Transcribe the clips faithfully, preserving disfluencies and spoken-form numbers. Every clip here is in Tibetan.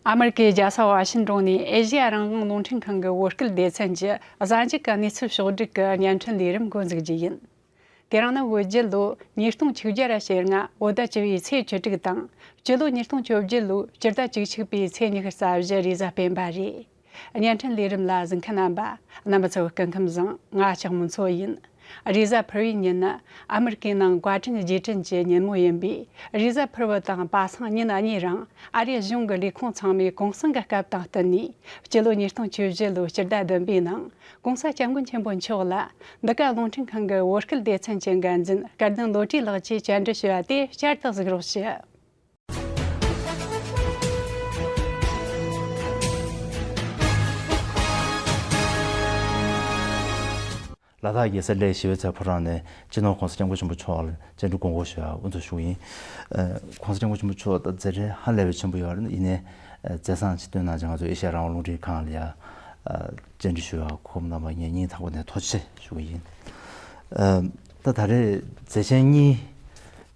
ཨ་མེ་རི་ཀའི་རྒྱལ་ས་ཝ་ཤིང་ཏོན་ནས་ཨེ་ཤེ་ཡ་རང་དབང་རླུང་འཕྲིན་ཁང་གི་བོད་སྐད་སྡེ་ཚན་གྱི་གཟའ་མཇུག་གི་གནས་ཚུལ་ཕྱོགས་བསྒྲིགས་ཀྱི་བརྙན་འཕྲིན་ལས་རིམ་འགོ་འཛུགས་རྒྱུ་ཡིན། དེ་རིང་ནི་བོད་རྒྱལ་ལོ་ཉིས་སྟོང་བཅུ་བརྒྱ་ར་ཞེ་ལྔ་བོད་ཟླ་བཅུ་བའི་ཚེས་བཅུ་དྲུག་དང་། སྤྱི་ལོ་ཉིས་སྟོང་བཅོ་བརྒྱད་ལོའི་སྤྱི་ཟླ་བཅུ་གཅིག་པའི་ཚེས་ཉི་ཤུ་རྩ་བཞི་རེས་གཟའ་སྤེན་པ་རེད། བརྙན་འཕྲིན་ལས་རིམ་ལ་གཟིགས་མཁན་རྣམ་པ། རྣམ་པ་ཚོ་སྐུ་ཁམས་བཟང་། ང་ལྕགས་མོ་མཚོ་ཡིན། རེས་གཟའ་ཕུར་བུའི་ཉིན་ནི་ཨ་མེ་རི་ཀའི་ནང་བཀའ་དྲིན་རྗེས་དྲན་གྱི་ཉིན་མོ་ཡིན་པས། རེས་གཟའ་ཕུར་བུ་དང་པ་སངས་ཉིན་གཉིས་རིང་ཨ་རིའི་གཞུང་གི་ལས་ཁུངས་ཚང་མས་གུང་སེང་གི་སྐབས་དང་བསྟུན་ནས། སྤྱི་ལོ་ཉིས་སྟོང་བཅུ་བཞི་ལོའི་སྤྱི་ཟླ་བདུན་པའི་ནང་། ༸གོང་ས་༸སྐྱབས་མགོན་ཆེན་པོ་མཆོག་ལ་འདི་ག་རླུང་འཕྲིན་ཁང་གི་བོད་སྐད་སྡེ་ཚན་གྱི་འགན་འཛིན་སྐལ་ལྡན་བློ་གྲོས་ལགས་ཀྱིས་བཅར་འདྲི་ཞུས་པ་དེ་བསྐྱར་དུ་གཟིགས་རོགས་ཞུ། ལ་དྭགས་རྒྱལ་ས་གླེ་ཞི་བའི་ཚལ་ཕོ་བྲང་ནས་སྤྱི་ནོར་༸གོང་ས་༸སྐྱབས་མགོན་ཆེན་པོ་མཆོག་ལ་བཅར་འདྲི་དགོངས་སྐོར་ཞུ་བར་དབུ་འཛུགས་ཞུ་གི་ཡིན། ཨ། ༸གོང་ས་༸སྐྱབས་མགོན་ཆེན་པོ་མཆོག་ད་མཛད་བྲེལ་ཧ་ལས་པའི་ཆེན་པོ་ཡོད་རེད། ཡིན་ནའི་མཛད་བཟང་ཅིག་བཏོན་གནང་བྱས། ང་ཚོ་ཨེ་ཤ་ཡ་རང་དབང་རླུང་འཕྲིན་ཁང་ལ་ཡ་བཅར་འདྲི་ཞུ་བར་ཁོམ་གནང་བར་ངས་སྙིང་ཐག་པ་ནས་ཐུགས་རྗེ་ཆེ་ཞུ་གི་ཡིན། ཨ། ད་ད་རེས་མཛད་ཆེན་གཉིས་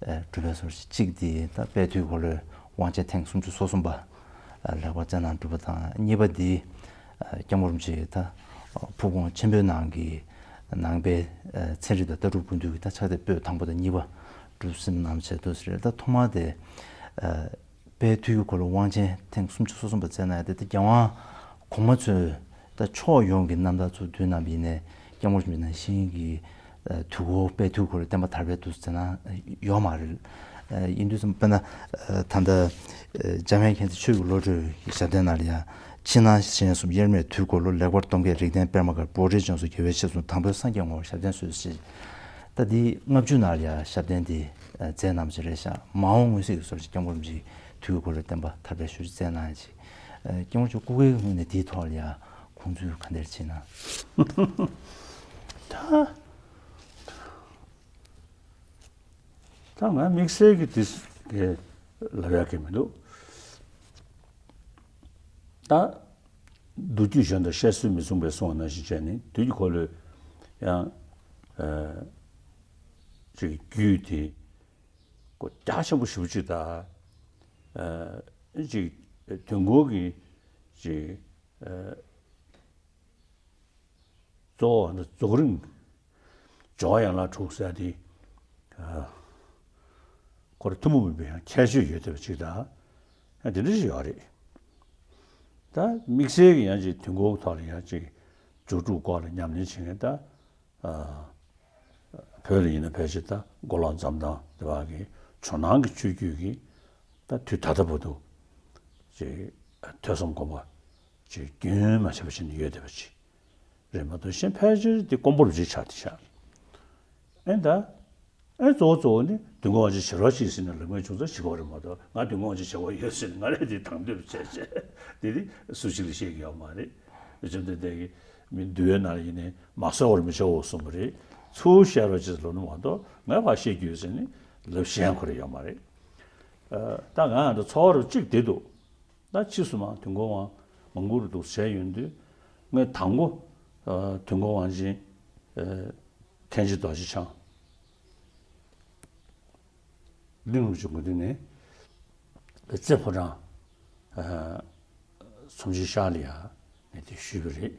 གྲུབ་པའི་སྐོར་ཞིག་གཅིག་དེ་ད་དཔལ་དུས་འཁོར་ལོའི་དབང་ཆེན་ཐེངས་སུམ་ཅུ་སོ་གསུམ་པ་ལེགས་པར་བསྩལ་གནང་གྲུབ་པ་དང་། གཉིས་པ་དེ་སྐྱབས་མགོན་རིན་པོ་ཆེ་ད་ཕུགས་དགོངས་ཆེན་པོའི་ནང་གི་ནང་པའི་ཚན་རིག་དང་ལྟ་གྲུབ་ཀུན་བཏུས་ཀྱི་ད་ཕྱག་དེབ་པོད་དང་པོ་དང་གཉིས་པ་གྲུབ་ཟིན་གནང་བྱས་འདུག་ཟེར། ད་ཐོག་མ་དེ་དཔལ་དུས་འཁོར་ལོ་དབང་ཆེན་ཐེངས་སུམ་ཅུ་སོ་གསུམ་པ་བསྩལ་གནང་ཡ་དེ། ད་རྒྱལ་དབང་གོང་མ་ཚོས་ད་ཕྱོགས་ཡོངས་ཀྱི་རྣམ་ཐར་ཚུར་བསྡུས་གནང་བ་ཡིན་ནའི་སྐྱབས་མགོན་རིན་པོ་ཆེ་ནང་བཞིན་གྱི་དུས་འཁོར་དཔལ་དུས་འཁོར་ལོའི་བསྟན་པ་དར་སྤེལ་དུ་བྱས་ན་ཡོད་མ་རེད། ཡིན་དུས་ཙམ་དཔེར་ན་ད་ལྟ་འཇམ་དབྱངས་མཁྱེན་བརྩེ་ཆོས་ཀྱི་བློ་གྲོས་ཀྱི་ཞབས་བརྟན་ནང་ལ་ཡང་། ཕྱི་ནང་གཞན་གསུམ་དབྱེར་མེད་དུས་འཁོར་ལོ། ལེགས་པར་སྡོམ་མཁས་རིགས་ལྡན་པདྨ་གར། བོད་རིགས་ལྗོངས་སུ་དགེ་བའི་བཤེས་གསུམ། དང་པོའི་སངས་རྒྱས་ངོ་བོར་ཞབས་བརྟན་གསོལ་ཞེས། ད་འདི་ལྔ་བཅུ་ནང་ལ་ཡང་ཞབས་བརྟན་འདི་མཛད་གནང་བ་ཞིག་རེད་ཤག་མ་འོངས་མངོན་གསལ་གྱི་བཟོ་འདྲ་ཞིག་སྐྱབས་མགོན་རིན་པོ་ཆེས་དུས་འཁོར་ལོའི་བསྟན་པ་དར་སྤེལ་ཤུགས་ཆེ་མཛད་གནང་ཡ་ཅིག་སྐྱབས་མགོན་མཆོག་སྐུ་སྒེར་ངོས་ནས་འདིའི་ཐོག་ལ་ཡང་དགོངས་ཚུལ་ག་འདྲ་བྱེད་ན། ད་ད་ང་དམིགས་བསལ་གྱི་དེ་གི་ལབ་ཡག་གི་མི་འདུག་ད་མདོ་རྒྱུད་གཞན་དང་བཤད་སྲོལ་མི་མཚུངས་པའི་གསུང་བ་ནང་བཞིན་བྱས་ནས། དུས་ཀྱི་འཁོར་ལོའི་ཡང་ཨ་ཅིག་རྒྱུད་དེ་ཀོ་རྒྱ་ཆེན་པོ་ཞེ་པོ་ཅིག་དང་། ཨ་ཅིག་དུས་འཁོར་གྱི་ཅིག་ཨ་གཙོ་བོ་ནི་རྫོགས་རིམ་སྦྱོར་བ་ཡན་ལག་དྲུག་ཟེར་དེ། ཨ་ཁོ་རང་ཐུན་མོང་མིན་པའི་ཡང་ཁྱད་ཆོས་ཡོད་བསྡད་པ་ཅིག་དང་། ཡང་དེ་འདྲ་ཞིག་ཡོད་རེད། ད་དམིགས་བསལ་གྱི་ཡང་ཅིག་དུས་འཁོར་ཐོག་ལ་ཡང་ཅིག་སྦྱོར་དྲུག་སྐོར་ལ་ཉམས་ལེན་བྱེད་མཁན། ད་ཨ་བོད་ལ་ཡིན་ན་ཕལ་ཆེར་ད་མགོ་ལོག་འཛམ་ཐང་དེ་བར་གྱི་ཇོ་ནང་གི་ཆོས་བརྒྱུད་ཀྱི་ད་དུས་ད་ལྟ་བར་དུ་ཅིག་ཐོས་བསམ་སྒོམ་པ་ཅིག་རྒྱུན་མ་ཆད་པ་བྱས་ནས་ཡོད་བསྡད་པ་ཅིག་རེད་མ་གཏོགས། གཞན་ཕལ་ཆེར་དེ་དཀོན་པོ་རུ་ཅིག་ཆགས་བསྡད་ཤག་ཨེ་ད་ཨེ་གཙོ་བོ་གཙོ་བོ་ནི་དུས་འཁོར་དབང་ཆེན་བྱེ་བྲག་ཅིག་ཟེར་ནས་ལབ་མཁན་བྱུང་ཙང་བྱེད་དགོས་རེད་མ་གཏོགས། ང་དུས་འཁོར་དབང་ཆེན་བྱེད་དགོས་ཡོད་ཟེར་ནས་ང་རང་དེ་དང་དོད་བྱས་བྱས་དེ་དེ་སུ་གཅིག་ལ་བཤད་ཀྱི་ཡོད་མ་རེད། བཅོམ་ལྡན་འདས་ཀྱིས་མི་འདུལ་བའི་ནང་ལ་ཡིན་ནའི་མ་གསོལ་བར་མི་བྱའོ་གསུངས་པ་རེད། ཚུར་བཤད་རོགས་ཅེས་ལབ་ནི་མ་གཏོགས། ངས་ཕར་བཤད་རྒྱུ་ཡོད་ཟེར་ནས་ལབ་ཤེས་ཁོ་རང་ཡོད་མ་རེད། ཨ་ད་ང་ཡང་ད་ཚོར་བ་གཅིག་དེ་འདུག་ད་ཕྱིས་སུ་མ་དུས་འཁོར་དབང་མང་པོ་རུ་འདུག་བྱས་ཡོང་དུས། ངས་དང་པོ་ཨ་དུས་འཁོར་དབང་ཆེན་ཨ་མཁན་ཆེན་རྡོ་རྗེ་འཆང་གླིང་རིན་པོ་ཆེ་དགོན་སྡེ་ནས་རྩེ་ཕོ་བྲང་ཨ་ཚོམས་ཆེན་ཤར་ལ་ཡ་ངས་དེ་ཞུས་པ་རེད།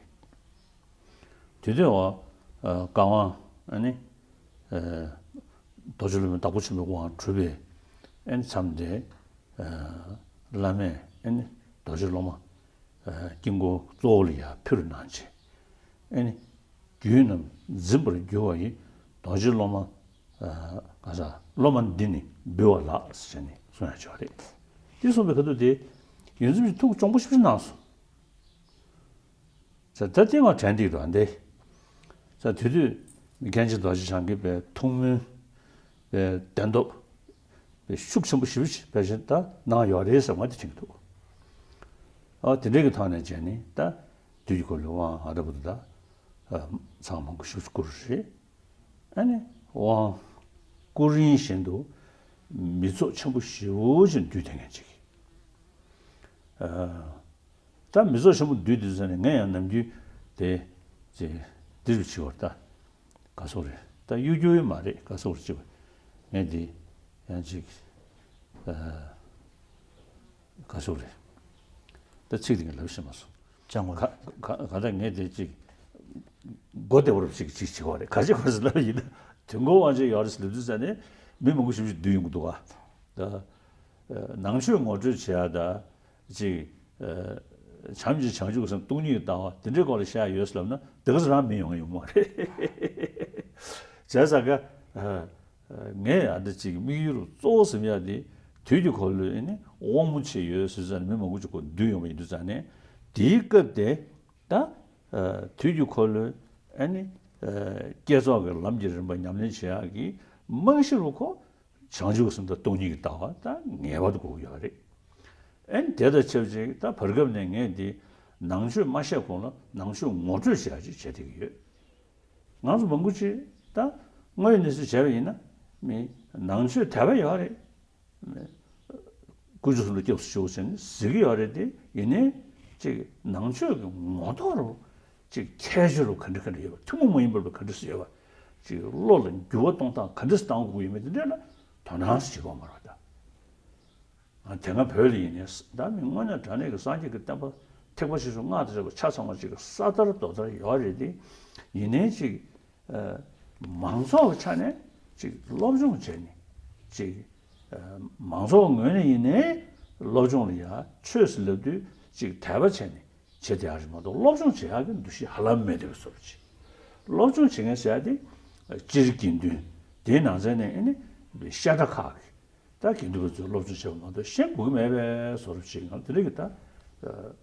དེ་དུས་འོ་ཨ་བཀའ་དབང་ཨ་ནི་ཨ་རྡོ་རྗེ་སློབ་དཔོན་དྭགས་པོ་ཆེན་པོའི་དབང་གྲུབ་པའི་ཨ་ནི་མཚམས་དེ། ཨ་བླ་མས་ཨ་ནི་རྡོ་རྗེ་སློབ་མ་ཨ་དཀྱིལ་འཁོར་གཙོ་བོ་ལ་ཡ་ཕུལ་གནང་བྱས། ཨ་ནི་རྒྱུད་རྣམས་འཛིན་པར་འགྱུར་བ་ཡི། རྡོ་རྗེ་སློབ་མ་ཨ་ག་ས་སློབ་མ་འདི་ནི་འབུལ་བ་ལགས་ཟེར་ནས་གསུང་ཡ་བྱས་པ་རེད། དེ་གསུངས་པའི་ཁ་ཐུག་དེ་ཡོངས་འཛིན་གྱིས་ཐུགས་གཅོང་པོ་ཞེ་པོ་ཅིག་གནང་སོང་། ཟེར། ད་ལྟའི་ང་དྲན་འདུག་ད་འདི། ཟེར། དེ་དུས་མཁན་ཆེན་རྡོ་རྗེ་འཆང་གིས་པའི་ཐུགས་སྨོན་པའི་བདེན་སྟོབས་པའི་ཤུགས་ཆེན་པོ་ཞེ་པོ་ཅིག་ཕལ་ཆེར་ད་གནང་ཡོད་རེད་ཟེར་ང་དེ་དྲན་གྱི་འདུག་ཨ་དེ་འདྲའི་གི་ཐོག་ནས་བྱས་ནས་ད་དུས་ཀྱི་འཁོར་ལོའི་དབང་ཨ་ད་བར་དུ་ད་ཨ་ཚང་མང་པོ་ཞེ་པོ་ཅིག་བསྐུར་རེད། ཨ་ནི་དབང་བསྐུར་རིང་བཞིན་དུ་མི་ཚོགས་ཆེན་པོ་ཞེ་པོ་ཅིག་འདུས་བསྡད་མཁན་ཅིག་ཨ། ད་མི་ཚོགས་ཆེན་པོ་འདུས་དུས་ཙ་ནས་ངས་ཡང་ནམ་རྒྱུན་དེ་ཅིག་འདི་རུ་བྱེད་པར་ད་ག་སོག་རེད། ད་གཡོ་སྒྱུ་ཡོད་མ་རེད། ག་སོག་རེད་ཅེས་པ་ངས་འདི་ཡང་ཅིག་ཨ་ག་སོག་རེད། ད་ཚིག་དེ་ངས་ལབ་ཤེས་མ་སོང་། ཅང་གོ་ག་ག་ག་ད་ངས་དེ་ཅིག་མགོ་བདེ་བོར་ཅིག་ཅིག་བྱེད་པ་རེད། ག་ཅི་ག་ཟེར་ལབ་ཡིན་ན། དུས་འཁོར་དབང་ཆེན་ཡོད་རེད་ཟེར་ལབ་དུས་ཙ་ནས་མི་མང་པོ་ཞིག་ཞིག་འདུས་ཡོང་གི་འདུག་ག་ད་ནང་ཆོས་ངོ་སྤྲོད་བྱེད་ཡ་ད་ཅིག་བྱམས་ཀྱི་བྱང་ཆུབ་སེམས་སྟོང་ཉིད་ཀྱི་ལྟ་བ་དེ་འདྲའི་སྐོར་ལ་བཤད་ཡ་ཡོད་ཟེར་ལབ་ན། དེ་ག་ཚོ་རང་མི་ཡོང་གི་ཡོད་མ་རེད། བྱས་ཙང་ག་ངས་ཨ་འདི་ཅིག་དམིགས་ཡུལ་གཙོ་བོ་ཟིན་ཡ་དེ་དུས་ཀྱི་འཁོར་ལོའི་ཨ་ནི་དབང་པོ་ཆེ་ཡོད་ཟེར་ཙང་མི་མང་པོ་ཅིག་གོ་འདུས་ཡོང་བ་ཡིན་དུས་ཙང་ནས། དེའི་སྐབས་དེ་ད་དུས་ཀྱི་འཁོར་ལོའི་ཨ་ནི་བསྐྱེད་རྫོགས་ཀྱི་ལམ་གྱི་རིམ་པ་ཉམས་ལེན་བྱེད་ཡག་གི་རྨང་གཞི་རུ་ཁོ་བྱང་ཆུབ་སེམས་དང་སྟོང་ཉིད་ཀྱི་ལྟ་བ་ད་ངེས་པར་དུ་དགོས་ཀྱི་ཡོད་རེད། ཨ་ནི་དེ་དང་ཆབས་ཅིག་ད་བར་སྐབས་ནས་ངས་འདི་ནང་ཆོས་མ་བཤད་གོང་ལ་ནང་ཆོས་ངོ་སྤྲོད་བྱེད་ཡག་ཅིག་བྱེད་བསྡད་ཀྱི་ཡོད། ང་ཚོ་མང་པོ་ཅིག་ད་དངོས་ཡོད་གནས་ཚུལ་བྱས་པ་ཡིན་ན་མི་ནང་ཆོས་དད་པ་ཡོད་རེད། དཀོན་མཆོག་གསུམ་ལ་སྐྱབས་སུ་མཆིའོ་ཟེར་ནས་ཟེར་གྱི་ཡོད་རེད་དེ། ཡིན་ནའི་ཅིག་ནང་ཆོས་ཀྱི་ངོ་ཐོག་རུ་ཅིག་ཁྱད་ཆོས་རུ་ག་འདྲ་ག་འདྲ་ཡོད་པ། ཐུན་མོང་མ་ཡིན་པ་རུ་ག་འདྲ་སེ་ཡོད་པ། ཅིག་བློ་ལ་འགྱུར་བ་གཏོང་སྟངས་ག་འདྲ་སེ་གཏང་དགོས་ཡོད་མེད་དེ་འདྲ་ལ་དོ་སྣང་བྱེད་དགོས་མ་རེད་ད། དེ་སྔ་བོད་ལ་ཡིན་ནའི་ད་མི་དངོས་གནས་དྲང་གནས་ཀྱི་སངས་རྒྱས་ཀྱི་བསྟན་པ་ཐེག་པ་ཆེ་ཆུང་སྔགས་དང་བཅས་པ་ཆ་ཚང་བ་ཅིག་གི་ས་དར་རྡོ་དར་ཡོད་རེད་དེ། ཡིན་ནའི་ཅིག་མང་ཚོགས་ཀྱི་ཆ་ནས་ཅིག་སློབ་སྦྱོང་བྱས་ནས་ཅིག་མང་ཚོགས་ངོས་ནས་ཡིན་ནའི་སློབ་སྦྱོང་ལ་ཡ་ཆོས་ཟེར་ལབ་དུས་ཅིག་དད་པ་བྱས་ནས་བྱེད་བསྡད་ཡག་རེད་མ་གཏོགས། སློབ་སྦྱོང་བྱེད་ཡག་གི་འདུ་ཤེས་ཧ་ལམ་མེད་བསྡད་པའི་བཟོ་འདྲ་ཅིག་སློབ་སྦྱོང་བྱེད་མཁན་ཟེར་ཡག་དེ་སྤྱིར་དགེ་འདུན་དེའི་ནང་ཚན་ནས་ཨ་ནི་བཤད་གྲྭ་ཁག་གི་ད་དགེ་འདུན་པ་ཚོས་སློབ་སྦྱོང་བྱས་པ་མ་གཏོགས་གཞན་དགོས་ཀྱི་མེད་པའི་བཟོ་འདྲ་ཅིག་ང་དེ་འདྲ་གི་ད་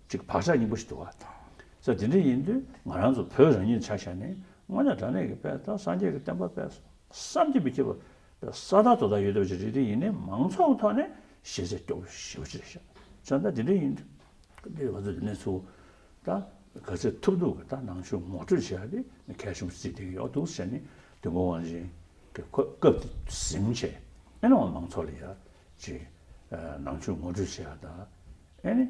ཅིག་བག་ཆགས་རྙིང་པ་ཞིག་འདུག་ག་ས་དེ་འདྲ་ཡིན་དུས་ང་རང་ཚོ་བོད་རང་ཉིད་ཆ་བཞག་ནས་དངོས་གནས་དྲང་གནས་ཀྱི་དཔེ་ད་སངས་རྒྱས་ཀྱི་བསྟན་པ་དཔེ་བསམ་གྱིས་མི་ཁྱབ་པ་ས་དར་རྡོ་དར་ཡོད་བསྡད་པ་ཅིག་རེད། དེ་ཡིན་ནའི་མང་ཚོགས་ཀྱི་ཐོག་ནས་ཤེས་ཚད་སྐྱོ་པོ་ཞེ་པོ་ཅིག་རེད་ཤག་བྱས་ཙང་དེ་འདྲ་ཡིན་དུས་འདི་ང་ཚོ་འདི་ནས་ཚུར་ད་ག་ཚོད་ཐུབ་ཐུབ་ཀྱི་ད་ནང་ཆོས་ངོ་སྤྲོད་བྱེད་ཡ་དེ་གལ་ཆེན་པོ་བརྩིས་བསྡད་ཀྱི་ཡོད་འདུག་ཟེར་ནས། དུས་འཁོར་དབང་ཆེན་གྱི་སྐབས་དེ་ཟིན་བྱས་ཨ་ནི་མང་ཚོགས་ལ་ཡ་ཅིག་ནང་ཆོས་ངོ་སྤྲོད་བྱེད་ཡ་དང་། ཨ་ནི་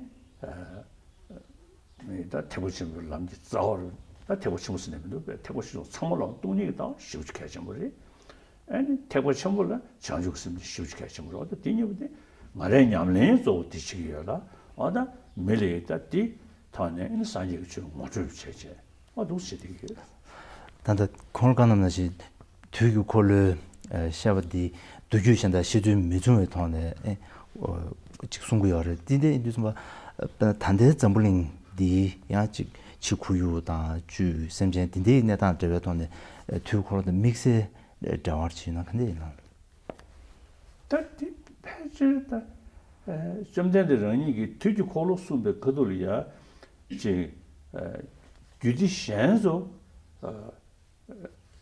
ད་ཐེག་པ་ཆེན་པོའི་ལམ་གྱི་རྩ་བ་རུ། ད་ཐེག་པ་ཆེན་པོ་ཟེར་ནས་མི་འདུག་པས། ཐེག་པ་ཆེན་པོ་ཚང་མ་ལ་སྟོང་ཉིད་ཀྱི་ལྟ་བ་ཞེ་པོ་ཅིག་གལ་ཆེན་པོ་རེད། ཨ་ནི་ཐེག་པ་ཆེན་པོ་ལ་བྱང་ཆུབ་སེམས་དེ་ཞེ་པོ་ཅིག་གལ་ཆེན་པོ་རེད། འོ་ད་དེ་གཉིས་པོ་དེ་ང་རའི་ཉམས་ལེན་གཙོ་བོ་དེ་བྱེད་ཀྱི་ཡོད་ལ། འོ་ད་མི་ལ་ཡི་ད་དེ་ཐོག་ནས་ཨ་ནི་སངས་རྒྱས་ཀྱི་ཆོས་ངོ་སྤྲོད་བྱས་བྱས་འོ་འདུག་བྱེད་བསྡད་ཀྱི་ཡོད། ད་ལྟ་ཁོང་ལ་བཀའ་གནང་ནང་བཞིན་དུས་ཀྱི་འཁོར་ལོའི་ཨ་བཤད་པ་འདི་མདོ་རྒྱུད་གཞན་དང་བཤད་ཚུལ་མི་མཚུངས་པའི་ཐོག་ནས་ཨེ་ཨོ་ཅིག་གསུང་གི་ཡོད་རེད། འདི་འདྲ་ཡིན་དུས་ཙམ་པ་ད་ལྟའི་འཛམ་བུ་གླིང་འདི་ཡང་ཅིག་ཕྱི་ཁོར་ཡུག་དང་བཅུད་སེམས་ཅན་འདི་འདྲའི་གནས་སྟངས་འབྲེལ་བའི་ཐོག་ནས་ཨེ་དུས་འཁོར་དང་དམིགས་བསལ་འབྲེལ་བ་ཅིག་ཡོད་ན་ག་འདྲ་ཡིན་ནམ། ད་འདི་ཕལ་ཆེར་ད་ཨེ་བཅོམ་ལྡན་འདས་རང་ཉིད་ཀྱིས་དུས་ཀྱི་འཁོར་ལོ་གསུངས་པའི་ཁ་ཐུག་ལ་ཡ་ཅིག་ཨེ་རྒྱུད་སྡེ་གཞན་ཚོ་ཨེ་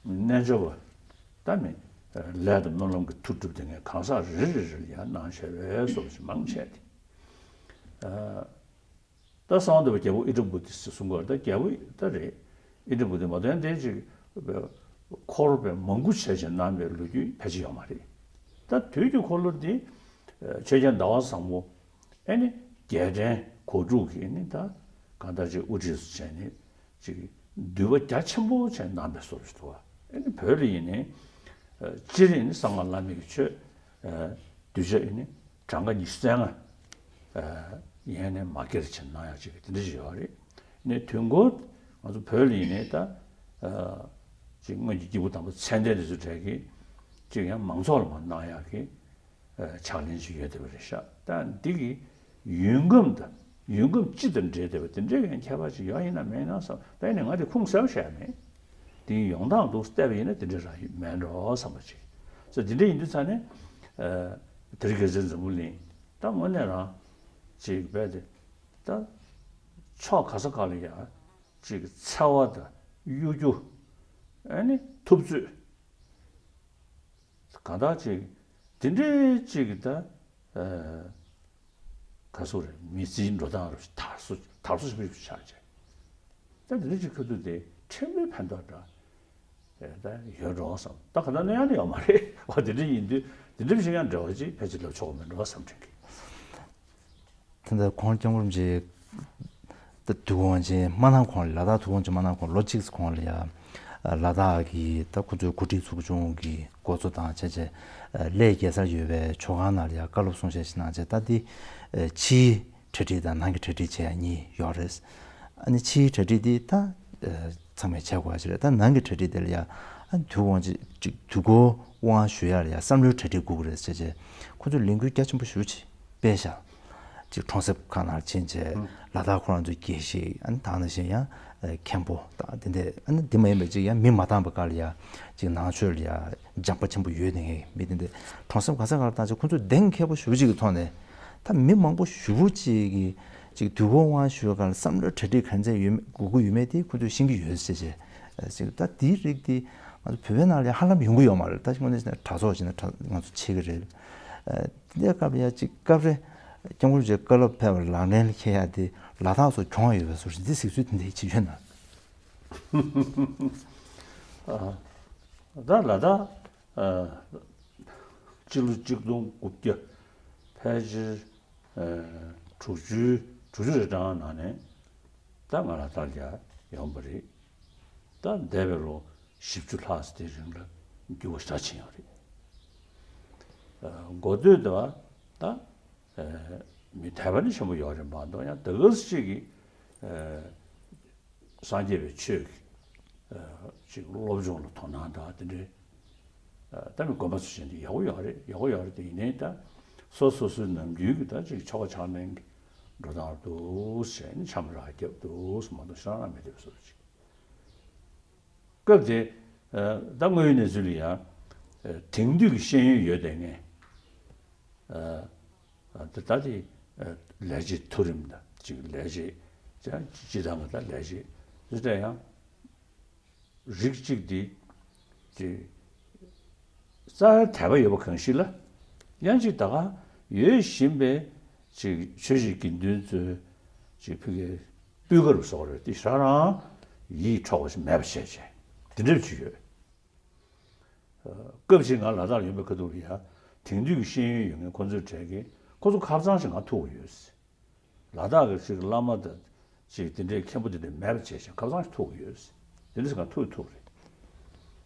རྣལ་འབྱོར་པ་ད་མི་ལས་དང་སྨོན་ལམ་གྱི་མཐུ་སྒྲུབ་དེ་ངས་གང་ཟག་རེ་རེ་རེ་ལ་ཡང་གནང་བཞག་པའི་བཟོ་འདྲ་ཞིག་མང་ཆེ་སྟེ། ཨ་ད་གསང་བ་འདུས་པའི་རྒྱལ་པོ་ཨིནྡྲ་བྷུ་ཏི་ཟེར་གསུང་གི་ཡོད་རེད། ད་རྒྱལ་པོ་ད་རེད། ཨིནྡྲ་བྷུ་ཏི་མ་གཏོགས་དེ་ཅིག་འཁོར་བའི་མང་པོ་བྱས་བྱས་གནང་བའི་ལོ་རྒྱུས་ཕལ་ཆེར་ཡོད་མ་རེད། ད་དུས་ཀྱི་འཁོར་ལོ་འདི་ཆོས་རྒྱལ་ཟླ་བ་བཟང་པོ་ཨ་ནི་རྒྱལ་ཕྲན་གོ་དྲུག་གིས་ནི་ད་གང་ལྟར་ཅིག་དབུ་ཁྲིད་བྱས་ནས། ཅིག་འདུས་པ་རྒྱ་ཆེན་པོ་བྱས་གནང་བའི་བཟོ་འདྲ་ཞིག་འདུག་བ། ཨ་ནི་བོད་ལ་ཡིན་ནའི་སྤྱིར་ཡིན་ནའི་གསང་སྔགས་བླ་མེད་ཀྱི་ཆོས་གདུལ་བྱ་ཡིན་ནའི་གྲངས་ཀ་ཉི་ཤུ་རྩ་ལྔ་ཡན་ནས་མ་བསྐྱར་བྱས་གནང་ཡག་ཅིག་དེ་འདྲ་ཞིག་ཡོད་རེད། ཨ་ནི་དུས་འཁོར་ང་ཚོ་བོད་ལ་ཡིན་ནའི་ད་ཅིག་སྔོན་གྱི་སྐྱེས་བུ་དམ་པ་མཚན་ལྡན་དེ་ཚོ་གྲས་ཀྱིས་ཅིག་ཡང་མང་ཚོགས་ལ་མར་གནང་ཡག་གི་ཕྱག་ལེན་ཞིག་ཡོད་བསྡད་པ་རེད་ཤག་ད་འདི་གི་ཡུལ་ཁམས་དང་ཡུལ་ཁམས་སྤྱི་དང་འབྲེལ་བསྡད་པ་དེ་འདྲའི་ཡང་ཁྱད་པར་ཅིག་ཡོད་ཡིན་ན་མེད་ན་བསམ། ད་ཡིན་ནའི་ང་དེ་ཁུངས་གསལ་པོ་ཞིག་མེད། དེ་ཡོང་སྟངས་འདུག་བལྟས་པ་ཡིན་ན་དེ་འདྲ་རང་མེད་འགྲོ་བསམ་པ་ཅིག་ས་དེ་འདྲ་ཡིན་དུས་ཙང་ནས་དེ་རིང་ཁ་སང་འཛམ་བུ་གླིང་ད་དངོས་གནས་རང་ཅིག་རྦད་དེ་ད་ཕྱོགས་ག་ས་ག་ལ་ཡང་ཅིག་འཚེ་བ་དང་གཡོ་སྒྱུ་ཨ་ནི་འཐབ་རྩོད། གང་ལྟར་ཅིག་དེ་འདྲའི་ཅིག་ད་ཨ་ག་ཟེར་རེད། མི་ཚེའི་འགྲོ་སྟངས་རུ་དར་སོ་དར་སོ་ཞིག་ཆགས་བྱས། ད་དེ་འདྲ་ཅིག་ཁ་ཐུག་དེ་ཕྲན་བུའི་ཕན་ཐོགས་འདྲ་ཨེ་ད་ཡོད་འགྲོ་བསམ། ད་གང་ལྟར་གནོད་ཡག་ནི་ཡོད་མ་རེད་བ། དེ་འདྲ་ཡིན་དུས་དེ་འདྲ་ཞིག་ཡང་འབྲེལ་བ་ཅིག་ཕལ་ཆེར་ལབ་ཆོག་གི་མེད་འགྲོ་བསམ་དྲན་གི། ད་ལྟ་ཁོང་སྐྱབས་མགོན་རིན་པོ་ཆེ་ད་དུས་འཁོར་དབང་ཆེན་མ་གནང་གོང་ལ། ལ་དྭགས་དུས་འཁོར་དབང་ཆེན་མ་གནང་གོང་ལོ་གཅིག་གོང་ལ་ཡ་ལ་དྭགས་ཀྱི་ད་ཁོ་ཚོའི་འགོ་ཁྲིད་ཚོགས་ཆུང་གི་འགོ་གཙོ་དང་བྱས་བྱས་གླེ་རྒྱལ་སར་ཡོད་པའི་ཇོ་ཁང་ནང་ལ་ཡ་བཀའ་སློབ་གསུང་བཤད་ཞིག་གནང་བྱས། ད་འདི་ཕྱིའི་ གྲ་སྒྲིག་དང་ནང་གི་གྲ་སྒྲིག་བྱེད་ཡ་གཉིས་ཡོད་རེད། ཨ་ནི་ཕྱིའི་གྲ་སྒྲིག་འདི་ད་ཚང་མས་བྱེད་དགོས་ཡ་ཅིག་རེད། ད་ནང་གི་གྲ་སྒྲིག་དེ་ལ་ཡ་ཨ་དུས་དབང་ཅིག་ཅིག་དུས་འཁོར་དབང་ཞུ་ཡ་ལ་ཡ་བསམ་བློའི་གྲ་སྒྲིག་དགོས་ཀྱི་རེད་ཟེར་བྱས་ཁོ་ཚོས་ལས་འགུལ་རྒྱ་ཆེན་པོ་ཞེ་པོ་ཅིག་སྤེལ་ཤག་ཅིག་གྲོང་གསེབ་ཁག་ནང་ཕྱིན་བྱས་ལ་དྭགས་ཁོ་རང་ཚོའི་དགེ་བཤེས། ཨ་ནི་ད་ནང་བཞིན་ཡང་མཁན་པོ་དང་དེ་འདྲས། ཨ་ནི་འདི་མ་ཡིན་པ་ཅིག་ཡང་མི་མ་བཏང་བའི་སྐབས་ལ་ཡ་ཅིག་ནང་ཆོས་ལ་ཡ་སྦྱང་པ་ཆེན་པོ་ཡོད་ནི་མི་དེ་འདྲས་གྲོང་གསེབ་ག་ས་ག་ལ་བཏང་བྱས་ཁོ་ཚོས་གདེང་འཁེལ་པོ་ཞེ་པོ་ཅིག་གི་ཐོག་ནས། ད་མི་མང་པོ་ཞེ་པོ་ཅིག་གིས་ཅིག་དུས་འཁོར་དབང་ཞུ་བའི་སྐབས་ལ་བསམ་བློའི་གྲ་སྒྲིག་ག་ཚད་ཡོད་མེད་དགོས་ཀྱི་ཡོད་མེད་དེ་ཁོ་ཚོས་ཤེས་ཀྱི་ཡོད་ཟེར་བྱས། ཅིག་ད་དེའི་རིགས་དེ་ང་ཚོ་བོད་པའི་ནང་ལ་ཧ་ལམ་ཡོང་གི་ཡོད་མ་རེད། ད་དངོས་གནས་བྱས་ན་གྲྭ་ཚོགས་བྱས་ན་གྲྭ་ང་ཚོ་ཆེ་གི་རེད། དེ་འདྲའི་སྐབས་ལ་ཡ་ཅིག་སྐབས་རེ་སྐྱབས་མགོན་རིན་པོ་ཆེ་བཀའ་སློབ་ཕེབས་པ་ལག་ལེན་ལ་འཁེལ་ཡ་དེ་ལ་དྭགས་སུ་གྱོང་ཡོད་པའི་བཟོ་འདྲ་འདི་གཟིགས་ཚུལ་དེ་འདྲ་ཅིག་ཡོད་ན། ད་ལ་དྭགས་སྤྱི་ལོ་གཅིག་སྟོང་དགུ་བརྒྱ་ཕལ་ཆེར་དྲུག་ཅུ་དྲུག་ཅུ་རེ་གྲངས་ནང་ནས་ད་ང་ལ་དྭགས་ལ་ཡོང་པ་རེད། ད་འདས་པའི་ལོ་བཞི་བཅུ་ལྷག་ཙམ་དེའི་རིང་ལ་འགྱུར་བ་ཞེ་དྲག་ཕྱིན་ཡོད་རེད། འགོ་སྟོད་དུ་བ་ད་མི་དད་པ་ནི་ཆེན་པོ་ཡོད་རེད་མ་གཏོགས་ཡང་ད་ག་ཟེ་ཅིག་གི་སངས་རྒྱས་པའི་ཆོས་ཀྱི་ཅིག་སློབ་སྦྱོང་ལ་དོ་སྣང་དང་དེ་འདྲའི་ད་མི་དགོན་པ་ཚོ་བྱས་ནས་ཡག་པོ་ཡོད་རེད། ཡག་པོ་ཡོད་རེད་དེ་ཡིན་ནའི་ད་སོ་སོ་སོའི་ནམ་རྒྱུན་གྱི་ད་ཅིག་ཆོ་ག་ཕྱག་ལེན་གྱི་འགྲོ་སྟངས་འདུག་བྱས་ནས་འཆམ་ར་རྒྱབ་འདུག་མ་གཏོགས་ཤ་རང་མི་བདེ་བ་བཟོ་ཅིག་སྐབས་དེ་ད་དངོས་ཡོད་གནས་ཚུལ་ལ་ཡང་དེང་དུས་ཀྱི་ཤེས་ཡོན་ཡོད་དེ་ངས། ད་ལྟ་དེ་ལས་བྱེད་མཐོ་རིམ་དང་ཅིག་ལས་བྱེད་ཅང་སྤྱི་བཏང་གི་ད་ལས་བྱེད་དེ་འདྲ་ཡང་རིགས་གཅིག་དེ་ཅིག་རྩ་བའི་དད་པ་ཡོད་པ་གང་ཞིག་ལ་ཡང་ཅིག་ད་ག་ཡོད་བཞིན་པའི་ཅིག་ཆོས་བྱེད་དགེ་འདུན་ཚོའི་ཅིག་ཕ་གི་སྤུས་ཀ་རུ་སོགས་རེད་དེ་ཧྲ་རང་ཡིད་འཕྲོག་པ་ཞིག་མེད་པ་བྱས་བྱས་དེ་འདྲ་ཅིག་ཡོད། སྐབས་ཤིག་ང་ལ་དྭགས་ཡོང་པའི་ཁ་ཐུག་ལ་ཡ་དེང་དུས་ཀྱི་ཤེས་ཡོན་ཡོད་མཁན་ཁོ་ཚོའི་གྲས་ཀྱིས་ཁོ་ཚོ་ཁ་སང་ཞིག་ང་ཐུག་གི་ཡོད། ལ་དྭགས་ཀྱི་ཅིག་བླ་མ་དང་ཅིག་དེ་འདྲའི་མཁན་པོ་དེ་འདྲ་མེད་པ་བྱས་ཤིང་ཁ་སང་ཞིག་ཐུག་གི་ཡོད། དེ་འདྲ་ཞིག་ང་ཐུག་ཐུག་རེད།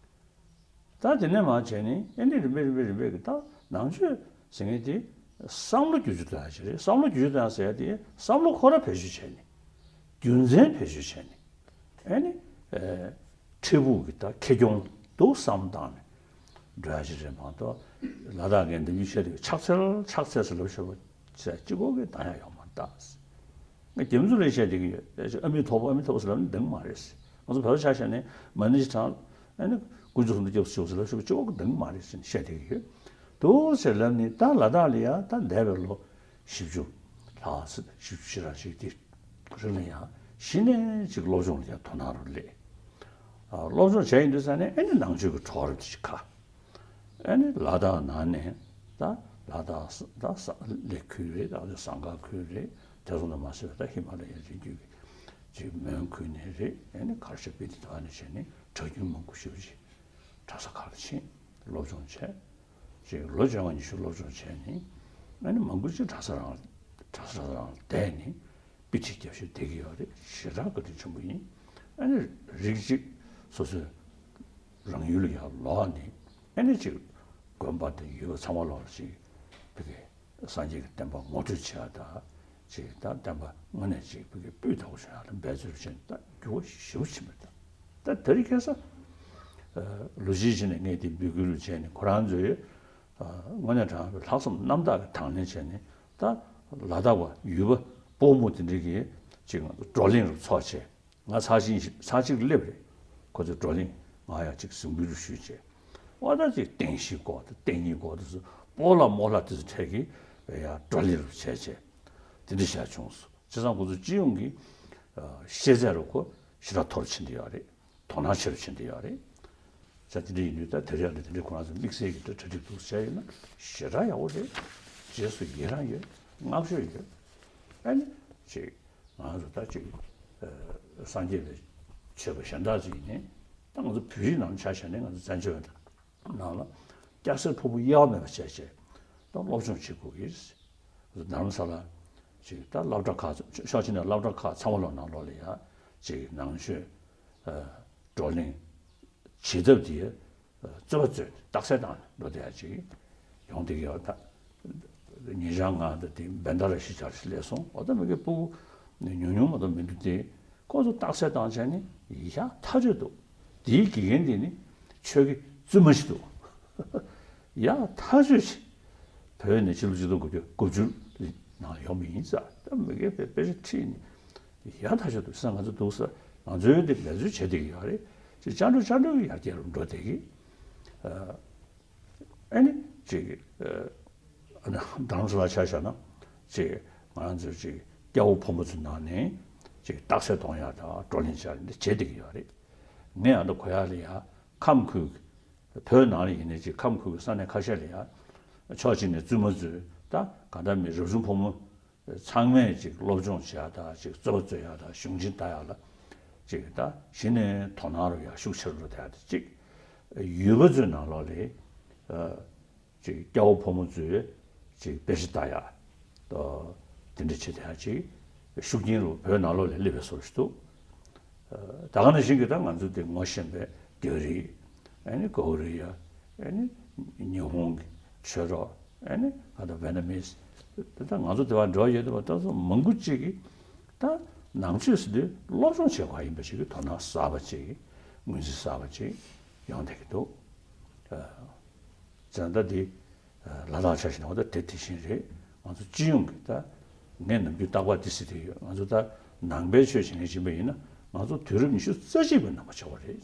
ད་དེ་ནས་མར་བྱས་ནས་ཨེ་འདྲ་རིམ་པས་རིམ་པས་རིམ་པས་ཀྱི་ད་ནང་ཆོས་ཟེར་མཁན་དེ་བསམ་བློ་བསྒྱུར་བཅོས་གཏོང་ཡ་ཞིག་རེད། བསམ་བློ་བསྒྱུར་བཅོས་གཏོང་ཡ་ཟེར་ཡ་དེ་བསམ་བློ་ཁོ་ར་བེད་སྤྱོད་བྱས་ནས་རྒྱུ་མཚན་བེད་སྤྱོད་བྱས་ནས། ཨ་ནི། ཨེ། འཕྲལ་ཕུགས་ཀྱི་ད་ཁེ་གྱོང་དུ་བསམ་བཏང་ནས་འགྲོ་ཡ་ཅིག་རེད་མ་གཏོགས། ལ་དྭགས་ཀྱི་འདི་མི་བཤད་དུས་ཕྱག་འཚལ་ཕྱག་འཚལ་ཟེར་ལབ་ཤོར་བ་ཟེར་གཅིག་པོ་གིས་འདང་ཡ་ཡོང་མ་རེད་ད། ང་རྒྱ་མི་ཚོ་ལ་བཤད་བསྡད་ཀྱི་ཡོད། ཨ་མི་ཐོབ་ཨ་མི་ཐོབ་ཟེར་ལབ་ནས་འདང་མ་རེད། ང་ཚོ་བོད་པ་ཆ་བཞག་ནས་མ་ཎི་ཞིག་བགྲང་། ཨ་ནི་དཀོན་མཆོག་གསུམ་དུ་སྐྱབས་སུ་མཆིའོ་ཟེར་ལབ་ཤོར་བ་གཅིག་པོ་གིས་འདང་མ་རེད་ཟེར་ནས་བཤད་བསྡད་ཀྱི་ཡོད། འདུག་ཟེར་ལབ་ནས་ད་ལ་དྭགས་ལ་ཡ་ད་འདས་པའི་ལོ་བཞི་བཅུ་ལྷག་ཙམ་བཞི་བཅུ་ཞེ་གྲངས་ཤིག་དེ་རིང་ལ་ཡང་གཞི་ནས་ཅིག་སློབ་སྦྱོང་ལ་ཡང་དོ་སྣང་རུ་སླེབས། ཨ། སློབ་སྦྱོང་བྱས་ཡིན་དུས་ཙང་ནས་ཨ་ནི་ནང་ཆོས་ཀྱི་གྲོགས་རེ་དེ་ཞིག་ཁ། ཨ་ནི་ལ་དྭགས་ནང་ནས་ད་ལ་དྭགས་ད་ས་གླེ་ཁུལ་རེད། ད་ཟངས་དཀར་ཁུལ་རེད། དེ་ཚོ་ནས་མ་ཟད་པའི་ད་ཧི་མ་ལ་ཡའི་རི་རྒྱུད་ཀྱི་ཅིག་མོན་ཁུལ་ནས་རེད། ཨ་ནི་གར་ཞ་སྤི་ཏི་དེ་བ་ནས་བྱས་ནས་གྲྭ་རྒྱུན་མང་པོ་ཞེ་པོ་ཅིག་གྲྭ་ས་ཁག་ལ་ཕྱིན། སློབ་སྦྱོང་བྱས། ཅིག་ལོ་བཅོ་ལྔ་ཉི་ཤུ་སློབ་སྦྱོང་བྱས་ནས་ཨ་ནི་མང་པོ་ཅིག་གྲྭ་ས་རང་གྲྭ་ས་རང་བསྡད་ནས་དཔེ་ཁྲིད་རྒྱབ་བཞིན་བསྡད་ཀྱི་ཡོད་རེད། ཞེ་དྲག་བཀའ་དྲིན་ཆེན་པོ་ཡིན། ཨ་ནི་རིགས་གཅིག་སོ་སོའི་རང་ཡུལ་ལ་ཡར་ལོག་ནས་ཨ་ནི་ཅིག་དགོན་པ་དང་ཡུལ་པ་ཚང་མ་ལོག་ལ་ཅིག་ཕ་གི་སངས་རྒྱས་ཀྱི་བསྟན་པ་ངོ་སྤྲོད་བྱེད་ཡ་ད་ཅིག་ད་བསྟན་པ་དངོས་གནས་ཅིག་ཕ་གི་སྤུས་དག་པོ་བྱུང་ཡ་ལ་འབད་རྩོལ་བྱས་ནས་ད་འགྱུར་བ་ཞེ་པོ་ཕྱིན་པ་རེད། ད་དེ་རིང་ཁ་སང་ལོ་གཅིག་ཕྱིན་ནས་ངས་དེ་འབོད་སྐུལ་བྱས་ནས་ཁོ་རང་ཚོས་དངོས་གནས་དྲང་པོའི་ལྷག་བསམ་རྣམ་དག་གི་དང་ལེན་བྱས་ནས་ད་ལ་དྭགས་པ་ཡུལ་པ་སྤོ་རྨོ་དེ་འདྲ་གི་ཅིག་ང་ཚོ་བགྲོ་གླེང་རུ་ཚོགས་བྱས། ང་ཚར་གཅིག་ཚར་གཅིག་སླེབས་རེད། ཁོ་ཚོས་བགྲོ་གླེང་ང་ཡང་ཅིག་གཟིགས་འབུལ་རུ་ཞུས་བྱས། ཨོ་ད་ཅིག་བསྟན་བཤིག་སྐོར་དང་བསྟན་གཉིས་སྐོར་དེ་ཚོ་སྤོ་ལགས་རྨོ་ལགས་དེ་ཚོ་འཕྲད་ཀྱི་ཡ་བགྲོ་གླེང་རུ་བྱས་བྱས། དེ་འདྲ་བྱས་བྱུང་སོང་། བྱས་ཙང་ཁོ་ཚོ་སྤྱི་ཡོངས་ཀྱི་ཤེས་ཚད་རུ་ཁོ་ཞེ་དྲག་མཐོ་རུ་ཕྱིན་བསྡད་ཡོད་རེད། དོ་སྣང་ཆེ་རུ་ཕྱིན་བསྡད་ཡོད་རེད། ས་དེ་འདྲ་ཡིན་དུས་ད་དེ་རིང་ལ་དེ་འདྲའི་ཁོ་རང་ཚོ་དམིགས་བསལ་གྱི་གྲ་སྒྲིག་འདུག་བྱས་ཡོད་ན་ཞེ་དྲག་ཡག་པོ་རེད། རྗེས་སུ་ཡི་རང་ཡོད། བསྔགས་བརྗོད་ཡོད། ཨ་ནི་ཅིག་ང་ཚོ་ད་ཅིག་སངས་རྒྱས་པའི་ཆོས་པ་གཞན་དག་ཅིག་ཡིན་ནའི་ད་ང་ཚོ་བོད་རིགས་ནང་ཆ་བཞག་ནས་ང་ཚོ་བཙན་བྱོལ་བ་ནང་ལ་སྐྱ་སེར་ཕོ་མོ་དབྱེ་བ་མེད་པ་བྱས་བྱས་ད་སློབ་སྦྱོང་བྱེད་དགོས་ཀྱི་རེད། རྡ་རམ་ས་ལ་ཅིག་ད་སློབ་གྲྭ་ཁག་ཕྱོགས་གཅིག་ནས་སློབ་གྲྭ་ཁག་ཚང་མ་ལོག་ནང་ལོགས་ལ་ཡ་ཅིག་ནང་ཆོས་བགྲོ་གླེང་བྱེད་ཐབས་དེ་རྩོད་པ་རྩོད་རྟགས་གསལ་བཏང་ནས་འགྲོ་བསྡད་ཡ་ཅིག་ཡོང་བསྡད་ཀྱི་ཡོད། ད་ ཉེ་ཆར་ང་ད་དེ་བན་ད་ར་གཞིས་ཆགས་ལ་སླེབས་སོང་། འོ་ད་མི་གི་སྤུ་གུ་ཉུང་ཉུང་མ་གཏོགས་མི་འདུག་སྟེ། ཁོ་ཚོ་རྟགས་གསལ་བཏང་བྱས་ནི་ཡག་ཐག་ཆོད་འདུག་དེའི་དགེ་རྒན་དེ་ནི་ཆོས་དགེ་བཙུན་མ་ཞིག་འདུག་ཡག་ཐག་ཆོད་ཅིག་བོད་ནས་ཕྱི་ལོ་ཆིག་སྟོང་དགུ་བརྒྱ་དགུ་བཅུ་ནང་ཡོང་བ་ཡིན་ཙང་། ད་མི་གི་དཔེ་དཔེ་ཆ་ཁྲིད་ནི་ཡག་ཐག་ཆོད་འདུག་ས། ང་ཚོ་འདུག་ས། ང་ཚོའི་དེ་ལས་འཛུལ་བྱེད་བསྡད་ཀྱི་ཡོད་རེད། ཅིག་བཅར་འགྲོ་བཅར་འགྲོ་གི་ཡར་རྒྱས་རུ་འགྲོ་བསྡད་ཀྱི། ཨ་ནི་ཅིག་ཨ་ནི་རྡ་རམ་ས་ལ་ཆ་བཞག་ན། ཅིག་ང་རང་ཚོའི་ཅིག་སྐྱ་བོ་ཕོ་མོ་ཚོའི་ནང་ནས་ཅིག་རྟགས་གསལ་གཏོང་ཡག་དང་བགྲོ་གླེང་བྱ་ཡག་འདི་བྱེད་བསྡད་ཀྱི་ཡོད་རེད། ངས་ཨ་ད་གོ་ཡག་ལ་ཡ་ཁམས་ཁུལ་གྱི་བོད་ནང་ལ་ཡིན་ནའི་ཅིག་ཁམས་ཁུལ་གྱི་ས་གནས་ཁ་ཤས་ལ་ཡ་ཕྱོགས་གཅིག་ནས་བཙུན་མ་ཚོས་ད་གང་ལྟར་མི་རབ་བྱུང་ཕོ་མོ་ཚང་མས་ཅིག་སློབ་སྦྱོང་བྱེད་ཡག་དང་ཅིག་རྩོད་པ་རྩོད་ཡག་དང་གཞུང་ཆེན་ལྟ་ཡག་ལ་ཅིག་ད་གཞི་ནས་དོ་སྣང་རུ་ཡག་ཤུགས་ཆེ་རུ་བསྡད་ཡག་དེ་ཅིག་ཡུལ་པ་ཚོའི་ནང་ལོགས་ལ་ཅིག་སྐྱ་བོ་ཕོ་མོ་ཚོས་ཅིག་དཔེ་ཆ་ལྟ་ཡག་དང་དེ་འདྲ་བྱེད་བསྡད་ཡག་ཅིག་ཤུགས་རྐྱེན་རུ་བོད་ནང་ལོགས་ལ་སླེབས་པའི་བཟོ་ཞིག་འདུག་ད་ག་ནང་བཞིན་གྱི་ད་ང་ཚོ་དེ་ངོ་ཤེས་པའི་རྒྱ་རིགས། ཨ་ནི་ཀོ་རི་ཡ། ཨ་ནི་ཉི་ཧོང་གི་ཆོས་གྲོགས། ཨ་ནི་ཨ་ད་ཝེ་ནམ་མིས། ད་ང་ཚོ་དེ་བར་འབྲེལ་བ་ཡོད་དུས་ད་ཚོ་མང་པོ་ཅིག་གིས་ད་ནང་ཆོས་ཟེར་དུས་སློབ་སྦྱོང་བྱེད་དགོས་ཡིན་པ་ཅིག་གི་དོ་སྣང་གསར་པ་ཅིག་གི་ངོས་འཛིན་གསར་པ་ཅིག་ཡོང་བསྡད་ཀྱི་འདུག་བྱས་ཙང་ད་འདི་ལ་དྭགས་ཆ་བཞག་ན་འོ་ད་དེ་དེ་བཞིན་རེད། ང་ཚོ་སྤྱི་ཡོངས་ཀྱི་ད་ངས་ནམ་རྒྱུན་རྟག་པར་འདི་ཟེར་གྱི་ཡོད། ང་ཚོ་ད་ནང་པའི་ཆོས་བྱེད་མཁན་ཡིན་པ་ཡིན་ན་ང་ཚོ་དུས་རབས་ཉི་ཤུ་རྩ་གཅིག་པའི་ནང་པ་ཆགས་པ་རེད།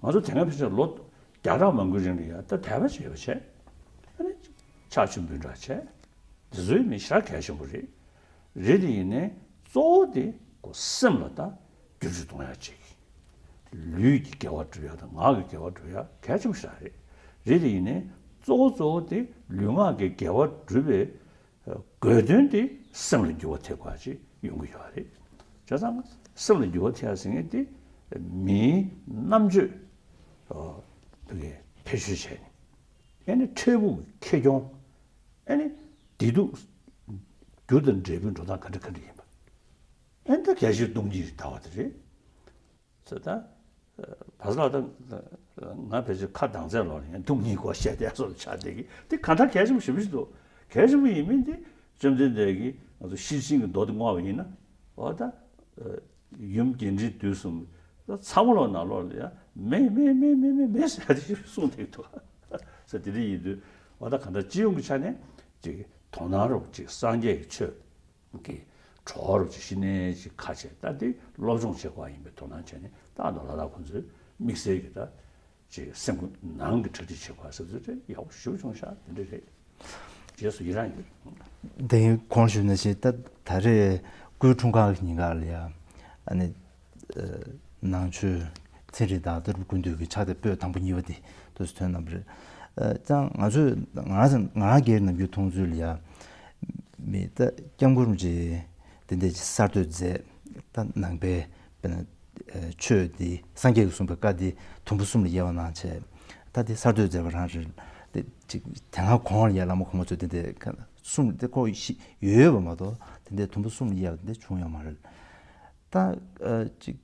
ང་ཚོ་དེ་སྔ་ཕན་ཆད་ལོ་བརྒྱ་ཕྲག་མང་པོའི་རིང་ལ་ཡང་ད་དད་པ་བྱེད་པ་བྱས། ཨ་ནི་ཕྱག་མཆོད་འབུལ་འདྲ་བྱས། དེ་ཚོའི་མི་ཞེ་དྲག་གལ་ཆེན་པོ་རེད། རེད་དེ་ཡིན་ནའི་གཙོ་བོ་དེ་ཁོ་སེམས་ལ་ད་བསྒྱུར་བཅོས་གཏོང་ཡག་ཅིག་ལུས་ཀྱི་དགེ་བ་སྒྲུབ་ཡག་དང་ངག་གི་དགེ་བ་སྒྲུབ་ཡག་གལ་ཆེན་པོ་ཞེ་དྲག་རེད། རེད་དེ་ཡིན་ནའི་གཙོ་བོ་གཙོ་བོ་དེ་ལུས་ངག་གི་དགེ་བ་སྒྲུབ་པའི་དགོས་དོན་དེ་སེམས་ལ་འགྱུར་བ་ཐེབས་དགོས་ཅིག་ཡོང་གི་ཡོད་རེད། བྱས་ཙང་སེམས་ལ་འགྱུར་བ་ཐེབས་ཟེར་མཁན་དེ་མིའི་རྣམ་དཔྱོད་ཨ་བེད་སྤྱོད་བྱས་ནས། ཨ་ནི་འཕྲལ་ཕུགས་ཀྱི་ཁེ་གྱོང་། ཨ་ནི་བདེ་སྡུག་རྒྱུ་དང་འབྲས་བུའི་འགྲོ་སྟངས་ག་འདྲ་ག་འདྲ་ཡིན་པ། ཨ་ནི་ད་གལ་ཆེའི་སྟོང་ཉིད་ལྟ་བ་དེ་རེད། ཟེར་ད། བ་ས་ལ་ད། ང་ཕལ་ཆེར་ཁ་གདངས་ཚད་ལོག་ནས་སྟོང་ཉིད་སྐོར་བཤད་བསྡད་སོགས་ཆགས་བསྡད་ཀྱི་དེ་ག་འདྲ་གལ་ཆེན་པོ་ཞེ་པོ་ཞིག་འདུག་གལ་ཆེན་པོ་ཡིན་མིན་དེ་བཅོམ་ལྡན་འདས་ཀྱིས་ང་ཚོ་ཤེར་ཕྱིན་གྱི་མདོ་དེ་བསྔོགས་པ་ཡིན་ན། འོ་ད། ཡུམ་རྒྱས་འབྲིང་བསྡུས་གསུམ། ད་ཚ་བོ་ལོ་ན་ལོ་ལ་ཡ་མེད་མེད་མེད་མེད་མེད་མེད་ཟེར་ཏེ་གསུངས་བསྡད་འདུག་ཟེར་དེ་འདྲ་ཡིན་དུས་འོ་ད་ག་འདྲ་སྤྱི་ཡོངས་ཀྱི་ཆ་ནས་ཅིག་དོ་སྣང་རོགས་ཅིག་སངས་རྒྱས་ཀྱི་ཆོས་ཀྱི་གྲོགས་རོགས་ཅིག་གཞི་ནས་ཅིག་ཁ་ཕྱེ་ད་འདི་སློབ་སྦྱོང་བྱེད་དགོས་ཡིན་པའི་དོ་སྣང་བྱས་ནས་ད་ཨ་མདོ་ལ་དྭགས་ཁོང་ཚོས་དམིགས་བསལ་གྱི་ད། ཅིག་སེམས་ནང་གི་གྲ་སྒྲིག་བྱེད་དགོས་ཟེར་ཚུལ་དེ་ཡག་པོ་ཞེ་པོ་བྱུང་ཤག་དེ་འདྲ་རེད། རྗེས་སུ་ཡི་རང་ཡོད། དེ་གོང་ཞུས་ནང་བཞིན་ད་ད་རེས་སྐུའི་འཁྲུངས་སྐར་གྱི་ཉིན་ཀ་ལ་ཡ། ཨ་ནི། ནང་ཆོས་ཚན་རིག་དང་ལྟ་གྲུབ་ཀུན་འདུས་ཀྱི་ཕྱག་དེབ་པོད་དང་པོ་གཉིས་པ་དེ་དུས་སུ་ཐོན་གནང་བ་རེད། ཨ་ཙང་ང་ཚོས་ང་རང་ང་རང་སྒེར་ནམ་རྒྱུན་མཐོང་ཚུལ་ལ་ཡ། མི་ད་སྐྱབས་མགོན་རིན་པོ་ཆེ་དེ་འདྲ་ཅིག་གསར་གཏོད་མཛད། ད་ནང་པའི་དཔེར་ན་ཆོས་འདི་སངས་རྒྱས་ཀྱིས་གསུངས་པའི་བཀའ་འདི་དུམ་བུ་གསུམ་ལ་དབྱེ་བ་གནང་བྱས། ད་འདི་གསར་གཏོད་མཛད་པ་རང་རེད། དེ་ཅིག་དེ་སྔ་གོང་ལ་ཡ་བླ་མ་གོང་མ་ཚོས་དེ་འདྲའི་གསུམ་དེ་ཁོ་ཡོད་པ་མ་གཏོགས་དེ་འདྲའི་དུམ་བུ་གསུམ་ལ་དབྱེ་བ་དེ་འདྲ་བྱུང་ཡོད་མ་རེད། ད་ཅིག་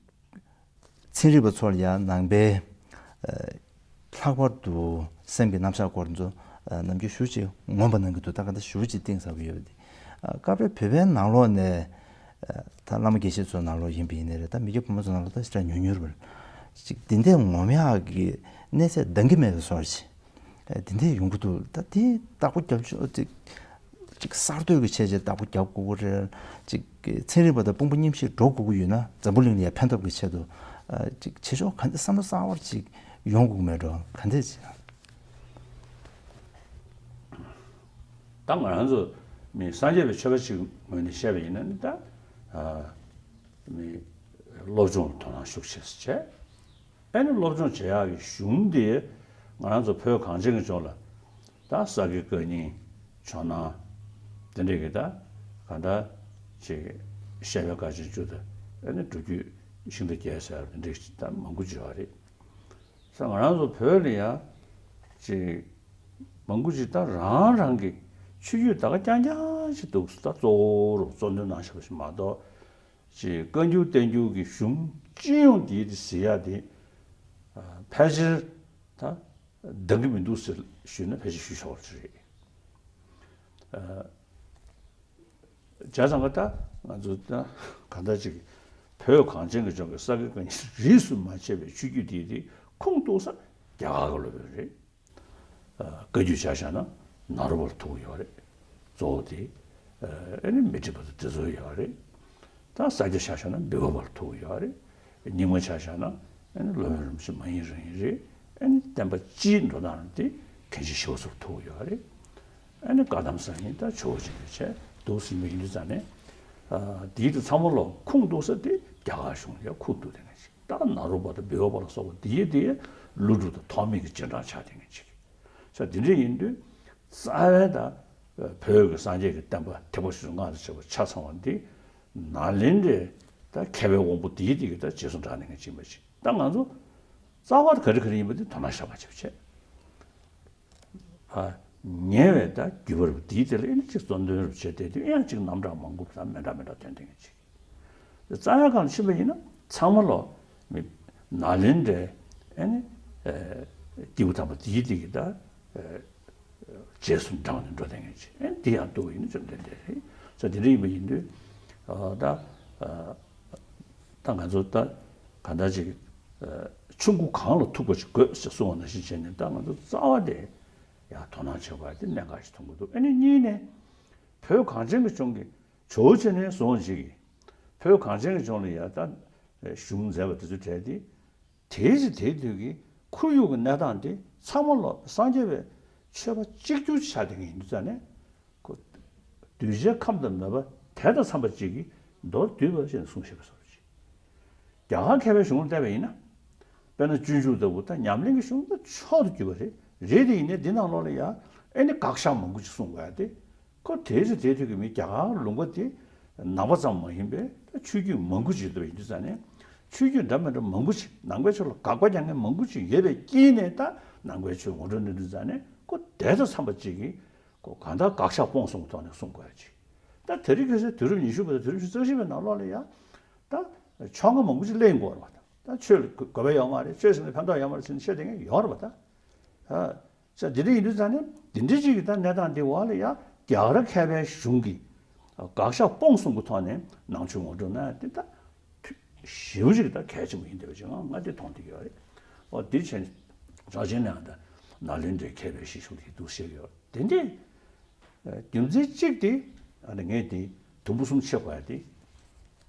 ཚན་རིག་པ་ཚོ་ལ་ཡང་ནང་པའི་ལྷག་པར་དུ་སེམས་ཀྱི་རྣམ་གཞག་སྐོར་ཚོ་ནམ་རྒྱུན་ཞུ་ཅིག་ངོམ་པ་གནང་གི་འདུག་ད་ག་འདྲ་ཞུ་ཅིག་གཏིང་ཟབ་ཡོད་པ་འདི། སྐབས་རེ་བོད་པའི་ནང་ལོགས་ནས་ད་བླ་མ་དགེ་བཤེས་ཚོའི་ནང་ལོགས་ཡིན་པ་ཡིན་ནའི་རེད། ད་མི་སྐྱ་ཕོ་མོ་ཚོའི་ནང་ལོགས་ད་ཞེ་དྲག་ཉུང་ཉུང་རེད། ཅིག་འདི་འདྲའི་ངོམ་ཡག་གི་གནས་ཚད་འདང་གི་མེད་པའི་བཟོ་འདྲ་ཅིག་དེ་འདྲས་ཡོང་གི་འདུག་ད་དེ་བདག་པོ་རྒྱབ་ཆོག་ཅིག་ཅིག་གསར་གཏོད་ཀྱི་ཆེད་ཅིག་བདག་པོ་རྒྱབ་དགོས་ཀྱི་རེད། ཅིག་ཚན་རིག་པ་དང་དཔུང་པ་མཉམ་གཤིབ་འགྲོ་དགོས་ཀྱི་ཡོད་ན་འཛམ་བུ་གླིང་ལ་ཡང་ཕན་ཐོགས་ཀྱི་ཆེད་དུ་ཅིག་བྱེད་ཕྱོགས་ག་འདྲ་བསམ་བློ་གསར་པ་ཅིག་ཡོང་དགོས་ཀྱི་མེད་འགྲོ། ག་འདྲས་ཅིག་ད་ང་རང་ཚོ་མི་སངས་རྒྱས་པའི་ཆོས་པ་ཅིག་ངོས་ནས་བཤད་པ་ཡིན་ན་ནི་ད་མི་སློབ་སྦྱོང་ལ་དོ་སྣང་ཤུགས་ཆེ་ཙམ་བྱས། ཨ་ནི་སློབ་སྦྱོང་བྱེད་ཡག་གི་གཞུང་དེ་ང་རང་ཚོ་བོད་གངས་ཅན་གྱི་ལྗོངས་ལ་ད་ས་དགེ་བཀའ་རྙིང་ཇོ་ནང་དེ་འདྲས་ཀྱི་ད་ག་འདྲ་ཅིག་བཤད་པའི་བཀའ་ཆེན་བཅུ་དང་ཨ་ནི་སྒྲུབ་བརྒྱུད་ཤིང་རྟ་བརྒྱད་ཟེར་བ་དེ་འདྲས་ད་མང་པོ་ཅིག་ཡོད་རེད། ས་ང་རང་ཚོ་བོད་ལ་ཡང་ཅིག་མང་པོ་ཅིག་ད་རང་རང་གི་ཆོས་བརྒྱུད་ད་ག་རྐྱང་རྐྱང་ཅིག་འདུག་ད་གཙོ་བོ་རུ་གཙོ་འདོན་གནང་བཞག་པ་ཞིག་མ་གཏོགས། ཅིག་བཀའ་འགྱུར་བསྟན་འགྱུར་གྱི་གཞུང་སྤྱི་ཡོངས་འདིའི་དེ་ཟེར་ཡག་དེ་ཕལ་ཆེར་ད་འདང་གི་མི་འདུག་ཟེར་ཞུས་ན་ཕལ་ཆེར་ཞུ་ཆོག་པ་ཞིག་རེད། བྱས་ཙང་ག་ད་ང་ཚོ་ད་གང་ལྟར་ཅིག་བོད་གངས་ཅན་གྱི་ལྗོངས་ཀྱི་ས་དགེ་བཀའ་རྙིང་རིས་སུ་མ་ཆད་པའི་ཆོས་བརྒྱུད་དེ་དེ་ཁུངས་གཏུགས་ས་རྒྱ་གར་གྱི་སློབ་དཔོན་རེད། བཀའ་བརྒྱུད་ཆ་བཞག་ན་ནཱ་རོ་པ་ལ་ཐུག་ཡོད་རེད། གཙོ་བོ་དེ། ཨ་ནི་མཻ་ཏྲི་པ་དང་དེ་ཚོ་ཡོད་རེད། ད་ས་སྐྱ་ཆ་བཞག་ན་བི་བ་པ་ལ་ཐུག་ཡོད་རེད། རྙིང་མ་ཆ་བཞག་ན་ཨ་ནི་སློབ་དཔོན་རིན་པོ་ཆེ་མ་ཡིན་རང་ཡིན་རེད། ཨ་ནི་བསྟན་པ་སྤྱིའི་འགྲོ་སྟངས་དེ་མཁན་ཆེན་ཞི་བ་འཚོ་ལ་ཐུག་ཡོད་རེད། ཨ་ནི་བཀའ་གདམས་གསར་རྙིང་ད་ཇོ་བོ་རྗེ་ལས་བྱས་འདུག་ཟིན་པ་ཡིན་དུས་ཙང་ནས། དེའི་དུ་ཚང་མ་ལོ་ཁུངས་གཏུགས་ས་དེ་རྒྱ་གར་གཞུང་ལ་ཁུངས་གཏུགས་དེ་ནས་ཅིག་ད་ནཱ་རོ་པ་དང་བི་བ་པ་ལ་སོགས་པ་འདིའི་དེ་ཀླུ་སྒྲུབ་དང་ཐོགས་མེད་ཀྱི་རྗེས་འབྲང་ཆགས་དེ་ངས་ཅིག་ས་དེ་འདྲ་ཡིན་དུས་རྩ་བའི་ད་བོད་ཀྱི་སངས་རྒྱས་ཀྱི་བསྟན་པ་ཐེག་པ་ཆེ་ཆུང་སྔགས་དང་བཅས་པ་ཆ་ཚང་བ་འདི་ནཱ་ལེནྡྲའི་ད་མཁས་པའི་དབང་པོ་འདིའི་དེ་གི་ད་རྗེས་སུ་འབྲངས་ནས་ངས་ཅིག་མ་ཅིག་ད་ང་ཚོ་རྩ་བ་ག་རེ་ག་རེ་ཡིན་པ་འདི་དོ་སྣང་བཞག་པ་ཅིག་བྱས། ཉེ་བའི་ད་བརྒྱུད་པ་རུ་འདིའི་དེ་ལ་ཨེ་ནི་ཅིག་གཙོ་འདོན་རུ་བྱས་ཏེ་དུས་ཡང་ཅིག་རྣམ་གྲངས་མང་པོ་དང་མི་འདྲ་མི་འདྲ་ཐོན་ཏེ་ངེས་ཅིག་རྩ་བའི་སྒང་ལ་ཕྱིན་པ་ཡིན་ན་ཚང་མ་ལོ་མི་ནཱ་ལེནྡྲའི་ཨེ་ནི་སྐྱེས་བུ་དམ་པ་འདིའི་དེ་གི་ད་རྗེས་སུ་འབྲངས་ནས་འགྲོ་ཏེ་ངེས་ཅིག་ཨེ་འདི་ཡང་འདུག་ཡིན་ན་བཅོམ་ལྡན་འདས་རེད། ས་དེ་འདྲ་ཡིན་པ་ཡིན་དུས་ད་ད་ང་ཚོ་ད་ག་འདྲ་ཅིག་ཆུ་མགོ་གངས་ལ་ཐུག་པ་ཅིག་དགོས་ཞེས་གསུངས་པ་ནང་བཞིན་བྱས་ནས་ད་ང་ཚོ་རྩ་བ་དེ། ཡང་དོ་སྣང་བྱེད་དགོས་ཡ་དེ་གནད་འགག་ཞིག་མཐོང་གི་འདུག་ཨ་ནི་གཉིས་ནས་བོད་གངས་ཅན་གྱི་ལྗོངས་ཀྱི་ཇོ་བོ་རྗེ་ནས་བཟུང་ཅིག་གིས་བོད་གངས་ཅན་གྱི་ལྗོངས་ལ་ཡ་ད་གཞུང་མཛད་པ་དེ་ཚོའི་གྲས་དེ་དེའི་ཕྱི་དེའི་དུས་ཀྱི་ཁོར་ཡུག་གི་གནས་སྟངས་དེ་ཚང་མ་ལོ་སངས་རྒྱས་པའི་ཆོས་པ་གཅིག་གྱུར་ཆགས་བསྡད་མཁན་ཡིན་དུས་ཙང་ནས་ཁོ་གདུལ་བྱའི་ཁམས་དང་མོས་པ་དེ་དང་འཚམས་པ་ཅིག་གིས་མདོར་བསྡུས་པ་ཞེས་གསུངས་ཤེས་པ་སོགས་ཅིག་རྒྱ་གར་མཁས་པའི་གཞུང་ལ་བལྟས་པ་ཡིན་ན། དཔེར་ན་སྤྱོད་འཇུག་ལྟ་བུ་དང་ཉམས་ལེན་གྱི་གཞུང་དང་མཆོག་ཏུ་གྱུར་པ་རེད། རེད་དེ་ཡིན་ནའི་འདི་ནང་ལོགས་ལ་ཡང་ཨེ་ནི་དགག་བཞག་མང་པོ་ཅིག་གསུངས་པ་ཡ་དེ། ཁོ་དེའི་ཚེ་དེའི་དུས་ཀྱི་མི་རྒྱ་གར་ལུང་པ་དེ་ནང་པ་ཙམ་མ་ཡིན་པའི་ཆོས་བརྒྱུད་མང་པོ་ཅིག་ཡོད་པ་ཡིན་དུས་ཙང་ནས་ཆོས་བརྒྱུད་འདྲ་མི་འདྲ་མང་པོ་ཅིག་ནང་པའི་ཕྱོགས་ལ་དགག་པ་རྒྱག་མཁན་མང་པོ་ཅིག་ཡོད་པའི་དཀྱིལ་ནས་ད་ནང་པའི་ཆོས་ངོ་སྤྲོད་གནང་དུས་ཙང་ནས་ཁོ་དེ་དང་འཚམས་པ་ཅིག་གིས་ཁོ་གང་ལྟར་དགག་བཞག་སྤོང་གསུམ་གྱི་ཐོག་ནས་གསུངས་དགོས་ཡ་ཅིག་ད་དེ་རིང་ཁ་སང་དུས་རབས་ཉི་ཤུ་པ་དང་དུས་རབས་ཉི་ཤུ་རྩ་བཞི་པའི་ནང་ལོགས་ལ་ཡ། ད་ཕྱོགས་སྔ་མང་པོ་ཅིག་གླེང་དགོས་རེད་པ། ད་ཆོས་ལ་དགོས་པ་ཡོད་མ་རེད། ཆོས་ཟེར་ནས་ཕན་ཐོགས་ཡོད་མ་རེད་ཟེར་ནས་བཤད་བསྡད་མཁན་ཡོད་རེད་པ། ད་ས་འདི་འདྲ་ཡིན་དུས་ཙང་ནས་འདི་འདྲ་ཅིག་གི་ད་གནས་སྟངས་འདི་འོག་ལ་ཡ་རྒྱ་གར་མཁས་པའི་གཞུང་གི་དགག་བཞག་སྤོང་གསུམ་གྱི་ཐོག་ནས་ནང་ཆོས་ངོ་སྤྲོད་གནང་ཡ་དེ་ད་ཞེ་པོ་ཅིག་ད་གལ་ཆེན་པོ་ཡིན་བསྡད་པ་ཅིག་ང་ང་འདི་མཐོང་བསྡད་ཡོད་རེད། འོ་འདི་བྱས་ནས་གྲགས་ཅན་ནས་ད་ནཱ་ལེནྡྲའི་མཁས་པའི་གཞི་ཤུགས་ཀྱིས་འདུག་བཤད་ཡོད་དེ་འདྲས། རྒྱུ་མཚན་གཅིག་དེ་ཨ་ནི་ངས་དེ་དུམ་བུ་གསུམ་ཕྱེ་དགོས་ཡ་དེ།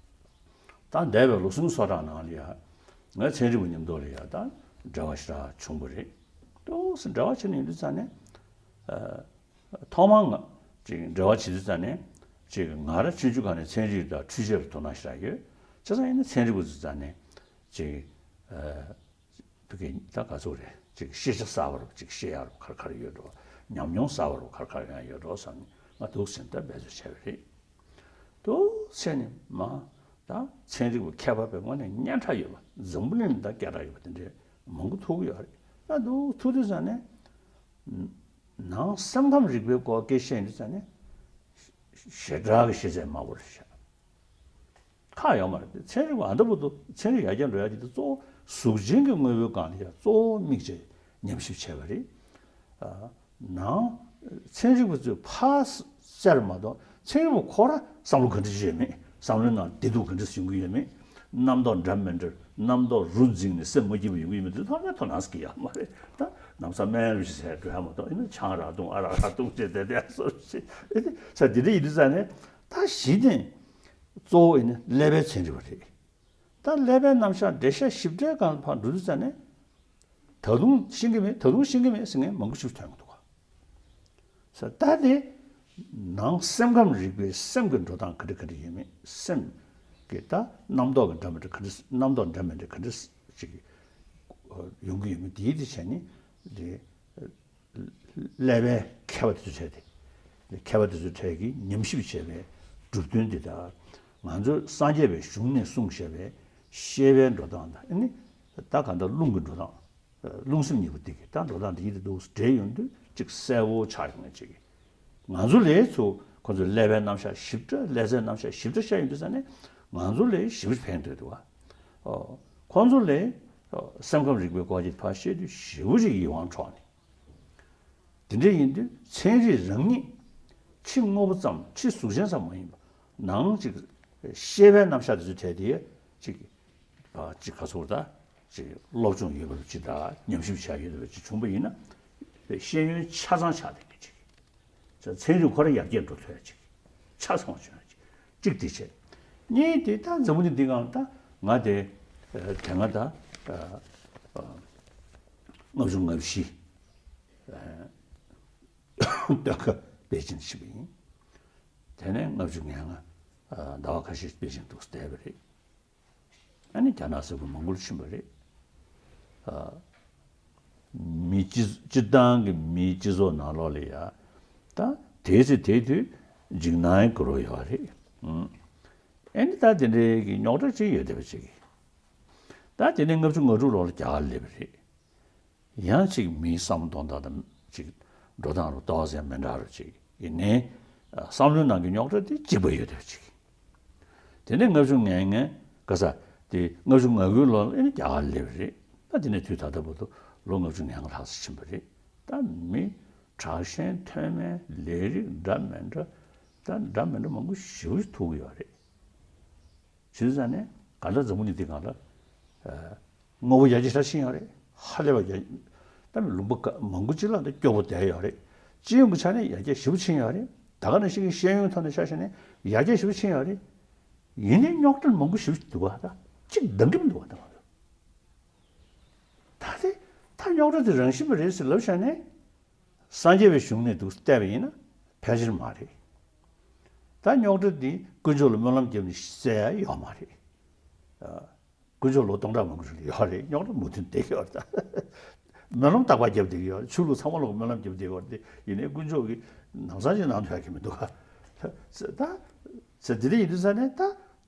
ད་འདས་པའི་ལོ་གསུམ་སོ་གྲངས་ནང་ལ་ཡ་ང་ཚན་རིག་པ་མཉམ་དུ་ལ་ཡ་ད་འབྲེལ་བ་ཞེ་དྲག་བྱུང་བ་རེད། ཏོག་ཙམ་འབྲེལ་བ་བྱས་ནས་ཡིན་དུས་ཙང་ནས་ཨ་ཐོག་མར་ང་ཅིག་འབྲེལ་བ་བྱེད་དུས་ཙང་ནས་ཅིག་ང་རང་ཆུང་ཆུང་སྒང་ནས་ཚན་རིག་དང་འཕྲུལ་ཆས་ལ་དོ་སྣང་ཞེ་དྲག་ཡོད། བྱས་ཙང་ཡིན་ན་ཚན་རིག་པ་ཚོ་ཙང་ནས་ཅིག་ཨ། བོད་སྐད་ད་ག་ཚོད་རེད། ཅིག་ཤེས་བྱ་གསར་པ་རུ་ཅིག་ཤེས་ཡག་རུ་ག་རེ་ག་རེ་ཡོད་འགྲོ། ཉམས་མྱོང་གསར་པ་རུ་ག་རེ་ག་རེ་ཡང་ཡོད་འགྲོ་བསམ་ནས་ང་འདུག་སེ་ད་འབད་རྩོལ་བྱས་པ་རེད། འདུག་སེ་ནས་མ་ད་ཚན་རིག་པ་མཁས་པ་བས་དངོས་གནས་སྙན་གྲགས་ཡོད་པ་འཛམ་བུ་གླིང་ལ་ད་སྐད་གྲགས་ཡོད་པ་དེ་འདྲའི་མང་པོ་ཐུག་གི་ཡོད་རེད། ད་འདུག་ཐུག་དུས་ཙང་ནས་ནང་སེམས་ཁམས་རིག་པའི་སྐོར་སྐད་ཆ་བཤད་དུས་ཙང་ནས་ཞེ་དྲག་གི་ཤེས་ཚད་དམའ་པོ་རེད་བཤད། ཁག་ཡོད་མ་རེད། ཚན་རིག་པ་ཨ་འདྲ་པོ་འདུག་ཚན་རིག་ཡར་རྒྱས་འགྲོ་ཡ་དེ་གཙོ་བོ་གཟུགས་ཅན་གྱི་དངོས་པོའི་སྒང་ལ་ཡ་གཙོ་བོ་དམིགས་བྱས་ཉམས་ཞིབ་བྱས་པ་རེད། ཨ་ནང་ཚན་རིག་པ་ཚོས་ཕར་བཙལ་མ་གཏོགས་ཚན་རིག་པ་ཁོ་རང་བསམ་བློ་ག་འདྲ་ཞིག་ཡོད་མེད། བསམ་བློའི་ནང་བདེ་སྡུག་ག་འདྲ་ཞིག་ཡོང་གི་ཡོད་མེད། རྣམ་རྟོག་འདྲ་མི་འདྲ་རྣམ་རྟོག་རུ་འཛིངས་ནས་སེམས་མ་སྐྱིད་པ་ཡོང་གི་ཡོད་མེད་དེ་ཐོག་མའི་དོ་སྣང་ཟེར་གྱི་ཡོད་མ་རེད། ད་ནམ་སང་སྨན་རུ་ཞིག་ཟས་འགྲོ་ཡ་མ་གཏོགས་ཡིན་ན་ཆང་རག་བཏུང་ཨ་རག་རག་བཏུང་བྱས་བསྡད་བསྡད་སོ་ཞིག་ཨེ་དེ་ས་དེ་འདྲ་ཡིན་དུས་ཙང་ནས་ད་གཞི་ནས། གཙོ་བོ་ཡིན་ན་ཀླད་པའི་ཚན་རིག་པ་རེད། ད་ཀླད་པའི་རྣམ་གཞག་འགྲེལ་བཤད་ཞིབ་ཕྲའི་སྒང་ལ་ཕར་འགྲོ་དུས་ཙང་ནས། ད་དུང་ཤེས་ཀྱི་མེད་ད་དུང་ཤེས་ཀྱི་མེད་ཟེར་མཁན་མང་པོ་ཞིག་ཐོན་གྱི་འདུག་ག་ས་ད་དེ་ནང་སེམས་ཁམས་རིག་པའི་སེམས་ཀྱི་འགྲོ་སྟངས་ག་འདྲ་ག་འདྲ་ཡོད་མེད་སེམས་ཀྱི་ད་རྣམ་རྟོག་གི་འདྲ་མི་འདྲ་ག་འདྲ་རྣམ་རྟོག་འདྲ་མི་འདྲ་ག་འདྲ་ཅིག་ཡོང་གི་ཡོད་མེད་དེའི་དེ་བྱས་ནས་དེ། ཀླད་པའི་མཁས་པ་དེ་ཚོ་བྱས་ཏེ། མཁས་པ་དེ་ཚོ་གྲས་ཀྱིས་ཉམས་ཞིབ་བྱས་པའི་གྲུབ་དོན་འདི་དག་ང་ཚོ་སངས་རྒྱས་པའི་གཞུང་ནས་གསུངས་བཞག་པའི་ཤེས་པའི་འགྲོ་སྟངས་དང་ཨ་ནི་ད་གང་ལྟར་རླུང་གི་འགྲོ་སྟངས། རླུང་སེམས་གཉིས་པོ་འདི་གི་ད་འགྲོ་སྟངས་འདི་ཡིད་དུ་འདུག་འདྲེས་ཡོང་དུས་གཅིག་གསལ་བོ་ཆགས་ཡོང་ངེས་ཅིག་ང་ཚོ་ལས་ཚོ་ཁོ་ཚོའི་ཀླད་པའི་རྣམ་གཞག་ཞིབ་ཕྲ་ཀླད་རྩའི་རྣམ་གཞག་ཞིབ་ཕྲ་བཤད་ཡོང་དུས་ཙང་ནས་ང་ཚོ་ལས་ཞིབ་ཕན་ཐོགས་འདུག་བ། ཁོ་ཚོ་ལས་སེམས་ཁམས་རིག་པའི་སྐོར་གྱི་ཕར་བཤད་དུས་ཞེ་པོ་ཅིག་ཡིད་དབང་འཕྲོག་ནས། དེ་འདྲ་ཡིན་དུས་ཚན་རིག་རང་ཉིད་ ཕྱི་དངོས་པོ་ཙམ་ཕྱི་གཟུགས་ཅན་ཙམ་མ་ཡིན་པ་ནང་ཅིག་ཤེས་པའི་རྣམ་གཞག་དེ་ཚོའི་གྲས་དེ་ཅིག་ཅིག་ག་ཚོད་ད་ཅིག་སློབ་སྦྱོང་ཡོད་པ་ཅིག་དང་ཉམས་ཞིབ་བྱ་ཡོད་པ་ཅིག་བྱུང་པ་ཡིན་ན་ཤེས་ཡོན་ཆ་ཚང་ཆགས་བསྡད་མཁན་ཅིག་ཚན་རིག་ཁོ་རང་ཡར་རྒྱས་འགྲོ་ཐུབ་ཡ་ཅིག་ཆ་ཚང་བ་བྱུང་ཡ་ཅིག་གཅིག་དེ་བྱས། གཉིས་དེ་ད་འཛམ་བུ་གླིང་འདི་སྒང་ད་ང་དེ་དེ་སྔ་ད་ལྔ་བཅུ་ང་བཞི་སྟོན་ཁ་པེ་ཅིན་ཕྱིན་པ་ཡིན། དེ་ནས་ལྔ་བཅུ་ང་ལྔ་ཟླ་བ་ཁ་ཤས་པེ་ཅིན་འདུག་བསྡད་པ་རེད། ཨ་ནི་རྒྱ་ནག་སོག་པོ་མང་པོ་ཕྱིན་པ་རེད། ཨ། མི་སྤྱི་སྤྱིར་བཏང་གི་མིའི་སྤྱི་ཚོགས་ནང་ལོགས་ལ་ཡ། ད་དེའི་ཚེ་དེའི་དུས་འཇིགས་སྣང་གི་རོ་ཡོད་རེད། ཨ་ནི་ད་དེ་འདྲའི་གི་རྙོག་དྲ་ཅིག་ཡོད་བསྡད་པ་ཅིག་ད་དེ་ནས་ལྔ་བཅུ་ང་དྲུག་ལོར་རྒྱ་གར་སླེབས་པ་རེད། ཡང་ཅིག་མིའི་བསམ་བློ་གཏོང་སྟངས་དང་ཅིག་འགྲོ་སྟངས་རུ་ཏོག་ཙམ་མི་འདྲ་རུ་ཅིག་ཡིན་ནའི་བསམ་བློའི་ནང་གི་རྙོག་དྲ་དེ་གཅིག་པ་ཡོད་བསྡད་པ་ཅིག་དེ་ནས་ལྔ་བཅུ་ང་ལྔ་ག་ས་དེ་ལྔ་བཅུ་ང་དགུའི་ལོ་ལ་ཨེ་ནི་རྒྱ་གར་སླེབས་རེད། ད་དེ་ནས་དུས་ད་ལྟ་བར་དུ་ལོ་ལྔ་བཅུ་ང་ལྔ་ལྷག་ཙམ་ཕྱིན་པ་རེད། ད་མི་དྲག་ཞན་མཐོ་དམན་ལས་རིགས་འདྲ་མི་འདྲ་ད་འདྲ་མི་འདྲ་མང་པོ་ཞེ་པོ་ཅིག་ཐུག་གི་ཡོད་རེད། བྱས་ཙང་ནས་ག་ལ་འཛམ་བུ་གླིང་འདི་སྒང་ལ། དངོས་པོ་ཡར་རྒྱས་ཞེ་དྲག་ཕྱིན་ཡོད་རེད། ཧ་ལས་པ་ཡར། ད་མི་ལུང་པ་ག་མང་པོ་ཅིག་ལ་འདི་སྐྱོ་པོ་བསྡད་ཡོད་རེད། སྤྱི་ཡོངས་ཀྱི་ཆ་ནས་ཡར་རྒྱས་ཞེ་པོ་ཕྱིན་ཡོད་རེད། ད་ག་ནང་བཞིན་གྱི་ཤེས་ཡོན་ཐོག་ནས་ཆ་བཞག་ནས་ཡར་རྒྱས་ཞེ་པོ་ཕྱིན་ཡོད་རེད། ཡིན་ནའི་རྙོག་དྲ་མང་པོ་ཞེ་པོ་ཅིག་འདུག་ག་ད་གཅིག་འདང་གི་མི་འདུག་ག་ད་ང་ཚོ། ད་དེ་ད་རྙོག་དྲ་དེ་རང་བཞིན་པ་རེད་ཟེར་ལབ་བཞག་ནས། སངས་རྒྱས་པའི་གཞུང་ནས་འདུག་བལྟས་པ་ཡིན་ན་ཕལ་ཆེར་མ་རེད། ད་རྙོག་དྲ་འདི་དཀོན་མཆོག་ལ་སྨོན་ལམ་བརྒྱབ་ནས་སེལ་ཡ་ཡོད་མ་རེད། ཨ། དཀོན་མཆོག་ལོ་སྟོང་ཕྲག་མང་པོ་ཞིག་ལ་ཡོད་རེད། རྙོག་དྲ་མུ་མཐུད་བསྡད་ཡོད་རེད་ད། སྨོན་ལམ་རྟག་པར་བརྒྱབ་བསྡད་ཀྱི་ཡོད་རེད། ཆོས་ལུགས་ཚང་མ་ལ་སྨོན་ལམ་བརྒྱབ་བསྡད་ཡོད་རེད་དེ་ཡིན་ནའི་དཀོན་མཆོག་གིས་ནམ་སང་ཅིག་གནང་ཐུབ་ཡ་གི་མི་འདུག་ག་ད། ཟེར་དེ་འདྲ་ཡིན་དུས་ཙང་ནས་ད་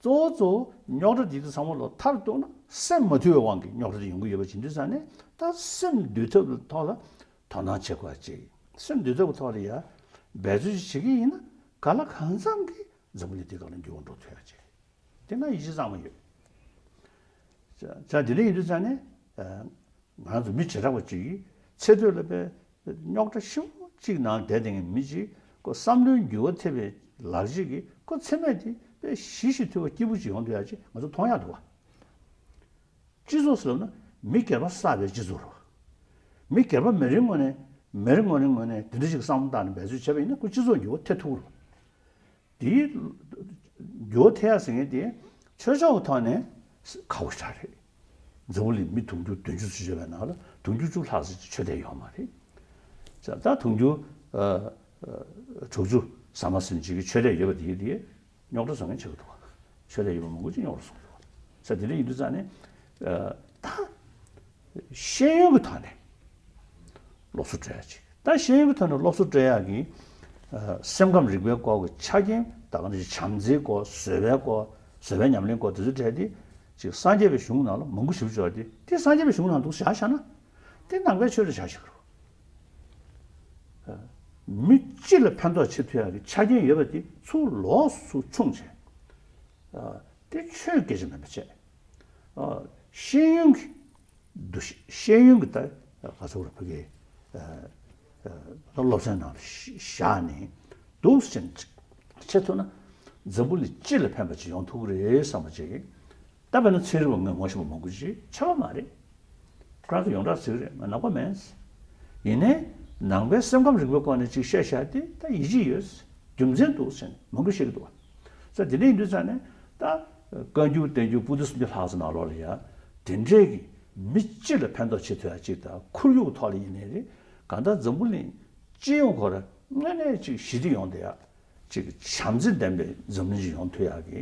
གཙོ་བོ་གཙོ་བོ་རྙོག་དྲ་འདི་ཚོ་ཚང་མ་ལོ་མཐར་གཏུགས་ན་སེམས་མ་དུལ་བའི་དབང་གིས་རྙོག་དྲ་དེ་ཡོང་གི་ཡོད་པ་ཡིན་དུས་ཙང་ནས་ད་སེམས་འདུལ་ཐབས་ཐོག་ལ་དོ་སྣང་བྱེད་དགོས་ཅིག་སེམས་འདུལ་ཐབས་ཀྱི་ཐོག་ལ་ཡ་འབད་རྩོལ་ཅིག་བྱེད་ཀྱི་ཡིན་ན་ག་ལ་གང་འཚམ་གྱིས་འཛམ་བུ་གླིང་འདི་སྒང་ལ་འགྱུར་བ་འགྲོ་ཐུབ་ཡ་ཅིག་རེད། དེ་ན་ཡིད་ཆེས་གཙང་མ་ཡོད། ཅག་དེ་འདྲ་ཡིན་དུས་ཙང་ནས། ང་རང་ཚོ་མི་བྱེ་བྲག་པ་ཅིག་གིས་ཚེ་སྟོད་ལ་དཔེ་རྙོག་དྲ་ཞེ་པོ་ཅིག་ནང་བསྡད་བསྡད་མཁན་མི་ཅིག་ཁོ་བསམ་བློའི་འགྱུར་བ་ཐེབས་པའི་ལག་རྗེས་ཀྱིས་ཁོ་ཚེ་སྨད་དེ་དཔེ་ཞི་ཞིང་དུལ་བ་སྐྱིད་པོ་ཅིག་ཡོང་ཐུབ་ཡ་ཅིག་ང་ཚོ་མཐོང་ཡ་འདུག་བ། སྤྱི་ཚོགས་ཟེར་ལབ་ན་མི་སྒེར་པ་བསགས་པའི་སྤྱི་ཚོགས་རེད་བ། མི་སྒེར་པ་མི་རེ་ངོས་ནས་མི་རེ་ངོས་ནས་ངོས་ནས་དེ་འདྲ་ཅིག་བསམ་བློ་བཏང་ནས་འབད་རྩོལ་བྱས་པ་ཡིན་ན་ཁོ་སྤྱི་ཚོགས་འགྱུར་བ་ཐེབས་ཐུབ་ཀྱི་རེད། དེའི་འགྱུར་བ་ཐེབས་ཡ་ཟེར་མཁན་དེ་ཆོས་ཕྱོགས་ཀྱི་ཐོག་ནས་ཁག་པོ་ཞེ་དྲག་རེད། འཛམ་བུ་གླིང་མི་དུང་ཕྱུར་བདུན་ཅུ་ཙམ་ཡོད་པའི་ནང་ལ་དུང་ཕྱུར་བཅུ་ལྷག་ཙམ་ཅིག་ཆོས་དད་ཡོད་མ་རེད། ད་དུང་ཕྱུར་ཨ་ཨ་དྲུག་ཅུ་ཟ་མ་ཟིན་ཅིག་གིས་ཆོས་དད་ཡོད་པ་དེ་དེ་རྙོག་དྲ་བཟོ་མཁན་ཆགས་ཀྱི་འདུག་བ། ཆོས་དད་ཡོད་པ་མང་པོ་ཅིག་རྙོག་དྲ་བཟོ་གི་འདུག་བ། ས་དེ་འདྲ་ཡིན་དུས་ཙང་ནས་ཨ་ད། ཤེས་ཡོན་གྱི་ཐོག་ནས་སློབ་གསོ་སྤྲད་ཡ་ཅིག་ད་ཤེས་ཡོན་གྱི་ཐོག་ནས་སློབ་གསོ་སྤྲད་ཡ་གི་ཨ་སེམས་ཁམས་རིག་པའི་སྐོར་གྱི་ཆ་རྐྱེན་ད་ག་ནང་བཞིན་བྱམས་བརྩེའི་སྐོར་བཟོད་པའི་སྐོར་བཟོད་པའི་ཉམས་ལེན་སྐོར་དེ་ཚོ་སྤྲད་དེ་ཅིག་སངས་རྒྱས་པའི་གཞུང་ནང་ལ་མང་པོ་ཞེ་པོ་ཅིག་ཡོད་དེ་དེ་སངས་རྒྱས་པའི་གཞུང་ནང་འདུག་བཞག་བཞག་ན་དེ་ནང་པའི་ཆོས་རེད་བཞག་བཞག་རེད། མི་སྤྱི་ལ་ཕན་ཐོགས་བྱེད་ཐུབ་ཡ་གི་ཆ་རྐྱེན་ཡོད་པ་དེ་ཚུར་ལོགས་སུ་ཕྱུང་བྱས། ཨ་དེ་ཆོས་སྐད་ཆ་མིན་པ་བྱས། ཨ་ཤེས་ཡོན་གྱི་འདུ་ཤེས་ཤེས་ཡོན་གྱི་ད་ག་ཚོད་རེད་ཕ་གི་ཨ་ཨ་སློབ་ཚན་ནང་ལ་བཞག་ནས་འདུག་སེ་བྱས་ཐུབ་ན་འཛམ་བུ་གླིང་སྤྱི་ལ་ཕན་པ་ཅིག་ཡོང་ཐུབ་ཀྱི་རེད་བསམ་པ་ཅིག་གིས། ད་དཔེར་ན་ཚན་རིག་པ་ངོས་ངོ་ཤེས་པ་མང་པོ་ཅིག་ཆགས་པ་མ་རེད། ཁོ་རང་ཚོ་ཡོངས་གྲགས་ཟེར་གི་རེད་ང་ནག་པ་མིན། ཡིན་ནའི་ནང་པའི་སེམས་ཁམས་རིག་པའི་སྐོར་ནས་ཅིག་བཤད་བཞག་དེ་ད་ཡིད་ཆེས་ཡོད། རྒྱུ་མཚན་འདུག་ཟེར་ནས་མང་པོ་བཤད་ཀྱི་འདུག་བ། ས་དེ་འདྲ་ཡིན་དུས་ཙང་ནས་ད་བཀའ་འགྱུར་བསྟན་འགྱུར་པུ་ཏི་སུམ་བརྒྱ་ལྷག་ཙམ་ནང་ལོགས་ལ་ཡ་དེ་འདྲས་ཀྱི་མི་སྤྱི་ལ་ཕན་ཐོགས་བྱེད་ཐུབ་ཡ་ཅིག་དང་ཁོར་ཡུག་ཐོག་ལ་ཡིན་ནའི་རེད་གང་ལྟར་འཛམ་བུ་གླིང་སྤྱི་ཡོངས་ཁོ་ར་དངོས་གནས་ཅིག་ཞི་བདེ་ཡོང་བསྡད་ཡ། ཅིག་བྱམས་བརྩེ་ལྡན་པའི་འཛམ་གླིང་ཅིག་ཡོང་ཐུབ་ཡག་གི་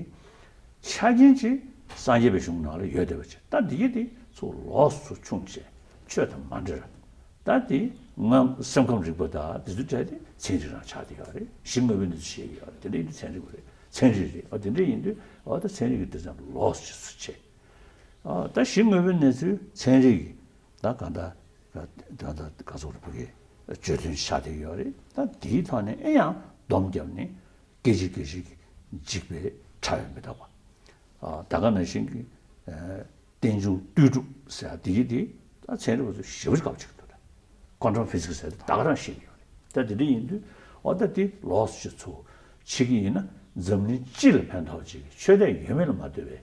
ཆ་རྐྱེན་ཅིག་སངས་རྒྱས་པའི་གཞུང་ནང་ལ་ཡོད་བསྡད་པ་ཅིག་ད་འདི་གི་དེ་ཚུར་ལོགས་སུ་ཕྱུང་བྱས་ཆོས་དང་མ་འབྲེལ། ད་དེ་ང་སེམས་ཁམས་རིག་པ་དང་དེ་ཚོའི་གྲས་དེ་ཚན་རིག་རང་ཆགས་བསྡད་ཡོད་རེད། གཞི་དངོས་པོའི་གནས་ཚུལ་བཤད་ཀྱི་ཡོད་རེད། དེ་འདྲ་ཡིན་དུས་ཚན་རིག་པ་རེད། ཚན་རིག་རེད། ཨ་དེ་འདྲ་ཡིན་དུས་ཨ་ད་ཚན་རིག་གི་དེ་ཚོ་ལོགས་སུ་ཕྱུང་བྱས། ཨ་ད་གཞི་དངོས་པོའི་གནས་ཚུལ་ཚན་རིག་གི་ད་གང་ལྟར་ད་ད་ག་ཚོད་རེད་ཕ་གི་བརྗོད་དོན་ཆགས་བསྡད་ཡོད་རེད། ད་དེའི་ཐོག་ནས་ཨེ་ཡང་སྡོམ་བརྒྱབ་ནས་སྐད་ཅིག་སྐད་ཅིག་གིས་འཇིག་པའི་ཕྲ་བའི་མི་རྟག་པ། ཨ་ད་ག་ནང་བཞིན་གྱི་ཨ་རྟེན་འབྱུང་ལྟོས་གྲུབ་ཟེར་ཡ་དེ་གི་དེ་ད་ཚན་རིག་པ་ཚོ་ཞེ་པོ་ཅིག་དགའ་པོ་བྱེད་ཀྱི་འདུག་ད་ཀོན་ཊམ་ཕི་ཟིག་སི་ཟེར་ཡ་དེ་ད་ག་རང་ཤེས་ཀྱི་ཡོད་རེད། ད་དེ་འདྲ་ཡིན་དུས་ འོ་ད་དེ་ལོགས་སུ་ཅིག་ཚུར་ཕྱེ་གི་ཡིན་ན་འཛམ་གླིང་སྤྱི་ལ་ཕན་ཐོགས་ཅིག་ཆོས་དད་ཡོད་མེད་ལ་མ་ལྟོས་པའི།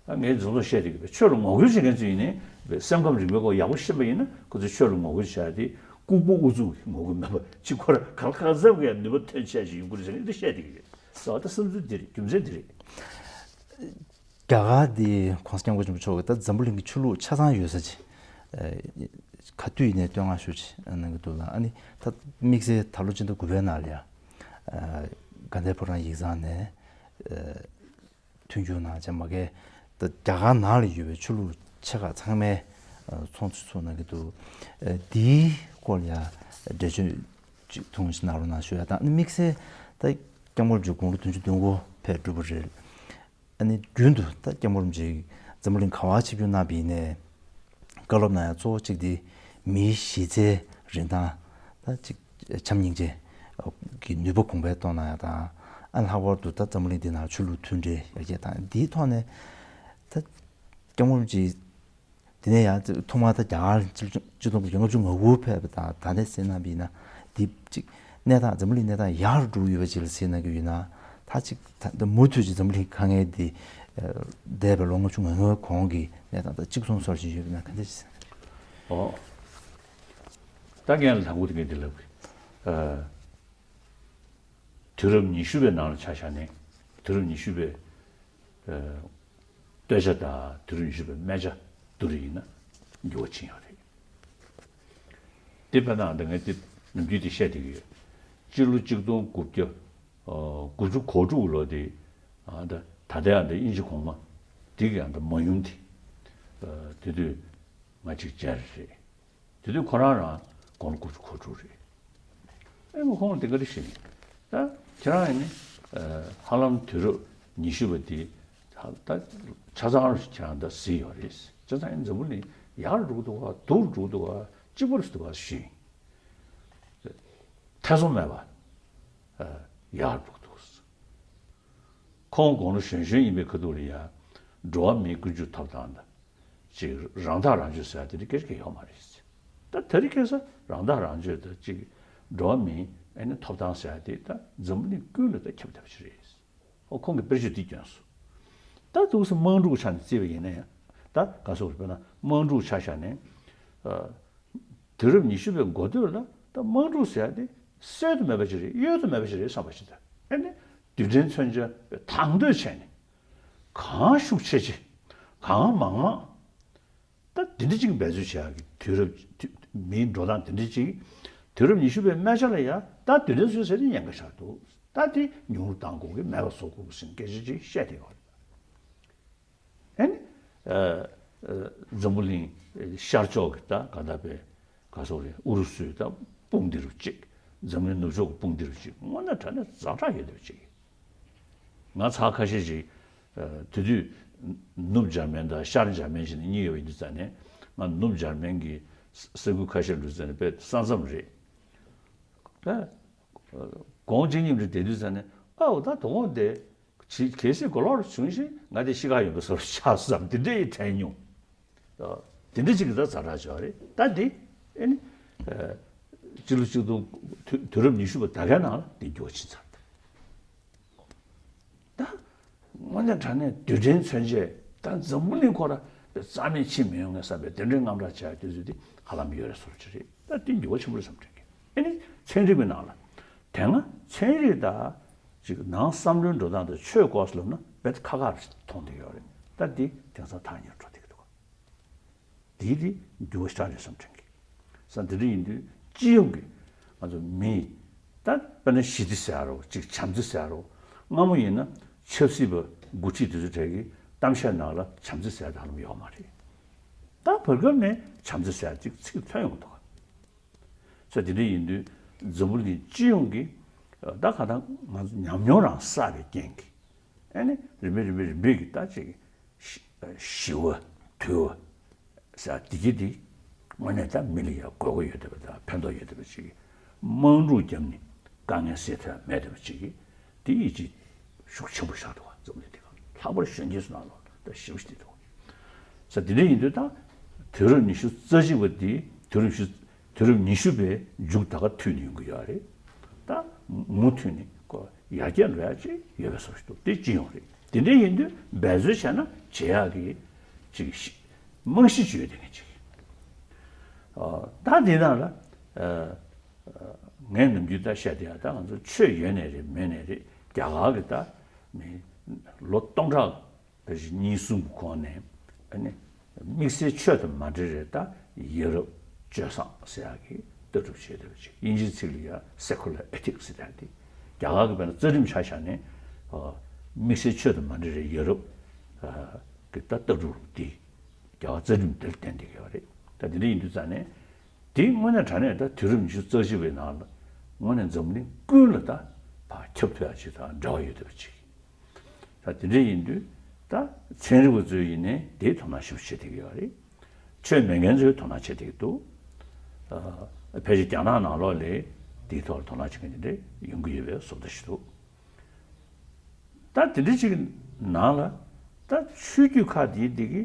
ད་ངས་རྫོང་རྫོང་བཤད་བསྡད་ཀྱི་ཆོས་ལ་ངོ་རྒོལ་བྱེད་མཁན་ཚོ་ཡིན་ནའི་སེམས་ཁམས་རིག་པའི་སྐོར་ཡག་པོ་ཤེས་པ་ཡིན་ན་ཁོ་ཚོས་ཆོས་ལ་ངོ་རྒོལ་བྱ་ཡ་དེ་ལྐུགས་པ་ཨུ་ཚུགས་ཀྱི་ངོ་རྒོལ་མེད་པ་ཅིག་ཁོ་ར་ག་ལ་གང་འཚམ་གྱི་ནུས་པ་ཐོན་ཆེ་ཞིག་ཡོང་གི་རེད་ཟེར་ནས་འདི་བཤད་བསྡད་ཀྱི་ཡོད། ད་བསམ་ཚུལ་འདི་རེད། རྒྱུ་མཚན་འདི་རེད། རྒྱ་གར་འདི་༸གོང་ས་༸སྐྱབས་མགོན་ཆེན་པོ་མཆོག་གིས་ད་འཛམ་བུ་གླིང་གི་ཆོས་ལུགས་ཆ་ཚང་ཡོད་ས་ཅིག་ག་དུས་ཡིན་ནའི་བསྟོད་བསྔགས་ཞུ་ཅིག་གནང་གི་འདུག་ལ། ཨ་ནི་ད་དམིགས་བསལ་ད་ལོ་ཕྱི་ཟླ་དགུ་པའི་ནང་ལ་ཡ་དགའ་ལྡན་ཕོ་བྲང་ཡིག་ཚང་ནས་མཐུན་འགྱུར་གནང་བྱས་མ་གས་ད་རྒྱ་གར་ནང་ལ་ཡོད་པའི་ཆོས་ལུགས་ཆེ་ཁག་ཚང་མའི་ཚོགས་འདུ་ཚོགས་གནང་གི་འདུག་འདིའི་སྐོར་ལ་ཡ་འགྲེལ་བརྗོད་ཅིག་ཐུང་ཞིག་གནང་རོགས་གནང་ཞུ་ཡ་དང་། ཨ་ནི་དམིགས་བསལ་ད་༸སྐྱབས་མགོན་རིན་པོ་ཆེ་དགུང་ལོ་བདུན་ཅུ་དོན་དགུ་ཕེབས་གྲུབ་པ་རེད། ཨ་ནི་རྒྱུན་དུ་ད་༸སྐྱབས་མགོན་རིན་པོ་ཆེས་འཛམ་བུ་གླིང་ག་བ་ཆིབས་བསྒྱུར་གནང་བ་ཡིན་ནའི་བཀའ་སློབ་གནང་ཡ་གཙོ་བོ་གཅིག་དེ་མིའི་གཞི་རྩའི་རིན་ཐང་ད་གཅིག་བྱམས་སྙིང་རྗེ་གི་ནུས་པ་གོང་འཕེལ་གཏོང་གནང་ཡ་དང་། ཨ་ལྷག་པར་དུ་ད་འཛམ་བུ་གླིང་འདི་ནང་ཆོས་ལུགས་མཐུན་སྒྲིལ་ཡར་རྒྱས་དང་འདིའི་ཐོག་ནས་ད་༸སྐྱབས་མགོན་རིན་པོ་ཆེ་དེ་ནས་ཡང་ཐོག་མར་ད་རྒྱ་གར་ཆིབས་བསྒྱུར་གཏོང་ལྔ་བཅུ་ང་དགུ་ཕེབས་པ་དང་ད་ལྟའི་གཟིགས་གནང་བ་ཡིན་ན་འདི་གཅིག་གནས་སྟངས་འཛམ་བུ་གླིང་གནས་སྟངས་ཡག་རུ་འགྲོ་གི་ཡོད་པ་ཅིག་ལ་གཟིགས་གནང་གི་ཡོད་ན། ད་གཅིག་ད་ད་མུ་མཐུད་ཀྱི་འཛམ་བུ་གླིང་དཀའ་ངལ་འདི་འདས་པའི་ལོ་ལྔ་བཅུ་ང་ལྔའི་གོང་གི་གནས་སྟངས་དང་གཅིག་མཚུངས་བཟོ་བཞིན་ཡོད་པ་ན་ག་འདྲ་ཞིག་ཟེར། ཨོ། ད་ངས་ལ་དང་པོ་དེ་ངས་འདི་ལབ་གི། དུས་རབས་ཉི་ཤུ་པའི་ནང་ལ་ཆ་བཞག་ནས་དུས་རབས་ཉི་ཤུ་པའི་སྟོད་ཆ་དང་དུས་རབས་ཉི་ཤུ་པའི་སྨད་ཆ་བསྡུར་ཡིན་ན་འགྱུར་བ་ཕྱིན་ཡོད་རེད། དེ་དཔེར་ན་འདི་ངས་དེ་ནམ་རྒྱུན་དེ་བཤད་བསྡད་ཀྱི་ཡོད། སྤྱི་ལོ་གཅིག་སྟོང་དགུ་བརྒྱ་དགུ་བཅུ་གོ་དྲུག་ལོ་དེ་ད་ད་ལྟའི་ཨ་འདི་དབྱིན་ཇི་གོང་མ་དེ་གི་ཨ་འདི་མ་ཡུམ་དེ་དེ་དུས་ང་གཅིག་མཇལ་རེད། དེ་དུས་ཁོ་རང་རང་དགུང་ལོ་དགུ་བཅུ་གོ་དྲུག་རེད། ཨེ་ངོ་ཁོང་དེ་ག་རེ་ཤེས་ནས་ད་ཁྱེད་རང་ཡིན་ནི་ཧ་ལམ་དུས་རབས་ཉི་ཤུ་པ་དེ་ད་ཆ་ཚང་རུ་ཁྱེད་རང་ད་གཟིགས་ཡོད་རེད། ཆ་ཚང་ཡིན་འཛམ་བུ་གླིང་ཡར་འགྲོ་གི་འདུག་ག་སྡུག་རུ་འགྲོ་གི་འདུག་ག་གཅིག་པ་རུ་འདུག་ག་ཞུས་ཡིན། ཐེ་ཚོམ་མེད་པ་ཡར་འགྲོ་གི་འདུག་ཁོང་དགུང་ལོ་གཞོན་གཞོན་ཡིན་པའི་ཁ་ཐུག་ལ་ཡང་འགྲོ་བ་མིའི་ཀུན་སྤྱོད་ཐོབ་ཐང་དང་ཅིག་རང་ཐག་རང་གཅོད་ཟེར་ཡ་དེ་འདྲ་སྐད་ཆ་ཡོད་མ་རེད། ད་དེ་རིང་ཁ་སང་རང་ཐག་རང་གཅོད་དང་ཅིག་འགྲོ་བ་མིའི་ཨ་ནི་ཐོབ་ཐང་ཟེར་ཡ་དེ་ད་འཛམ་བུ་གླིང་ཀུན་ལ་ད་ཁྱབ་བསྡད་པ་ཞིག་རེད། ཨོ་ཁོང་གིས་དཔེར་བརྗོད་འདི་བསྐྱོན་སོང་། ད་འདུག་སེ་དམངས་ཁྲོད་ཆ་ནས་བརྩིས་པ་ཡིན་ན་ཡང་ད་ག་སོགས་དཔེར་ན་དམངས་ཁྲོད་ཆ་བཞག་ནས་དུས་རབས་ཉི་ཤུ་པའི་འགོ་སྟོད་ལ་ད་དམངས་ཁྲོད་ཟེར་ཡ་དེ་སྲོལ་དུ་མེད་པ་ཞིག་རེད། གཡོལ་དུ་མེད་པ་ཞིག་རེད་བསམ་པ་ཞིག་འདུག་ཨ་ནི་རྡུལ་ཕྲན་མཚོན་ཆ་དང་དོད་བྱས་ནས་གང་ཤུགས་ཆེ་ཆེ་གང་མང་མང་ད་དེ་འདྲ་ཅིག་འབད་རྩོལ་བྱེད་ཡག་གི་དུས་རབས་དུས་མིའི་འགྲོ་སྟངས་དེ་འདྲ་ཅིག་དུས་རབས་ཉི་ཤུ་པའི་སྨད་ཆ་ལ་ཡང་ད་རྡུལ་ཕྲན་མཚོན་ཆ་ཟེར་དེ་ཉེན་ཁ་ཆགས་འདུག་ད་དེ་ཉུང་རུ་བཏང་དགོས་ཀྱི་མེད་པ་བཟོ་དགོས་ཀྱི་ཟེར་སྐད་ཆ་ཅིག་བཤད་བསྡད་ཡོད་རེད། ཨ་ནི། འཛམ་བུ་གླིང་ཤར་ཕྱོགས་ཀྱི་ད་ག་ད་པའི་ག་སོགས་རེད། ཨུ་རུ་སུའི་ད་དཔུང་སྡེ་རུ་གཅིག་འཛམ་གླིང་ནུབ་ཕྱོགས་ཀྱི་དཔུང་སྡེ་རུ་གཅིག་དངོས་གནས་དྲང་གནས་ཛ་དྲག་ཡོད་བསྡད་པ་ཅིག་ང་ཚར་ཁ་ཤས་ཅིག་དེ་དུས་ནུབ་འཇར་མན་དང་ཤར་འཇར་མན་བྱས་ནས་གཉིས་ཡོད་པ་ཡིན་དུས་ཙང་ནས་ང་ནུབ་འཇར་མན་གྱི་ས་ས་ཁུལ་ཁ་ཤས་འགྲོ་ཙང་ནས་དཔེ་ས་མཚམས་རེད། ད་དགོང་གཅིག་མཉམ་དུ་བསྡད་དུས་ཙང་ནས་ཨའོ་ད་དོ་དགོང་དེ། ཇི་གལ་སྲིད་གོ་ལོག་རུ་བྱུང་ཞིང་ང་དེ་ཤི་ཁ་ཡོད་པའི་བཟོ་འདྲ་ཆགས་སོང་བསམ་དེ་འདྲ་ཡི་དྲན་མྱོང་། དེ་འདྲ་ཅིག་གི་ད་ཛ་དྲག་ཅིག་ཡོད་རེད། ད་འདི་ཨེ་ནི་སྤྱི་ལོ་གཅིག་སྟོང་དུས་དུས་རབས་ཉི་ཤུ་པ་ད་གའི་ནང་ལ་འདི་འགྱུར་བ་ཕྱིན་ཚར་འདུག་ད་དངོས་གནས་དྲང་གནས་རྡུལ་ཕྲན་མཚོན་ཆས་ད་འཛམ་བུ་གླིང་ཁོ་ར་རྩ་མེད་ཕྱིན་མི་ཡོང་ངེས་བསམ་པའི་དེ་འདྲའི་དངངས་སྐྲག་བྱ་དུས་ཚོད་འདི་ཧ་ལམ་ཡོད་རེད་བཟོ་འདྲ་ཅིག་རེད། ད་འདི་འགྱུར་བ་ཆེན་པོ་རེད་བསམ་དྲན་གི་ཨེ་ནི་ཚན་རིག་པའི་ནང་ལ་དེ་སྔ་ཚན་རིག་དང་ཅིག་ནང་བསམ་བློའི་འགྲོ་སྟངས་དང་ཆོས་སྐོར་ལབ་ན་རྦད་དེ་ཁག་ཁག་རེ་མཐོང་བསྡད་ཡོད་རེད། ད་འདི་དེང་སང་ཐག་ཉེ་རུ་འགྲོ་བསྡད་ཀྱི་འདུག་འདི་འདི་འགྱུར་བ་ཞེ་དྲག་རེད་བསམ་དྲན་གི་ས་འདི་འདྲ་ཡིན་དུས་སྤྱི་ཡོངས་ཀྱི་ང་ཚོ་མི་ད་དཔེར་ན་ཞི་བདེ་ཟེར་ཡ་རོ་ཅིག་བྱམས་བརྩེ་ཟེར་ཡ་རོ་སྔ་མོ་ཡིན་ན་ཆབ་སྲིད་པ་འགོ་ཁྲིད་དེ་ཚོ་གྲས་ཀྱི་གཏམ་བཤད་ནང་ལ་བྱམས་བརྩེ་ཟེར་ཡ་ད་ལམ་ཡོད་མ་རེད། ད་བར་སྐབས་ནས་བྱམས་བརྩེ་ཟེར་ཡ་ཅིག་ཚིག་ཐོན་ཡོང་གི་འདུག་ས་དེ་འདྲ་ཡིན་དུས་འཛམ་བུ་གླིང་སྤྱི་ཡོངས་ཀྱི་ད་ག་ད་ང་ཚོ་ཉམས་མྱོང་རང་བསགས་པའི་རྐྱེན་གྱིས་ཨ་ནི་རིམ་པས་རིམ་པས་རིམ་པས་ཀྱི་ད་ཅིག་ཞི་བ་དུལ་བ་ཟེར་བདེ་སྐྱིད་འདི་དངོས་གནས་ད་མི་ལ་ཡང་དགོས་མཁོ་ཡོད་བསྡད་པ་དང་ཕན་ཐོགས་ཡོད་བསྡད་པ་ཅིག་དམངས་ཁྲོད་བརྒྱབ་ནས་དཀའ་ངལ་སེལ་ཐབས་མེད་བསྡད་པ་ཅིག་འདི་ཡིད་ཆེས་ཤུགས་ཆེན་པོ་བཞག་འདུག་ག་འཛམ་གླིང་འདི་ག་ལྷག་པར་གཞོན་སྐྱེས་ཚོ་ནང་ལོགས་ད་ཞེ་པོ་ཞིག་བསྡད་འདུག་ས་དེ་འདྲ་ཡིན་དུས་ད་དུས་རབས་ཉི་ཤུ་རྩ་གཅིག་པ་འདི་དུས་རབས་ཉི་ཤུ་དུས་རབས་ཉི་ཤུ་པའི་མཇུག་ད་ག་མཐུད་ནས་ཡོང་གི་ཡོད་རེད། ད་ མུ་མཐུད་ནས་ཁོ་ཡར་རྒྱས་འགྲོ་ཡག་ཅིག་ཡོད་པའི་བཟོ་ཞིག་འདུག་དེ་སྤྱི་ཡོངས་རེད། དེ་འདྲ་ཡིན་དུས་འབད་རྩོལ་བྱས་ན་བྱེད་ཡག་གི་ཅིག་རྨང་གཞི་ཅིག་ཡོད་དེ་ངས་ཅིག་ད་འདི་ནང་ལ་ངས་ནམ་རྒྱུན་ད་བཤད་དེ་ཡ། ད་ང་ཚོ་ཆོས་ཡོད་ནའི་རེད་མེད་ནའི་རེད། རྒྱ་གར་གི་ད་མི་ལོ་སྟོང་ཕྲག་ཕལ་ཆེར་གཉིས་གསུམ་གྱི་གོང་ནས་ཨ་ནི་དམིགས་བསལ་ཆོས་དང་མ་འབྲེལ་བའི་ད་ཡ་རབས་སྤྱོད་བཟང་ཟེར་ཡག་གི་ལྟ་གྲུབ་བྱས་བསྡད་པ་ཅིག་དབྱིན་ཇིའི་ཚིག་ལ་ཡ་secular ethics ཟེར་ཡག་དེ། རྒྱ་གར་གྱི་དཔེར་ན་རྩ་ཁྲིམས་ཆ་བཞག་ནས་དམིགས་བསལ་ཆོས་དང་མ་འབྲེལ་བའི་ཡ་རབས་ཀྱི་ད་ལྟ་གྲུབ་དེ་རྒྱ་གར་རྩ་ཁྲིམས་དེར་བརྟེན་བསྡད་ཀྱི་ཡོད་རེད། ད་དེ་འདྲ་ཡིན་དུས་ཙང་ནས་དེ་དངོས་གནས་དྲང་གནས་ད་དུས་རབས་ཉི་ཤུ་རྩ་གཅིག་པའི་ནང་ལ་དངོས་གནས་འཛམ་གླིང་ཀུན་ལ་ད་ཕར་ཁྱབ་ཐུབ་ཡག་ཅིག་དང་འབྲེལ་བ་ཡོད་བསྡད་པ་ཅིག་ད་དེ་འདྲ་ཡིན་དུས་ད་ཚན་རིག་པ་ཚོས་ཡིན་ནའི་དེའི་དོ་སྣང་ཞེ་པོ་བྱེད་བསྡད་ཀྱི་ཡོད་རེད། ཆོས་མེད་མཁན་ཚོས་དོ་སྣང་བྱེད་བསྡད་ཀྱི་འདུག་ཨ། ཕལ་ཆེར་རྒྱ་ནག་ནང་ལོགས་ལ་དེའི་ཐོག་ལ་དོ་སྣང་བྱེད་མཁན་དེ་འདྲ་ཡོང་གི་ཡོད་པའི་བཟོ་ལྟ་ཞིག་འདུག་ད་དེ་འདྲ་ཅིག་ནང་ལ་ད་ཆོས་བརྒྱུད་ཁག་དེའི་དེ་གི་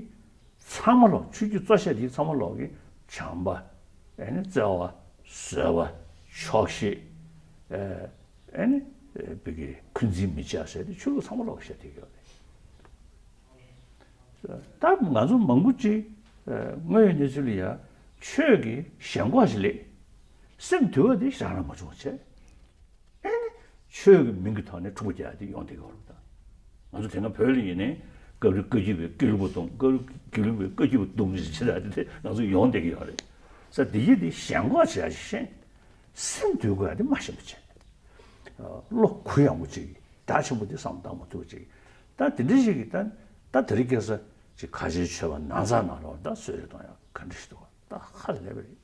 ཚང་མ་ལོག་ཆོས་བརྒྱུད་གཙོ་ཆེ་དེའི་ཚང་མ་ལོག་གི་བྱམས་པ། ཨེ་ནི་བརྩེ་བ། བཟོད་པ། ཆོག་ཤེས། ཨེ་ནི་བོད་ཀྱི་འཁོན་འཛིན་མི་བྱ་ཟེར་ཏེ་ཆོས་ལུགས་ཚང་མ་ལོག་བཤད་བསྡད་ཀྱི་ཡོད་རེད། ད་ང་ཚོ་མང་པོ་ཅིག་དངོས་ཡོད་གནས་ཚུལ་ལ་ཡ་ཆོས་ཀྱི་ཞེན་ཁོག་ཅིག་སླེབས། སེམས་དུལ་བ་དེ་ཞེ་དྲག་མ་བྱུང་བ་བྱས། ཨེ་ནི་ཆོས་ཀྱི་མིང་གི་ཐོག་ནས་འཁྲུག་པ་རྒྱག་ཡ་དེ་ཡོང་བསྡད་ཀྱི་ཡོད་རེད། ད་ང་ཚོ་དེ་སྔ་བོད་ལ་ཡིན་ནའི་སྐབས་རེ་བཀའ་བརྒྱུད་པའི་དགེ་ལུགས་པ་བརྡུང་། སྐབས་རེ་དགེ་ལུགས་པའི་བཀའ་བརྒྱུད་པ་བརྡུང་ཞེས་བྱེད་ཡ་དེ་དེ་ང་ཚོ་ཡོང་བསྡད་ཀྱི་ཡོད་རེད། ས་དེ་ཡི་དེ་ཞེན་ཁོག་བྱེད་ཡ་ཞིག་ཤེས། སེམས་དུལ་དགོས་ཡ་དེ་མ་ཤེས་པ་བྱས། བློ་གུ་ཡངས་པོ་ཅིག་རྒྱ་ཆེན་པོ་དེ་བསམ་བཏང་མ་ཐུབ་ཅིག་ད་དེ་འདྲ་ཞིག་གིས་ད་ད་དེ་རིང་ཁ་སང་ཅིག་ཁ་ཆེའི་ཆོས་པ་ནང་ཚང་ནང་ལོགས་ད་གསོད་རེས་གཏོང་ཡ་ག་འདྲ་ཞིག་འདུག་ད་ཧ་ལས་པ་རེད།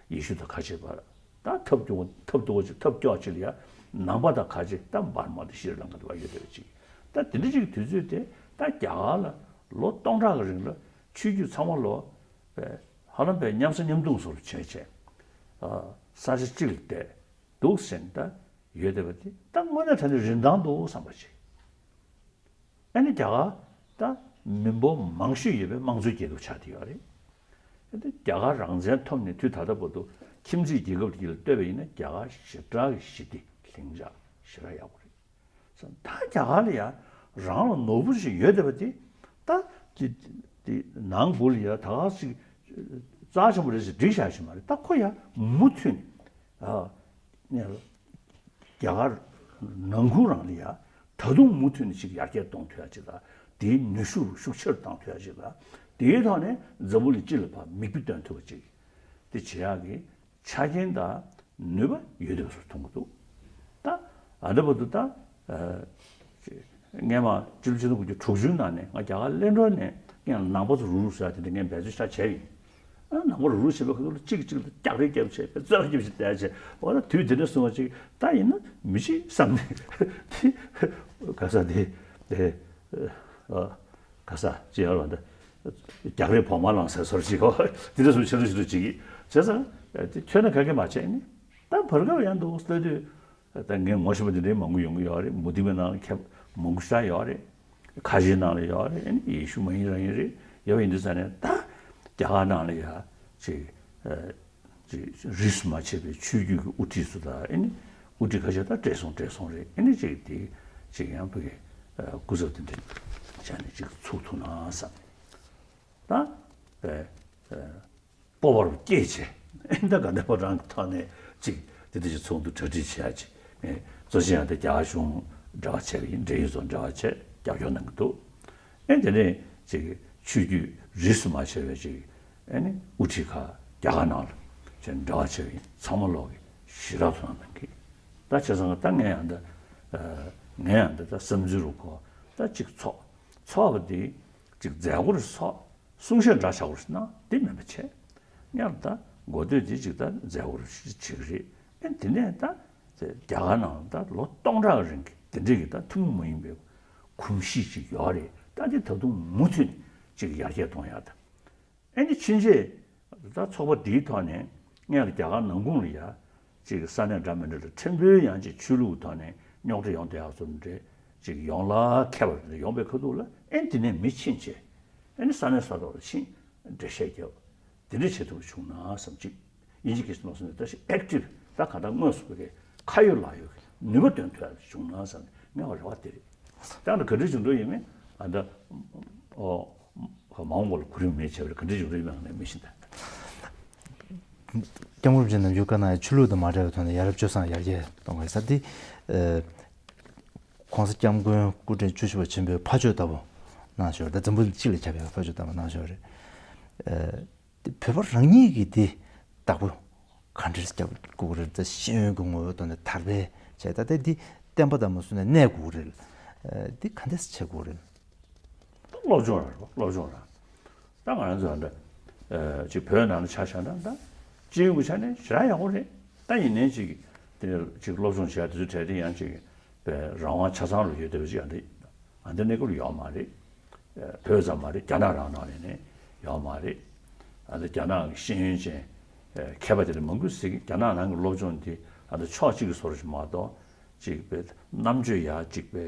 ཡེ་ཤུ་དང་ཁ་ཆེ་བར་ད་ཐབས་སྐྱོ་བོ་ཐབས་སྡུག་པོ་ཅིག་ཐབས་སྐྱོ་ཅིག་ལ་ཡ་ནང་པ་དང་ཁ་ཆེ་ད་འབར་མ་དང་ཤྲི་ལང་ཀ་དུ་བ་ཡོད་བསྡད་པ་ཅིག་ད་དེ་འདྲ་ཞིག་གི་དུས་ཚོད་དེ་ད་རྒྱ་གར་ལ་ལོ་སྟོང་ཕྲག་གི་རིང་ལ་ཆོས་བརྒྱུད་ཚང་མ་ལོ་ཧ་ལམ་པའི་མཉམ་ཟ་མཉམ་འཐུང་བཟོ་འདྲ་བྱས་བྱས། ས་ཆ་གཅིག་ལ་བསྡད་འདུག་ཟེར་ནས་ད་ཡོད་བསྡད་པ་དེ་ད་དངོས་གནས་དྲང་གནས་རིན་ཐང་འདུག་བསམ་པ་ཞིག་ཨ་ནི་རྒྱ་གར་ད་མི་འབོར་མང་ཤོས་ཡོད་པའི་དམངས་གཙོའི་རྒྱལ་ཁབ་ཆགས་བསྡད་ཡོད་རེད། ཨ་ནི་རྒྱ་གར་རང་བཙན་ཐོབ་ནས་དུས་ད་ལྟ་བར་དུ་ཁྱིམ་མཚེས་རྒྱལ་ཁབ་དེ་ལ་ལྟོས་པ་ཡིན་ན་རྒྱ་གར་ཞེ་དྲག་གི་ཞི་བདེ་ལྷིང་འཇགས་ཞེ་དྲག་ཡག་པོ་རེད། ད་རྒྱ་གར་ལ་ཡ་རང་ལ་ནོར་བུ་ཞིག་ཡོད་བསྡད་པ་དེ་ད་དེ་དེ་ནང་ཁུལ་ལ་ཡ་ད་ག་ཞིག་རྩ་ཆེན་པོ་རེད་ཟེར་སྒྲིག་བཞག་ཞིག་མ་རེད། ད་ཁོ་ཡ་མུ་མཐུད་ནས་ཨ་ནས་རྒྱ་གར་ནང་ཁུལ་རང་ལ་ཡ་ད་དུང་མུ་མཐུད་ནས་ཞིག་ཡར་རྒྱས་གཏོང་ཐུབ་ཡ་ཅིག་དང་དེའི་ནུས་ཤུགས་ཤུགས་ཆེར་གཏོང་ཐུབ་ཡ་ཅིག་དང་དེའི་ཐོག་ནས་འཛམ་བུ་གླིང་སྤྱི་ལ་ཕར་མིག་དཔེ་སྟོན་ཐུབ་པ་ཅིག་དེ་བྱེད་ཡག་གི་ཆ་རྐྱེན་དང་ནུས་པ་ཡོད་དེ་བཟོ་མཐོང་གི་འདུག་ད་ཨ་འདྲ་བར་དུ་ད་ཨ་སྔས་མ་སྤྱི་ལོ་ཆིག་སྟོང་དགུ་བརྒྱ་དྲུག་ཅུ་ནང་ནས་ང་རྒྱ་གར་གླེ་མགྲོན་ནས་ངས་ནང་པ་ཚོ་རུག་རུག་ཟེར་ཡ་དེ་འདྲ་ངས་འབད་རྩོལ་ཞེ་དྲག་བྱས་ཡིན། ཨ་ནང་པ་རུག་རུག་བྱེད་པའི་ཁ་ཐུག་ལ་གཅིག་གིས་གཅིག་ལ་རྒྱག་རེས་རྒྱབ་བྱས་རྩོད་པ་རྒྱབ་བྱས་བསྡད་བྱས་འོ་ན་དུས་དེ་འདྲ་སོང་བ་ཅིག་ད་ཡིན་ན་མི་གཅིག་བསམ་ནས་དེ་ག་ས་དེ་དེ་ཨ། ག་ས་ཅི་ཡོད་ལ་འདི། རྒྱག་རེས་བོགས་མ་བླངས་ཟེར་སོར་ཅིག་གོ། དེ་འདྲ་སོང་ཆེ་རུ་ཆེ་རུ་ཅིག་གིས་བྱས་ཙང་། དེ་ཁྱོན་ནས་ག་གེ་མ་བྱས་ནི། ད་བར་སྐབས་ཡང་འདུག་ལྟ་དུས། ད་ངས་ངོ་ཤེས་པ་འདི་འདྲའི་མང་པོ་ཡོང་གི་ཡོད་རེད། མུ་སྟེགས་པའི་ནང་ལ་ཁྱབ་མང་པོ་ཞེ་དྲག་ཡོད་རེད། ཁ་ཆེའི་ནང་ལ་ཡོད་རེད། ཨ་ནི་ཡེ་ཤུ་མ་ཡིན་རང་ཡིན་རེད། ཡོད་པ་ཡིན་དུས་ཙང་ནས་ད། རྒྱ་གར་ནང་ལ་ཡ། ཅིག་ཅིག་རིས་སུ་མ་ཆད་པའི་ཆོས་བརྒྱུད་ཀྱི་དབུ་ཁྲིད་ཚོ་དང་ཨེ་ནི་དབུ་ཁྲིད་ཁ་ཤས་ད་བགྲེས་སོང་བགྲེས་སོང་རེད། ཨེ་ནི་ཅིག་དེ་ཅིག་ཡང་ཕ་གི་སྐུ་ཚབ་དེ་འདྲ་བྱས་ནས་ཅིག་ཚུགས་ཐུབ་ན་བསམ། ད་སྤོབས་པ་རུ་སྐྱེས་བྱས་ཨེ་ད་ག་འདྲ་པོ་རང་གི་ཐོག་ནས་ཅིག་དེ་འདྲ་ཅིག་ཚོགས་འདུ་གྲ་སྒྲིག་བྱེད་ཡ་ཅིག་ངས་གཙོ་ཆེ་ཡང་དེ་རྒྱ་གར་གཞུང་འབྲེལ་བ་བྱས་པ་ཡིན། འབྲེལ་ཡོད་ཚོ་འབྲེལ་བ་བྱས་རྒྱབ་སྐྱོར་གནང་གི་འདུག་ཨེ་དེ་ནས་ཅིག་ཆོས་བརྒྱུད་རིས་སུ་མ་ཆད་པའི་ཅིག་ཨེ་ནི་དབུ་ཁྲིད་ཁག་རྒྱ་གར་ནང་ལ་ཅིག་འབྲེལ་བ་ཆེ་བའི་ཚང་མ་ལོག་གི་ཞེ་དྲག་ཐུགས་སྣང་གནང་གི། ད་བྱས་ཙང་ད་ངས་ཡང་ད་ངས་ཡང་ད་ད་བསམ་ཚུལ་རུ་གོ་ད་ཅིག་ཚོགས་ཚོགས་པ་འདི་ཅིག་མཛད་སྒོ་རུ་ཚོགས་གསུང་བཤད་འདྲ་བྱ་དགོས་ན་འདི་མིན་པ་བྱས། ངས་ད་འགོ་སྟོད་འདི་ཅིག་ད་མཛད་སྒོ་རུ་བྱེད་ཀྱི་རེད། ཨེ་དེ་ནས་ད། རྒྱ་གར་ནང་ད་ལོ་སྟོང་ཕྲག་རིང་གི་དེ་འདྲའི་གི་ད་ཐུན་མོང་མ་ཡིན་པའི་གོམས་གཤིས་ཅིག་ཡོད་རེད། ད་འདི་ད་དུང་མུ་མཐུད་ཅིག་ཡར་རྒྱས་གཏོང་ཡག་ད། ཨེ་ནི་ཕྱིན་ཆད་ད་ཚོགས་པ་འདིའི་ཐོག་ནས་སྔོན་ལ་རྒྱ་གར་ནང་ཁུལ་ལ་ཡ་ཅིག་ས་གནས་འདྲ་མི་འདྲ་ལ་ཕྲན་བུའི་ཡང་ཅིག་ཆོས་ལུགས་ཐོག་ནས་རྙོག་དྲ་ཡོང་བསྡད་ཡག་བཟོ་འདྲ་ཅིག་ཡོང་ལ་ཁད་པར་ཡོང་པའི་ཁ་ཐུག་ལ་ཨེ་འདི་ནས་མི་ཕྱིན་ཆད་ཨེ་ནི་ས་གནས་ས་ཐོག་ལ་ཕྱིན་འགྲེལ་བཤད་རྒྱབ། དེ་འདྲ་བྱེད་ཐུབ་པ་བྱུང་ན་བསམ་གཅིག་དབྱིན་ཇི་སྐད་ནང་གསུངས་ནས་ད་ཞིག་ཨེག་ཊིབ་ད་ག་ད་དངོས་སུ་བོད་སྐད་ཁ་ཡོད་ལག་ཡོད་ ནུས་པ་འདོན་ཐུབ་ཡ་བྱུང་ན་བསམ་ནས་ངས་རེ་བ་དེ་རེད། ད་ནི་ག་འདྲ་བྱུང་འགྲོ་ཡིན་མིན་ཨ་ད་ཨོ་མ་འོངས་པ་ལ་གོ་རིམ་མེད་བྱས་པ་རེད། ག་འདྲ་བྱུང་འགྲོ་ཡིན་མིན་ངས་མི་ཤེས་ད། སྐྱབས་མགོན་རིན་པོ་ཆེ་ནམ་རྒྱུན་བཀའ་གནང་ཡ་ཆོས་ལུགས་དང་མ་འབྲེལ་བའི་ཐོག་ནས་ཡ་རབས་སྤྱོད་བཟང་ཡར་རྒྱས་གཏོང་དགོས་ས་དེ། ཨ། ༸གོང་ས་༸སྐྱབས་མགོན་སྐུ་ཕྲེང་བཅུ་བཞི་པ་ཆེན་པོའི་ཕ་ཆོས་ལྟ་བུ་གནང་ཞོར་ད་འཛམ་བུ་གླིང་སྤྱི་ལ་ཁྱབ་པའི་ཕ་ཆོས་ལྟ་བུ་གནང་ཞོར་རེད། ཨ། དེ་བོད་པ་རང་ཉིད་ཀྱིས་དེ་བདག་པོ་ག་འདྲས་རྒྱབ་དགོས་ཀྱི་རེད། ད་ཤེས་ཡོན་གྱི་ངོ་བོའི་ཐོག་ནས་དར་སྤེལ་བྱས་ད་ལྟ་འདི་བསྟན་པ་དང་མ་བཟུང་ནས་གནས་དགོས་ཀྱི་རེད། ཨ། འདི་ག་འདྲས་བྱེད་དགོས་ཀྱི་རེད། སློབ་སྦྱོང་རེད་པ། སློབ་སྦྱོང་རེད། ད་ང་རང་ཚོ་འདྲ་ཅིག་བོད་ནང་ལ་ཆ་བཞག་ན་ད་སྤྱི་ཡོངས་ཀྱི་ཆ་ནས་ཞེ་དྲག་ཡག་པོ་རེད། ད་ཡིན་ནའི་ཅིག་དེ་ཅིག་སློབ་སྦྱོང་བྱས་དེ་ཚོ་གྲས་དེ་ཡང་ཅིག་པའི་རང་དབང་ཆ་ཚང་ལ་ཡོད་བསྡད་པ་ཅིག་ཨ་འདི་ཨ་འདི་གནས་སྐབས་ལ་ཡོད་མ་རེད། བོད་ཙམ་མ་རེད། རྒྱ་ནག་རང་ནང་ལ་ནས་ཡོད་མ་རེད། ཨ་འདི་རྒྱ་ནག་གི་ཤེས་ཡོན་ཅན་མཁས་པ་དེ་འདྲ་མང་པོ་ཞིག་རྒྱ་ནག་ནང་གི་སློབ་སྦྱོང་དེ་ཨ་འདི་ཕྱོགས་གཅིག་གི་བཟོ་འདྲ་ཞིག་མ་གཏོགས་ཅིག་པའི་རྣམ་དཔྱོད་ཡག་ཅིག་པའི་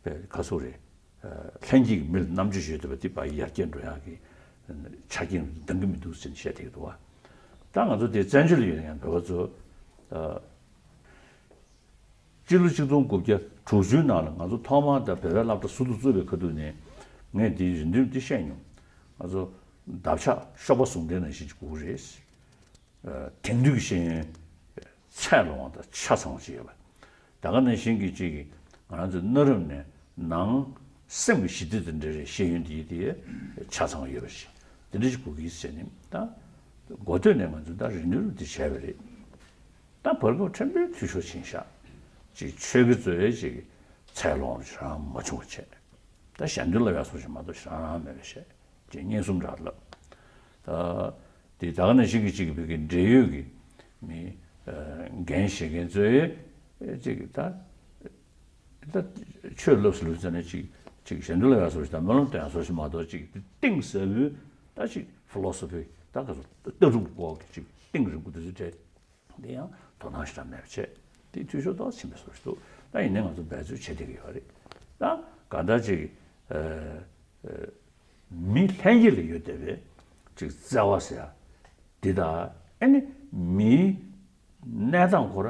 པའི་ག་ཚོད་རེད། ལྷན་སྐྱེས་ཀྱི་མི་ལ་རྣམ་དཔྱོད་ཡོད་བསྡད་པ་དེ་ཕར་ཡར་རྒྱས་འགྲོ་ཡག་གི་ཆ་རྐྱེན་འདང་གི་མི་འདུག་ཟེར་ནས་བཤད་བསྡད་ཀྱི་འདུག་བ། ད་ང་ཚོ་དེ་བཙན་བྱོལ་ལ་ཡོད་མཁན་བོད་པ་ཚོ། སྤྱི་ལོ་ཆིག་སྟོང་དགུ་བརྒྱ་དྲུག་ཅུའི་ནང་ལ་ང་ཚོ་ཐོག་མར་ད་བོད་པའི་སློབ་གྲྭ་ཟུར་དུ་བཙུགས་པའི་ཁ་ཐུག་ནས་ངས་འདི་རེ་འདུན་འདི་བཤད་མྱོང་། ང་ཚོ་འདབ་ཆགས་གཤོག་པ་ཟུང་ལྡན་ནང་བཞིན་གྱི་དགོས་རེད། དེང་དུས་ཀྱི་ཤེས་ཡོན་ཚད་ལོངས་དང་ཆ་ཚང་བ་ཅིག་ཡོད་པ། ད་ག་ནང་བཞིན་གྱི་ཅིག་ང་རང་ཚོའི་གནའ་རབས་ནས་ནང་སེམས་ཀྱི་ཞི་བདེ་དང་འབྲེལ་བའི་ཤེས་ཡོན་དེ་དེ་ཆ་ཚང་བ་ཡོད་པ་ཞིག་དེ་འདྲ་ཞིག་དགོས་ཀྱི་ཟེར་ནས་ད་འགོ་སྟོད་ནས་ང་ཚོས་ད་རེ་འདུན་དེ་བྱས་པ་རེད། ད་བར་སྐབས་ཕྲན་བུ་འཐུས་ཤོར་ཕྱིན་ཤག་ཅིག་ཆོས་ཀྱི་རྩོད་ཡས་ཅིག་ཚད་ལོངས་རང་མ་བྱུང་བ་བྱས། ད་གཞན་དོན་ལ་ཡ་སོགས་ཤིག་མ་གཏོགས་ཞེ་དྲག་མེད་པ་བཤད། ཅིག་སྙན་སུམ་འདྲ་ལབ། ད་དེ་ད་ག་ནང་བཞིན་གྱི་ཅིག་བོད་ཀྱི་འབྲེལ་ཡོད་ཀྱི་མི་འགན་བཞེས་མཁན་ཚོས་ཅིག་ད་ད་ཆོས་ལབ་སུ་ལུས་ཙ་ནས་ཅིག་ཅིག་གཞན་དོན་ལ་ཡ་སོགས་ཤིག་དང་སྨོན་ལམ་སྟོན་ཡ་སོགས་ཤིག་མ་གཏོགས་ཅིག་གཏིང་ཟབ་པོའི་ད་ཅིག་ཕི་ལོ་སོ་ཕི་ད་ག་ཚོད་ལྟ་གྲུབ་སྐོར་གྱི་ཅིག་གཏིང་རིང་པོ་དེ་ཚོ་བྲལ། དེ་ཡང་དོ་སྣང་ཞེ་དྲག་མེད་པ་བྱས། དེ་འཐུས་ཤོར་ཏོག་ཙམ་ཕྱིན་པའི་བཟོ་ཞིག་འདུག་ད་ཡིན་ནའི་ང་ཚོ་འབད་རྩོལ་བྱེད་བསྡད་ཀྱི་ཡོད་རེད། ད་གང་ལྟར་ཅིག་ཨ་མི་ལྷན་སྐྱེས་ལ་ཡོད་བསྡད་པའི་ཅིག་བརྩེ་བ་ཟེར་ཡ་འདི་དང་ཨ་ནི་མིའི་གནས་སྟངས་ཁོ་ར་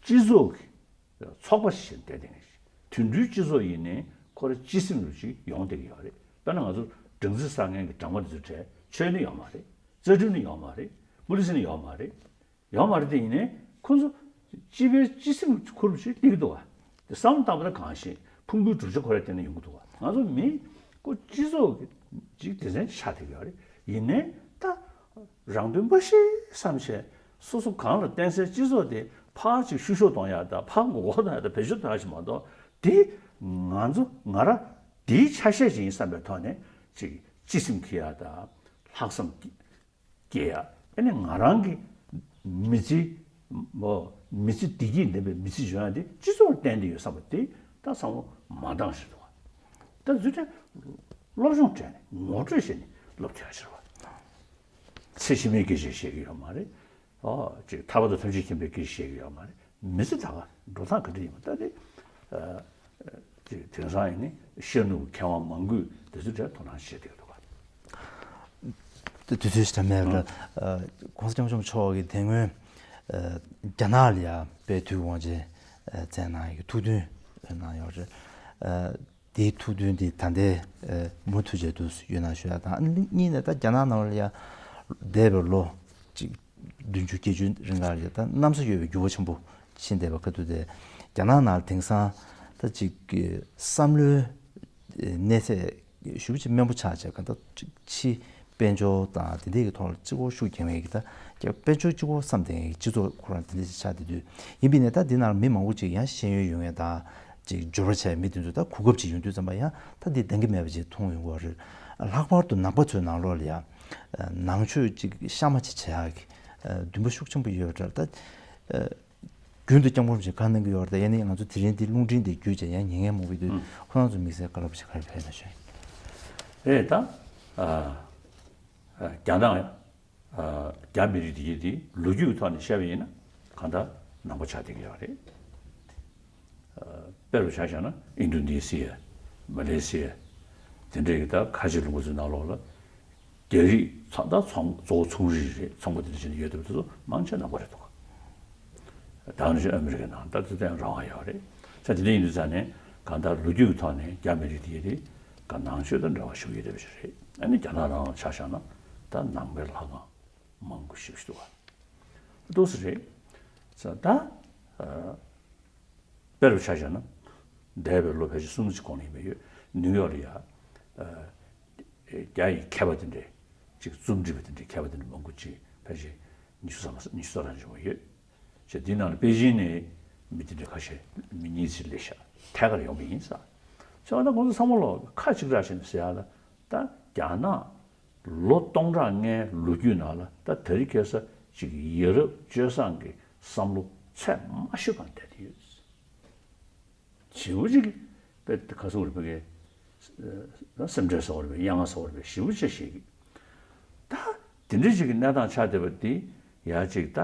སྤྱི་ཚོགས་ཀྱི་ཚོགས་པ་ཞིག་བྱས་བསྡད་བསྡད་མཁན་ཞིག་དུད་འགྲོའི་སྤྱི་ཚོགས་ཡིན་ནའི་ཁོ་ར་སྤྱི་སེམས་རུ་ཞིག་ཡོང་བསྡད་ཀྱི་ཡོད་རེད། དཔེར་ན་ང་ཚོ་སྦྲང་རྩི་བཟའ་མཁན་གྱི་སྦྲང་མ་དེ་ཚོ་གྲས་ཆོས་ནི་ཡོད་མ་རེད། རྩ་ཁྲིམས་ནི་ཡོད་མ་རེད། པུ་ལི་སི་ནི་ཡོད་མ་རེད། ཡོད་མ་རེད་དེ་ཡིན་ནའི་ཁོ་ཚོ་སྤྱི་པའི་སྤྱི་སེམས་ཁུར་ཞིག་སླེབས་ཀྱི་འདུག་བ། དེ་བསམ་བློ་བཏང་པ་ན་གང་ཤེས་ཕུང་པོའི་གྲུབ་ཆ་ཁོ་ར་དེ་ནས་ཡོང་གི་འདུག་བ། ང་ཚོ་མི་ཁོ་སྤྱི་ཚོགས་ཀྱི་ཅིག་སྡེ་ཚན་ཆགས་བསྡད་ཀྱི་ཡོད་རེད། ཡིན་ནའི་ད་རང་དོན་འབའ་ཞིག་བསམ་བྱས་སོ་སོ་གང་ལ་བརྟེན་སའི་སྤྱི་ཚོགས་དེ་ཕར་ཅིག་བཤུ་གཞོག་གཏོང་ཡ་ད་ཕར་མགོ་སྐོར་གཏོང་ཡ་ད་བེད་སྤྱོད་གཏོང་ཡ་ཞིག་མ་གཏོགས་དེ་ང་ཚོ་ང་ར་དེའི་ཆ་ཤས་ཅིག་ཡིན་བསམ་པའི་ཐོག་ནས་ཅིག་སྤྱི་སེམས་འཁྱེར་ཡ་ད་ལྷག་བསམ་སྐྱེ་ཡ། ཨ་ནི་ང་རང་གི་མི་ཚེ་མོ་མི་ཚེ་བདེ་སྐྱིད་ལྡན་པའི་མི་ཚེ་འཇོན་ཡ་དེ་སྤྱི་ཚོགས་ལ་བརྟེན་ཏེ་ཡོད་བསམ་པ་དེ་ད་བསམ་བློ་མ་བཏང་ཞིག་འདུག་བ། ད་འཛུལ་ཏེ་སློབ་སྦྱོང་སྤྲད་ནས་ངོ་སྤྲོད་བྱས་ནས་སློབ་ཐུབ་ཡ་ཕྱིར་བ། ཚེ་ཕྱི་མའི་སྐད་ཆ་བཤད་ཀྱི་ཡོད་མ་རེད། ཨོ་ཅིག་ཐར་པ་དང་ཐམས་ཅད་མཁྱེན་པའི་སྐད་ཆ་བཤད་ཀྱི་ཡོད་མ་རེད། མི་ཚེ་ད་ག་འགྲོ་སྟངས་ག་འདྲ་ཡིན་པ་ད་དེ་ཨ་ཅིག་དེང་སང་ཡིན་ནི་ཤེས་ནུས་མཁས་དབང་མང་པོས་དེ་ཚོའི་གྲས་དོ་སྣང་བྱེད་བསྡད་ཀྱི་འདུག་ག་དེ་དུས་ཚོད་ཞིག་ད་མེད་པ་འདྲ། ཨ་༸གོང་ས་༸སྐྱབས་མགོན་ཆེན་པོ་མཆོག་གིས་དེ་སྔོན་ཨ་རྒྱ་ནག་ལ་ཡ་དཔལ་དུས་དབང་ཆེན་ཨ་མཛད་གནང་ཡག་གི་ཐུགས་འདུན་གནང་ཡོད་རེད། ཨ་དེའི་ཐུགས་འདུན་དེ་ད་ལྟའི་ཨ་མུ་མཐུད་བྱས་འདུག་ཡོད་ན་ཞུ་ཡ་དང་། ཨ་ནི་གཉིས་ནས་ད་རྒྱ་ནག་ནང་ལ་ཡ་འདས་པའི་ལོ་གཅིག་བདུན་ཅུ་བརྒྱད་ཅུ་རིང་ལ་ཡ་ད་གནམ་ས་གཡོ་བའི་འགྱུར་བ་ཆེན་པོ་ཕྱིན་བསྡད་པ་ཁ་ཐུག་དེ་རྒྱ་ནག་ནང་དེང་སང་ད་ཅིག་གི་བསམ་བློའི་གནས་ཚད་ཞེ་པོ་ཅིག་དམན་པོ་ཆགས་བྱས། གང་ལྟར་ཅིག་ཕྱི་དཔལ་འབྱོར་དང་དེ་འདྲའི་གི་ཐོག་ལ་གཅིག་པོ་ཤུགས་རྒྱབ་མཁན་གྱི་ད་རྒྱ་དཔལ་འབྱོར་གཅིག་པོ་བསམ་བསྡད་མཁན་གྱི་སྤྱི་ཚོགས་ཁོ་རང་དེ་འདྲ་ཞིག་ཆགས་བསྡད་དུས་ཡིན་པས་ནས་ད་འདི་ནང་མི་མང་པོ་ཅིག་ཡང་ཤེས་ཡོན་ཡོད་མཁན་དང་ཅིག་འབྱོར་པ་ཆེ་བའི་མི་དེ་ཚོ་ད་གོ་སྐབས་ཅིག་ཡོང་དུས་ཙམ་པ་ཡང་ད་འདི་འདང་གི་མེད་པ་ཅིག་མཐོང་ཡོང་གི་ཡོད་རེད། ལྷག་པར་དུ་ནང་པ་ཚོའི་ནང་ལོགས་ལ་ཡང་ནང་ཆོས་ཅིག་གཤའ་མ་ཅིག་བྱེད་ཡག་གི་འདུན་པ་ཤུགས་ཆེན་པོ་ཡོད་པ་འདྲ། ད་རྒྱུན་དུ་སྐྱབས་མགོན་རིན་པོ་ཆེས་བཀའ་གནང་གི་ཡོད་རེད། ད་ཡིན་ནའི་ང་ཚོ་དེ་རིང་འདི་རླུང་འཕྲིན་འདི་བརྒྱུད་བྱས་ཡང་ཉན་མཁན་མང་པོ་ཡོད་དུས་ཁོ་རང་ཚོ་དམིགས་བསལ་བཀའ་སློབ་ཅིག་ག་རེ་ཕེབས་ན་ཞུ། རེད་ད། ཨ་ཨ་རྒྱ་ནག་ཨ་རྒྱ་མི་རིགས་དེ་གྱད་དེ་ལོ་རྒྱུས་ཀྱི་ཐོག་ནས་བཤད་པ་ཡིན་ན་གང་ལྟར་ནང་པ་ཆགས་བསྡད་ཀྱི་ཡོད་རེད། ཨ་དཔེ་རུ་ཆ་བཞག་ན་ཨིན་ཌོ་ནེ་ཤི་ཡ། མ་ལེ་ཤི་ཡ། དེ་འདྲའི་གི་ད་ཁ་ཆེ་ལུང་པ་ཚོའི་ནང་ལོགས་ལ་རྒྱ་རིགས་ཚོང་ད་ཚོང་གཙོ་བོ་ཚོང་རིགས་རེད། ཚོང་པ་དེ་འདྲ་བྱས་ནས་ཡོད་བསྡད་པ་དེ་ཚོ་མང་ཆེ་ནང་པ་རེད་འདུག་ག་ད་ནི་ཨ་མི་རི་ཀའི་ནང་ད་ཚུལ་ལྡན་རང་དབང་ཡོད་རེད། ས་དེ་འདྲ་ཡིན་དུས་ཙང་ནས་གང་ལྟར་ལོ་རྒྱུས་ཀྱི་ཐོག་ནས་རྒྱ་མི་རིགས་དེ་དེ་ག་ནང་ཆོས་དང་འབྲེལ་བ་ཞུ་ཡི་རེད་པ་ཞིག་རེད། ཨ་ནི་རྒྱ་ནག་ནང་ལ་ཆ་བཞག་ན་ད་ནང་པའི་ལྷ་ཁང་མང་པོ་ཞིག་འདུག་བ། ཏོག་ཙམ་རེད། ས་ད་དཔེར་ཆ་བཞག་ན་འདས་པའི་ལོ་ཕལ་ཆེར་གསུམ་ཅིག་གོང་ལ་ཡིན་པ་ཡོད། ནིའུ་ཡོག་ལ་ཡ་རྒྱ་ཡི་མཁས་པ་དེ་འདྲས་ཅིག་རྩོམ་སྒྲིག་པ་དེ་འདྲས་མཁས་པ་དེ་འདྲས་མང་པོ་ཅིག་ཕལ་ཆེར་ཉི་ཤུ་ཙམ་ཉི་ཤུ་ཙམ་རང་བྱུང་བ་ཡོད། བྱས་དེའི་ནང་ལ་པེ་ཅིན་ནས་མི་དེ་འདྲ་ཁ་ཤས་མི་གཉིས་ཙམ་སླེབས་ཤག་ཐད་ཀར་ཡོང་བ་ཡིན་ས། བྱས་པ་ད་ཁོང་ཚོ་ཚང་མ་ལོ་ཁ་གཅིག་གྲགས་བྱས་ནས་ཟེར་ཡག་ལ་ད་རྒྱ་ནག་ལོ་སྟོང་ཕྲག་ལྔའི་ལོ་རྒྱུས་ནང་ལ་ད་དེ་རིང་ཁ་སང་ཅིག་ཡ་རབས་སྤྱོད་བཟང་གི་བསམ་བློ་ཚད་མ་ཤོད་གང་བསྡད་དེ་ཡོད། ཞེ་པོ་ཅིག་དཔེ་ག་སོང་རེད་པ་གི། སེམས་ཁྲལ་ཟ་བ་རེད་པས། གཡང་ང་ཟ་བ་རེད་པས། ཞེ་པོ་ཅིག་བཤད་ཀྱི། ད་དེ་འདྲ་ཅིག་གི་གནས་སྟངས་ཆགས་བསྡད་པ་འདི་ཡ་ཅིག་ད་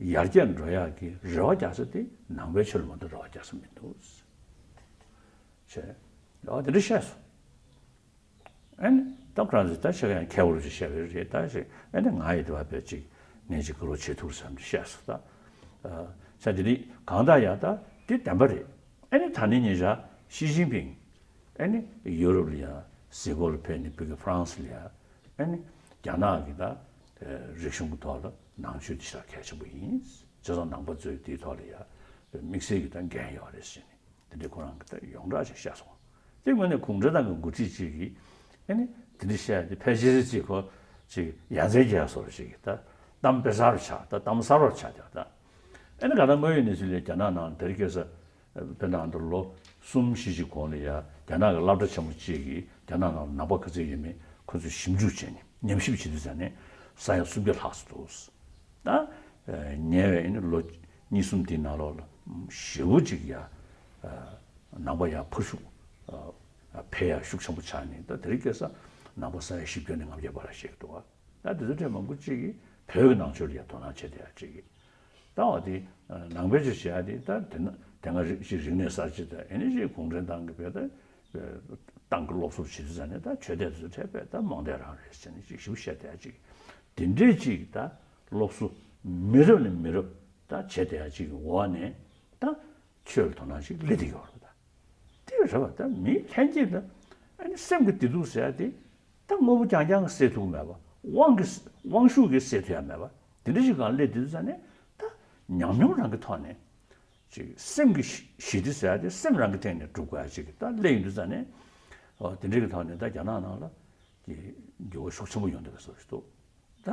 ཡར་རྒྱས་འགྲོ་ཡག་གི་རེ་བ་རྒྱག་ས་དེ་ནང་པའི་ཆོས་ལ་མ་གཏོགས་རེ་བ་རྒྱག་ས་མི་འདུག་ཟེར། ཨོ་དེ་འདྲ་བཤད་སོང་། ཨ་ནི་ད་ཁོ་རང་ཚོས་ད་ཆ་ག་ཡང་ཁྱད་པར་ཅིག་བཤད་པ་རེད། ད་ཞིག་ཨ་ནི་ང་ཡི་དེ་བ་བས་ཅིག་ངས་ཅིག་ག་རེ་བྱེད་ཐུབ་བསམ་ཅིག་བཤད་སོང་། ད་ས་དེ་རིགས་གང་ལྟར་ཡང་ད་དེ་བདེན་པ་རེད། ཨ་ནི་ད་ནི་ཉེ་ཆར་ཞི་ཅིན་ཕིང་ཨ་ནི་ཡུ་རོབ་ལ་ཡང་གཟིགས་སྐོར་ལ་ཕེབས་ནས་བོད་ཀྱི་ཧྥ་རན་སི་ལ་ཡང་ཨ་ནི་རྒྱ་ནག་གི་ད་རིག་གཞུང་གི་ཐོག་ལ་ནང་ཆོས་དེ་ཞེ་དྲག་གལ་ཆེན་པོ་ཡིན། བྱས་ཙང་ནང་པ་ཚོས་དེའི་ཐོག་ལ་ཡང་དམིགས་བསལ་གྱི་ད་འགན་ཡོད་རེད་ཟེར་ནས། དེ་འདྲའི་ཁོ་རང་གིས་ད་ཡོངས་གྲགས་ཤིག་བཤད་སོང་། དེ་དངོས་གནས་གུང་ཁྲན་ཏང་གི་འགོ་ཁྲིད་ཅིག་གིས་ཨ་ནི་དེ་འདྲ་བཤད་དེ་ཕལ་ཆེར་ཅིག་ཁོ་ཅིག་ཡ་མཚན་སྐྱེ་ཡ་བཟོ་འདྲ་ཅིག་གིས་ད་གཏམ་དཔེ་གསར་པ་ཆགས། ད་གཏམ་གསར་པ་ཆགས་བསྡད་པ་ད། ཨ་ནི་ག་ད་དངོས་ཡོད་གནས་ཚུལ་ལས་རྒྱ་ནག་ནང་དེ་རིང་ཁ་སང་བོད་ནང་དུ་ལོ་གསུམ་བཞི་ཅིག་གོང་ལ་ཡ་རྒྱ་ནག་གི་སློབ་གྲྭ་ཆེན་མོ་ཅིག་གིས་རྒྱ་ནག་ནང་ནང་པ་ག་ཚོད་ཡོད་མེད་ཁོ་ཚོས་ཞིབ་འཇུག་བྱས་ནས་ཉམས་ཞིབ་བྱེད་དུས་ཙང་ནས་ས་ཡ་སུམ་བརྒྱ་ལྷག་ཙམ་འདུག་ད་ཉེ་བའི་ཨ་ནི་ལོ་གཉིས་གསུམ་དེའི་ནང་ལོགས་ལ་ཞེ་པོ་ཅིག་ཡ་ནང་པ་ཡ་འཕར་ཤུགས་འཕེལ་ཡ་ཤུགས་ཆེན་པོ་ཆགས་ནས། ད་དེ་རིང་ཁ་སང་ནང་པ་ས་ཡ་བཞི་བརྒྱ་ནས་ལྔ་བརྒྱ་བར་ལ་བཤད་ཀྱི་འདུག་བ། ད་དེ་ཚོ་གྲས་མང་པོ་ཅིག་གིས་བོད་ཀྱི་ནང་ཆོས་ལ་ཡ་དོ་སྣང་བྱེད་བསྡད་ཡ་ཅིག་གིས། ད་འོ་དེ་ནང་པའི་ཆོས་བྱེད་ཡ་དེ་ད་དེ་ན་དེ་སྔ་རིག་ཅིག་རིག་གནས་གསར་བརྗེ་དང་ཨ་ནི་ཅིག་གུང་ཁྲན་ཏང་གི་བོད་ད་ཏང་གི་སློབ་གསོ་བྱེད་དུས་ཙང་ནས་ད་ཆོས་དད་དེ་ཚོ་གྲས་དཔེ་ད་རྨོངས་དད་རང་རེད་ཟེར་ནས་ཅིག་ཞེ་པོ་བཤད་བསྡད་ཡ་ཅིག་གིས། དེ་འདྲས་ཅིག་ད་སློབ་གསོ་མི་རབས་ནས་མི་རབས་ད་བྱས་བསྡད་ཡ་ཅིག་གི་འོག་ནས་ད་ཆོས་ལ་དོ་སྣང་ཅིག་སླེབས་བསྡད་ཡོད་རེད་པ། ད་དེ་རེད་པ། ད་མི་ལྷན་སྐྱེས་ལ་ཨ་ནི་སེམས་ཀྱི་བདེ་སྡུག་ཟེར་ཡ་དེ་ད་དངོས་པོ་རྐྱང་རྐྱང་གིས་སེལ་ཐུབ་ཀྱི་མེད་པ། དབང་གིས་དབང་ཤུགས་ཀྱིས་སེལ་ཐུབ་ཡ་མེད་པ། དེ་འདྲ་ཞིག་སྒང་སླེབས་བསྡད་དུས་ཙང་ནས་ད་ཉམས་མྱོང་རང་གི་ཐོག་ནས་ཅིག་སེམས་ཀྱི་ཞི་ཞི་བདེ་ཟེར་ཡ་དེ་སེམས་རང་གི་སྟེང་ནས་སྒྲུབ་དགོས་ཡ་ཅིག་ད་སླེབས་ཡོང་དུས་ཙང་ནས། ཨོ་དེ་འདྲ་གི་ཐོག་ནས་ད་རྒྱ་ནག་ནང་ལ་གི་འགྱུར་བ་ཤུགས་ཆེན་པོ་ཡོང་བསྡད་པའི་བཟོ་ཞིག་འདུག་ད་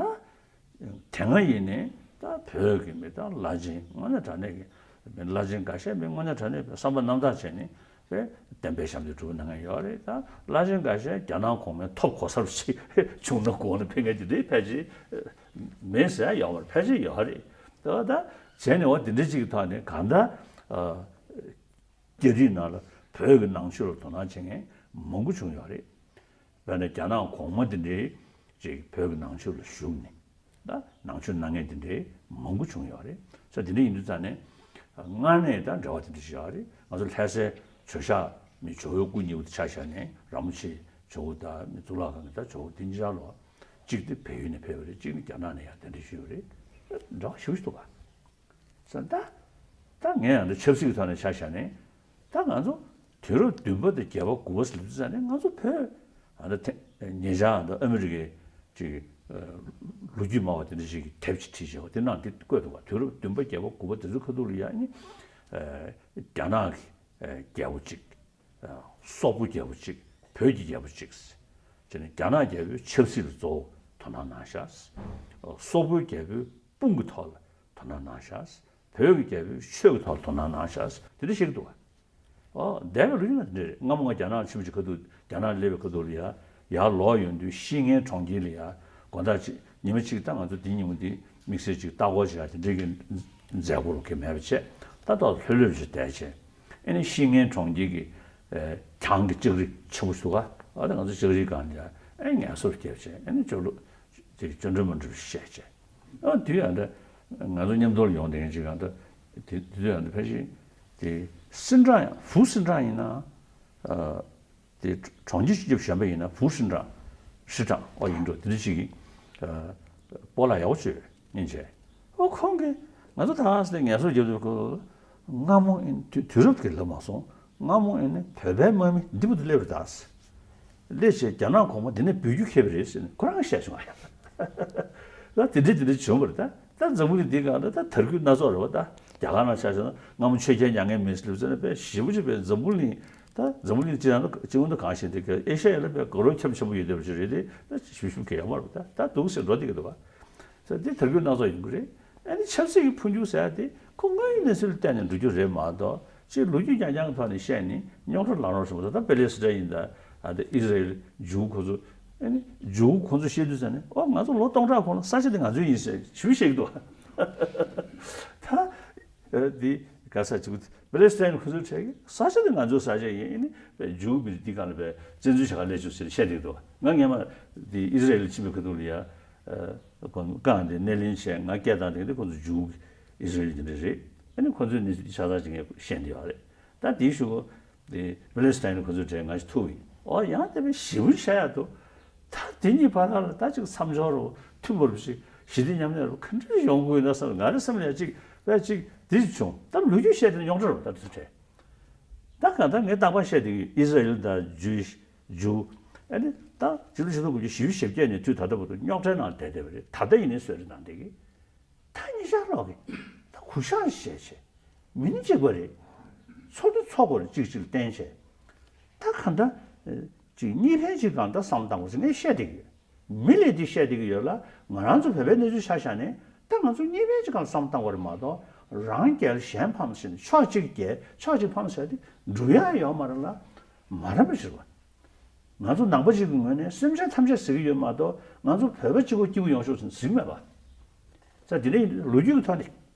དེ་སྔ་ཡིན་ནའི་ད་བོད་ཀྱི་མི་ད་བླ་ཆེན་དངོས་གནས་དྲང་གནས་ཀྱི་མི་བླ་ཆེན་འགའ་ཤས་མི་དངོས་གནས་དྲང་གནས་བསམ་པ་རྣམ་དག་བྱས་ནས་དཔེ་བསྟན་པའི་ཞབས་འདེགས་སྒྲུབ་གནང་མཁན་ཡོད་རེད། ད་བླ་ཆེན་འགའ་ཤས་རྒྱ་ནག་གོང་མའི་ཐོབ་གོ་ས་རུ་ཞིག་བྱུང་ན་དགོངས་ནས་ཕེབས་མཁན་དེ་འདྲའི་ཕལ་ཆེར་མེད་ཟེར་ཡ་ཡོད་མ་རེད། ཕལ་ཆེར་ཡོད་རེད། ད་ད་བྱས་ནས་འོ་དེ་འདྲ་ཅིག་གི་ཐོག་ནས་གང་ལྟར་ཨ། རྒྱ་རིགས་ནང་ལ་བོད་ཀྱི་ནང་ཆོས་ལ་དོ་སྣང་བྱེད་མཁན་མང་པོ་བྱུང་ཡོད་རེད། དཔེར་ན་རྒྱ་ནག་གོང་མ་དེ་འདྲའི་ཅིག་བོད་ཀྱི་ནང་ཆོས་ལ་ཞུགས་ནས་ད་ནང་ཆོས་གནང་མཁན་དེ་འདྲའི་མང་པོ་བྱུང་ཡོད་རེད། ས་དེ་འདྲ་ཡིན་དུས་ཙང་ནས་སྔར་ནས་ད་འབྲེལ་བ་དེ་འདྲ་ཞིག་ཡོད་རེད། ང་ཚོ་ལྷ་སའི་ཇོ་ཤཱཀ་མི་ཇོ་བོའི་སྐུ་གཉིས་པོ་དེ་ཆ་བཞག་ནས་རིན་པོ་ཆེ་ཇོ་བོ་དང་མི་གཙུག་ལག་ཁང་གི་ད་ཇོ་བོ་དེ་གཉིས་ཆར་ལོ་གཅིག་དེ་བལ་ཡུལ་ནས་ཕེབས་པ་རེད། གཅིག་ནི་རྒྱ་ནག་ནས་ཡང་གདན་འདྲེན་ཞུས་པ་རེད། འབྲེལ་བ་ཞེ་པོ་ཞིག་འདུག་ག་ས་ད། ད་ངས་ཡང་འདི་ཆབ་སྲིད་ཀྱི་ཐོག་ནས་ཆ་བཞག་ནས། ད་ང་ཚོ་དུས་རབས་བདུན་པ་དང་བརྒྱད་པ་དགུ་པ་ཟེར་དུས་ཙང་ནས་ང་ཚོ་བོད་ཨ་ད་ཐེ་ཉེ་ཆར་ཨ་ད་ཨ་མི་རི་ཀའི་ཅིག་ལོ་རྒྱུས་སྨྲ་བ་དེ་འདྲ་ཞིག་གིས་དེབ་ཅིག་བྲིས་བྱས་པ་དེ་ནང་དེ་བཀོད་འདུག་ག་དུས་རབས་བདུན་པ་བརྒྱད་པ་དགུ་པ་དེ་ཚོ་ཁ་ཐུག་ལ་ཡ་ནི་རྒྱ་ནག་གི་རྒྱལ་པོ་གཅིག་སོག་པོ་རྒྱལ་པོ་གཅིག་བོད་ཀྱི་རྒྱལ་པོ་གཅིག་བྱས་ནས་རྒྱ་ནག་རྒྱལ་པོས་ཆབ་སྲིད་ལ་གཙོ་བོ་དོ་སྣང་གནང་ཤག་སོག་པོའི་རྒྱལ་པོས་དཔུང་གི་ཐོག་ལ་དོ་སྣང་གནང་ཤག་བོད་ཀྱི་རྒྱལ་པོས་ཆོས་ཀྱི་ཐོག་ལ་དོ་སྣང་གནང་ཤག་དེ་འདྲ་བཤད་ཀྱི་འདུག་ག་ཨོ་འདས་པའི་ལོ་རྒྱུས་ནང་དེ་འདྲ་རེད། སྔ་མོ་ང་རྒྱ་ནག་ཕྱིན་པ་ཅིག་ཁ་ཐུག་རྒྱ་ནག་སླེབས་པའི་ཁ་ཐུག་ལ་ཡ་ཡར་ལོག་ཡོང་དུས་ཤིང་ངན་གྲོང་ཁྱེར་ལ་ཡ་དགོང་དག་ཅིག་ཉི་མ་གཅིག་ད་ང་ཚོ་འདི་ཉིན་མོ་འདི་དམིགས་བསལ་ཅིག་ལྟ་སྐོར་བྱེད་ཡ་དེ་འདྲའི་གི་མཛད་སྒོ་རོགས་ཀྱི་མེད་པ་བྱས། ད་ཐོག་ལྷོད་ལྷོད་ཅིག་བསྡད་བྱས། ཨ་ནི་ཤིང་ངན་གྲོང་ཁྱེར་གྱི་ཨེ་གྱང་གི་ལྕགས་རི་ཆེན་པོ་ཞིག་འདུག་ག་ཨ་ནི་ང་ཚོ་ལྕགས་རིའི་སྒང་ལ་ཨེ་ངལ་གསོ་རྒྱབ་བྱས། ཨ་ནི་ལྕགས་ལུ་དེ་ཅོ་འདྲི་མོ་འདྲི་བཤད་བྱས། ཨ་དུས་ཡང་འདི་ང་ཚོ་མཉམ་དུ་ལ་ཡོང་བསྡད་མཁན་ཅིག་ཡང་འདི་དེ་དུས་ཡང་འདི་ཕལ་ཆེར་དེ་སིན་ཀྲང་ཡང་ཧྥུ་སིན་ཀྲང་ཡིན་ན་ཨ། དེ་གྲོང་ཁྱེར་སྤྱི་ཁྱབ་གཞན་པ་ཡིན་ན་ཧྥུ་ཧྲིན་ཀྲང་ཧྲི་ཀྲང་ཨོ་ཡིན་འགྲོ། དེ་འདྲ་ཞིག་གིས་སྤོ་ལགས་ཡག་པོ་བྱོས་སྙིང་རྗེ། ཨོ་ཁོང་གིས་ ང་ཚོ་ད་ལྟ་ངལ་གསོ་རྒྱབ་དུས་ཁོ་སྔ་མོ་ཨེ་དུས་དུས་རབས་ཀྱི་ལབ་མ་སོང་། སྔ་མོ་ཨེ་ནི་བོད་པའི་དམག་མི་འདི་མོ་དུ་སླེབས་རེད་ད། སླེབས་བྱས་རྒྱ་ནག་གོང་མ་འདི་ནས་འབུད་རྒྱུ་ཁེལ་བ་རེད་ཟེར་ནས་ཁོ་རང་བཤད་བྱུང་བ་ཡ། ད་དེ་འདྲ་དེ་འདྲ་བྱུང་བ་རེད་ད། ད་འཛམ་བུ་གླིང་འདི་སྒང་ལ་ད་དར་རྒུད་སྣ་ཚོགས་རེད་བ་ད། རྒྱ་གར་ནང་ཆ་བཞག་ན་སྔ་མོ་ཆོས་རྒྱལ་མྱ་ངན་མེད་ཟེར་ལབ་ཟེར་ན་དཔེ་ཞེ་པོ་ཅིག་དཔེ་འཛམ་བུ་གླིང་ད་འཛམ་བུ་གླིང་སྤྱི་ཡོངས་ད་སྤྱི་ཡོངས་ད་གང་ཞིག་འདི་ག་ཨེ་ཤ་ཡ་ལ་དཔེ་དགའ་རབ་ཁྱབ་ཆེན་པོ་ཡོད་བསྡད་པ་ཅིག་རེད་དེ། ད་ཞུ་ཞུ་གི་ཡོད་མ་རེད་ད། ད་འདུག་སེ་འགྲོ་བསྡད་ཀྱི་འདུག་བ། ས་འདི་དར་རྒུད་སྣ་ཚོགས་ཡོང་གི་རེད། ཨ་ནི་ཆབ་སྲིད་ཀྱི་འཕོ་འགྱུར་ཟེར་ཡ་དེ་ཁོ་དངོས་ཡོད་གནས་ཚུལ་ལ་བལྟས་ནས་འགྲོ་རྒྱུ་རེད་མ་གཏོགས་ཅིག་ལོ་རྒྱུས་རྐྱང་རྐྱང་གི་ཐོག་ནས་བཤད་ནས་རྙོག་དྲ་ལངས་རོགས་བྱུང་བ་ད་པེ་ལེ་སི་ཊན་ཡིན་ད། ཨ་ད་ཨི་ཟི་རེལ་འཇུ་ཁོ་ཚོ། ཨ་ནི་འཇུ་ཁོ་ཚོ་བཤད་དུས་ཙང་ནས་ཨོ་ང་ཚོ་ལོ་སྟོང་ཕྲག་གོང་ལ་ས་ཆ་དེ་ང་ཚོའི་ཡིན་ཟེར་ཞུ་བཤད་ཀྱི་འདུག་ད་ཨ་འདི་ག་ས་ཅིག་པེ་ལེ་སི་ཊན་ཁོ་ཚོའི་གྲས་ཀྱིས་ས་ཆ་དེ་ང་ཚོའི་ས་ཆ་ཡིན། ཨ་ནི་འཇུ་མི་རིགས་འདི་གང་ལ་བས་བཙན་འཛུལ་བྱ་ག་སླེབས་བྱུང་ཟེར་བཤད་བསྡད་ཀྱི་འདུག་ང་སྔན་མ་འདི་ཨི་ཟི་རེལ་ཕྱིན་པའི་ཁ་ཐུག་ལ་ཡ། ཁོང་བཀའ་འདི་སྣེ་ལེན་བྱས་ང་སྐད་བཏང་དེ་འདི་ཁོང་ཚོ་འཇུ་ཨི་ཟི་རེལ་འདི་འདྲ་རེད། ཨ་ནི་ཁོང་ཚོའི་གནས་ཚུལ་འདི་ཆ་ཚང་ཅིག་ངས་བཤད་འདི་ཡོད་རེད། ད་འདིའི་གཞུག་གུ་འདི་པེ་ལེ་སི་ཐན་ཁོང་ཚོའི་གྲས་ང་ཞིག་ཐུག་ཡིན། ཨོ་ཡང་དེ་བས་ཞིབ་པོ་བཤད་ཡག་འདུག་ད་དེ་གཉིས་བར་ལ་ད་ཅིག་མཚམས་སྦྱོར་རོ་མཐུན་པོ་རུ་ཞིག་ཞི་བདེ་མཉམ་གནས་རུ་ག་འདྲ་ཡོང་དགོས་ན་བསམ། ང་རའི་སེམས་ལ་ཡ་ཅིག་བས་ཅིག་འདི་བྱུང་། ད་ལོ་རྒྱུས་བཤད་དེ་རྙོག་དྲ་རུ་ད་དེ་ཚོ་གྲས། ད་གང་ལྟར་ངས་རྟག་པར་བཤད་དེ་ཨི་ཟི་རེལ་དང་འཇུ་འཇུ། ཨ་ནི་ད་ཕྱི་ལོ་ཆིག་སྟོང་དགུ་བརྒྱ་བཞི་བཅུ་ཞེ་བརྒྱད་ནས་དུས་ད་ལྟ་བར་དུ་རྙོག་དྲའི་ནང་བསྡད་བསྡད་པ་རེད། ད་ལྟ་ཡིན་ནའི་བཟོས་རེད་ནང་བསྡད་ཀྱི། ད་ཉི་ཤར་ལོག་གི་ད་གུ་ཤར་བྱས་བྱས་མི་ནི་གཅིག་པ་རེད། ཚོགས་འདུ་ཚོགས་དགོས་རེད་གཅིག་གཅིག་ལ་བརྟེན་བྱས། ད་གང་ལྟར་ཅིག་གཉིས་ཕན་གཅིག་གང་ལྟར་བསམ་བློ་བཏང་དགོས་ཟེར་ངས་བཤད་བསྡད་ཀྱི་ཡོད། མི་ལས་དེ་བཤད་བསྡད་ཀྱི་ཡོད་ལ། ང་རང་ཚོ་བོད་པའི་གནས་ཚུལ་ཆ་བཞག་ནས་ད་ང་ཚོ་གཉིས་ཕན་གཅིག་གང་བསམ་བཏང་བ་རེད་མ་གཏོགས་རང་རྒྱལ་གཞན་ཕམ་ཟེར་ནས་ཕྱོགས་གཅིག་རྒྱལ་ཕྱོགས་གཅིག་ཕམ་ཟེར་དེ་འགྲུབ་ཡག་ཡོད་མ་རེད་ལ། མ་རབས་པ་ཞིག་རེད་པ། ང་ཚོ་ནང་པ་ཞིག་གི་ངོས་ནས་སེམས་ཅན་ཐམས་ཅད་ཟེར་གྱི་ཡོད་མ་གཏོགས་ང་ཚོ་བོད་པ་གཅིག་པོ་སྐྱིད་པོ་ཡོང་ཤོག་ཟེར་ནས་ཟེར་གྱི་མེད་པ། ས་དེ་འདྲ་ཡིན་དུས་ལོ་རྒྱུས་ཀྱི་ཐོག་ནས་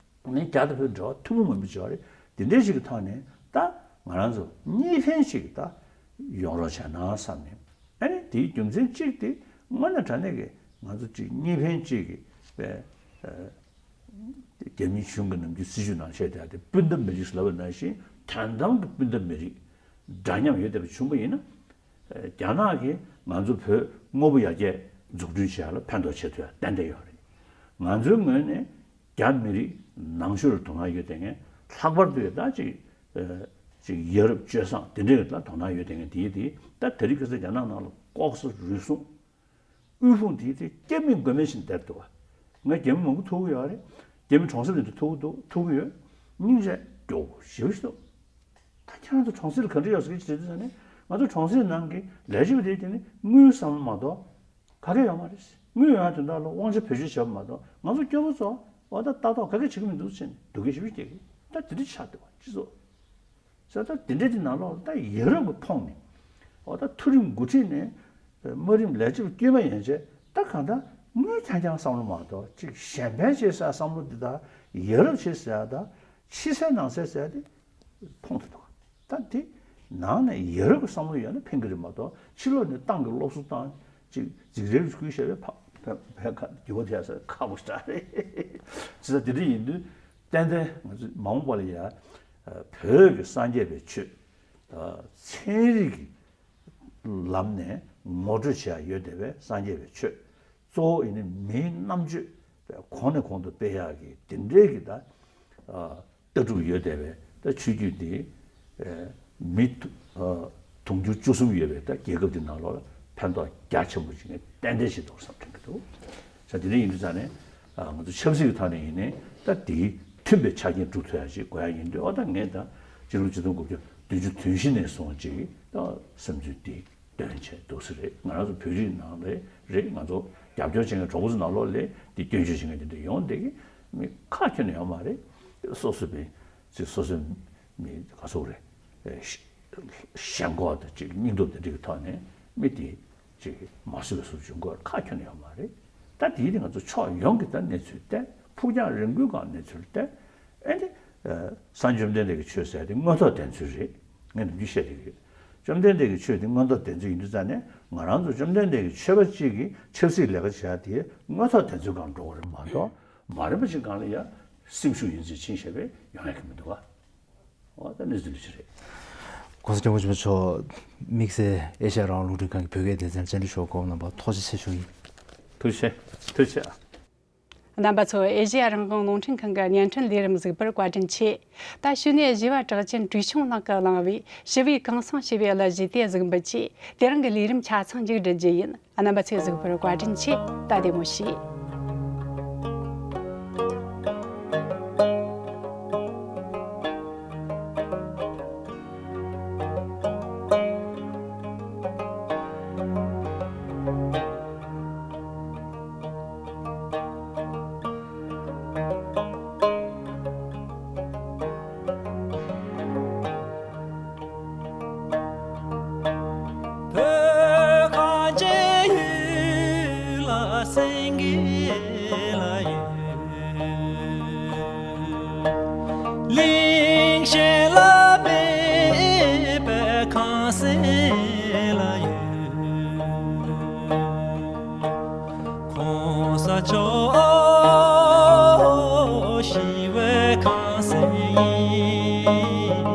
ནས་རྒྱ་དང་བོད་འབྲེལ་བ་ཐུན་མོང་མིན་པ་ཅིག་ཡོད་རེད། དེ་འདྲ་ཞིག་གི་ཐོག་ནས་ད་ང་རང་ཚོ་གཉིས་ཕན་ཞིག་ད་ཡོང་རོགས་བྱས་ན་བསམ་ནས། ཨ་ནི་དེའི་རྒྱུ་མཚན་གཅིག་དེ་དངོས་གནས་དྲང་གནས་ཀྱི་ང་ཚོ་གཅིག་གཉིས་ཕན་གཅིག་གི་པའི་རྒྱ་མིའི་གཞུང་གི་ནམ་རྒྱུན་སྲིད་ཇུས་ནང་བཤད་བསྡད་དེ་སྤུན་ཟླ་མི་རིགས་ལབ་པ་ནང་བཞིན་དོན་དམ་གྱི་སྤུན་ཟླ་མི་རིགས་འདྲ་མཉམ་ཡོད་བསྡད་པ་བྱུང་བ་ཡིན་ན། རྒྱ་ནག་གིས་ང་ཚོ་བོད་དངོས་པོ་ཡར་རྒྱས་འཛུགས་སྐྲུན་བྱེད་ཡག་ལ་ཕན་ཐོགས་བྱེད་ཐུབ་ཡག་ཏན་ཏན་ཡོད་རེད། ང་ཚོའི་ངོས་ནས་རྒྱ་མི་རིགས་ནང་ཆོས་ལ་དོ་སྣང་ཡོད་བསྡད་མཁན། ལྷག་པར་དུ་ད་ཅིག་ཅིག་ཡ་རབས་སྤྱོད་བཟང་དེ་འདྲའི་ལ་དོ་སྣང་ཡོད་བསྡད་མཁན་དེའི་དེ་ད་དེ་རིང་ཁ་སང་རྒྱ་ནག་ནང་ལ་ལྐོག་ཟ་རུལ་སུངས། དབུལ་ཕོངས་དེའི་ཚེ་སྐྱབས་མེད་མགོན་མེད་བཞིན་བསྡད་འདུག་བ། ང་རྒྱ་མི་མང་པོ་ཐུག་གི་ཡོད་རེད། རྒྱ་མི་གྲོང་གསེབ་ནས་ཐུག་གི་འདུག་ཐུག་གི་ཡོད། སྙིང་རྗེ་སྐྱོ་པོ་ཞེ་པོ་ཞིག་འདུག་ད་ཁྱེད་རང་ཚོ་གྲོང་གསེབ་ལ་ག་འདྲ་ཡོད་ཟེར་གྱི་བྱེད་དུས་ཙང་ནས་ང་ཚོ་གྲོང་གསེབ་ནང་གི་ལས་བྱེད་པ་དེ་དེ་ནི་དངུལ་བསམ་བློ་མ་གཏོགས་ག་གེ་ཡོད་མ་རེད། དངུལ་ཡོང་ཡ་དོན་དག་ལ་དབང་ཆ་བེད་སྤྱོད་བྱེད་པ་མ་གཏོགས་ང་ཚོ་སྐྱོ་པོ་ཚོ་འོ་ད་ལྟ་རྟོག་ག་གེ་བྱེད་ཀྱི་མི་འདུག་ཟེར་ནས་སྡུག་སྐད་ཞེ་པོ་སྐྱེ་གི། ད་དེ་འདྲ་ཆགས་འདུག་བ་སྤྱི་ཚོགས། ས་ད་དེ་འདྲ་དེ་ནང་ལོགས་ལ་ད་ཡ་རབས་ཀྱི་ཕོངས་ནས། འོ་ད་མཐོ་རིམ་འགོ་ཁྲིད་ནས་དམའ་རིམ་ལས་བྱེད་པ་དཀྱུས་མ་ཡན་ཆད་ད་གང་ལྟར་དངུལ་རྐྱང་རྐྱང་བསམ་བློ་མ་གཏོགས་ཅིག་གཞན་ཕན་བྱེད་ཟེར་བསམ་བློ་འདི་དག་ཡ་རབས་བྱེད་ཟེར་ཡ་ད་ཕྱི་གསལ་ནང་གསལ་ཟེར་ཡ་དེ་ཕོངས་ཐུབ་འདུག་ད་དེ་ནང་ནས་ཡ་རབས་ཀྱི་བསམ་བློ་ཡོད་ན་ཕན་གྱི་རེད་མ་གཏོགས་ཕྱི་ལོགས་ནས་ཏང་གི་སློབ་གསོ་བཏང་ཅིག་འཛིང་རེས་ཀྱི་ཁུལ་བྱས་པའི་ཕ་ཕ་ཕ་ཁ་རྒྱུ་བ་དེ་ཡ་ས་ཁག་པོ་ཞེ་དྲག་རེད། ཅི་ད་དེ་འདྲ་ཡིན་དུས་ཏན་ཏན་ང་ཚོ་མ་འོངས་པ་ལ་ཡ་བོད་ཀྱི་སངས་རྒྱས་པའི་ཆོས། ཚན་རིག་གི་ལམ་ནས་ངོ་སྤྲོད་བྱེད་ཡ་ཡོད་བསྡད་པའི་སངས་རྒྱས་པའི་ཆོས། གཙོ་བོ་ཡིན་ནི་མིའི་རྣམ་དཔྱོད་པའི་གོང་ནས་གོང་དུ་སྤེལ་ཡག་གི་དེ་འདྲའི་གི་ད་ལྟ་གྲུབ་ཡོད་བསྡད་པའི་ད་ཆོས་བརྒྱུད་འདི་མི་དུང་ཕྱུར་བཅུ་གསུམ་ཡོད་པའི་ད་རྒྱལ་ཁབ་འདི་ནང་ལོགས་ལ་ཕན་ཐོགས་རྒྱ་ཆེན་པོ་ཞིག་ནས་ཏན་ཏན་ཞིག་འདུག་བསམ་དྲན་གྱི་འདུག་ས་དེ་འདྲ་ཡིན་དུས་ཙང་ནས་ང་ཚོ་ཆབ་སྲིད་ཀྱི་ཐོག་ནས་ཡིན་ནའི་ད་དེའི་མཐུན་པའི་ཆ་རྐྱེན་སྒྲུབ་ཐུབ་ཡ་ཞིག་དགོས་ཡ་ཡིན་དུས། ཨོ་ད་ངས་ད་སྤྱི་ལོ་ཆིག་སྟོང་དགུ་བརྒྱ་བདུན་ཅུ་དོན་བཞི་ནས་བཟུང་ཅིག་ད་བསམ་ཚུལ་འདི་འདོན་བྱས་འདུག་ས་རེད། ང་རང་ཚོ་བོད་རིགས་ནང་ལ་རེད། ང་ཚོ་རྒྱབ་སྐྱོར་བྱེད་མཁན་གྲོགས་པོ་ཚོ་ནང་ལོགས་ལ་འདི་སྐྱོན་བརྗོད་བྱེད་མཁན་དེ་འདྲ་ཡོང་བསྡད་ཀྱི་མི་ཁ་ཁྱོན་ནས་ཡོད་མ་རེད། སོ་སོ་བའི་ཅིག་སོ་སོའི་མི་ག་ཚོད་རེད། ཞེན་ཁོག་དང་ཅིག་སྙིང་སྟོབས་དེ་འདྲ་གི་ཐོག་ནས་མི་དེ་ཅིག་མ་བཟོད་པའི་བཟོ་བྱུང་དགོས་ཁ་ཁྱོན་ནས་ཡོད་མ་རེད། ད་དེའི་དེ་ང་ཚོ་ཕྱོགས་ཡོངས་ཀྱི་ད་གནས་ཚུལ་བལྟས། ཕུགས་རྒྱང་རིང་པོའི་སྒང་གནས་ཚུལ་བལྟས། ཨེ་འདི་སངས་རྒྱས་བཅོམ་ལྡན་འདས་ཀྱི་ཆོས་ཟེར་དེ་མངོན་རྟོགས་ལྡན་ཚུལ་རེད། ངས་ནམ་རྒྱུན་བཤད་བསྡད་ཀྱི་ཡོད། བཅོམ་ལྡན་འདས་ཀྱི་ཆོས་དེ་མངོན་རྟོགས་ལྡན་ཚུལ་ཡིན་དུས་ཙང་ནས་ང་རང་ཚོ་བཅོམ་ལྡན་འདས་ཀྱི་ཆོས་པ་གཅིག་གིས་ཆབ་སྲིད་ལས་ཀ་བྱེད་ཡ་དེ་མངོན་རྟོགས་ལྡན་ཚུལ་སྒང་འགྲོ་དགོས་རེད་མ་གཏོགས། མ་རན་པ་ཅིག་སྒང་ལ་ཡ་སེམས་ཤུགས་ཡིན་ཚུལ་ཕྱིན་བཤད་པས་ཡོང་ཡ་གི་མི་འདུག་ག་འོ་ད་གནས་ཚུལ་འདི་ཅི་རེད། གོང་ས་སྐྱབས་མགོན་ཆེན་པོ་མཆོག་དམིགས་བསལ་ཨེ་ཤ་ཡ་རང་དབང་རླུང་འཕྲིན་ཁང་གི་བོད་སྐད་སྡེ་ཚན་བཅར་འདྲི་ཞུ་བར་གོ་སྐབས་གནང་བར་ཐུགས་རྗེ་ཆེ་ཞུ་ཡིན། ཐུགས་རྗེ་ཆེ། ཐུགས་རྗེ་ཆེ། རྣམ་པ་ཚོ། ཨེ་ཤེ་ཡ་རང་དབང་རླུང་འཕྲིན་ཁང་གི་བརྙན་འཕྲིན་ལས་རིམ་གཟིགས་པར་བཀའ་དྲིན་ཆེ། ད་གཞུག་ནས་བཞི་བ་གྲགས་ཅན་གྲོས་ཆུང་ལགས་ཀྱིས་བླངས་པའི་ཞི་བའི་གངས་སེང་ཞེས་པའི་གླུ་གཞས་དེ་གཟིགས་འབུལ་གྱིས། དེ་རིང་གི་ལས་རིམ་ཆ་ཚང་མཇུག་སྒྲིལ་རྒྱུ་ཡིན། རྣམ་པ་ཚོས་གཟིགས་པར་བཀའ་དྲིན་ཆེ། ད་བདེ་མོ་བྱོས། བོད་གངས་ཅན་ཡུལ་ལ་སེང་གེ་ལ་ཡོད། གླིང་གཞན་ལ་མེད་པའི་གངས་སེང་ལ་ཡོད། གོང་ས་མཆོག་ཞི་བའི་གངས་སེང་ཡིན།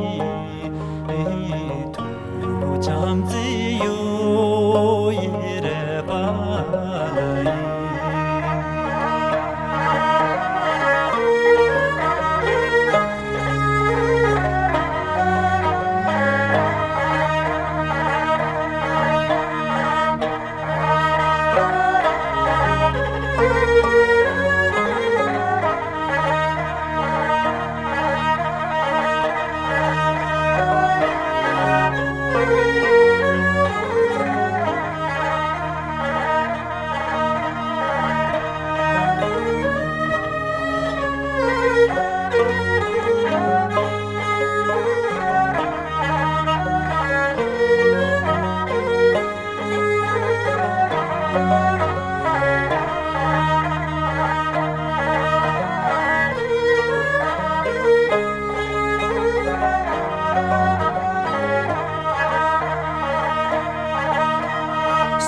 ཐུགས་བྱམས་བརྩེའི་གཡུ་ཡི་རལ་པ་ལ་ཡིན།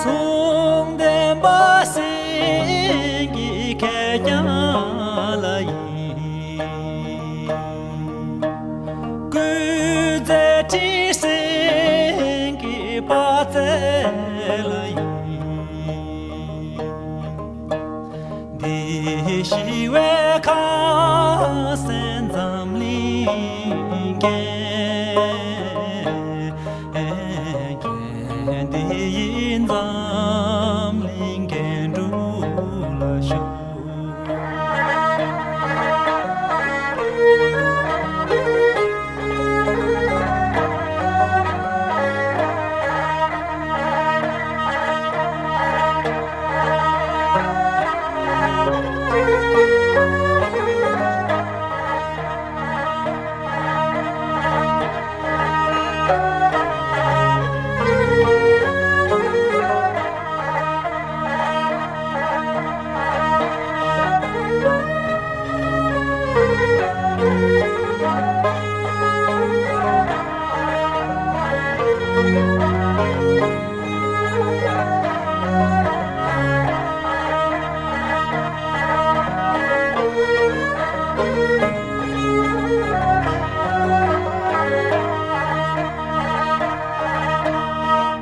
གསུང་ལྡན་པ་སེང་གེ་གད་རྒྱངས་ལ་ཡིན། སྐུ་ཚེ་ཁྲི་སེང་གེ་དཔའ་རྩལ་ལ་ཡིན། འདི་ཞི་བའི་ཁ་སེང་འཛམ་གླིང་རྒྱན། འདི་ཡིས་འཛམ་གླིང་རྒྱན་དྲུག་ལ་ཤོག།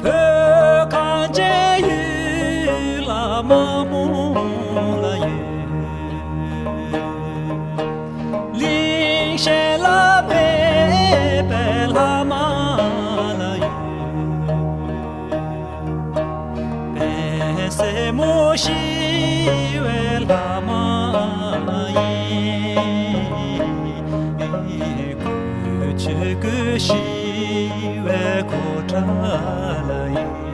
བོད་གངས་ཅན་ཡུལ་ལ་མ་མོ་ལ་ཡོད། གླིང་གཞན་ལ་མེད་པའི་ལྷ་མ་ལ་ཡོད། པད་སེར་མོ་ཞི་བའི་ལྷ་མ་ཡིན། གོས་ཆེན་གོས་ཞི་བའི་གོ་ཁྲབ་ལ་ཡིན།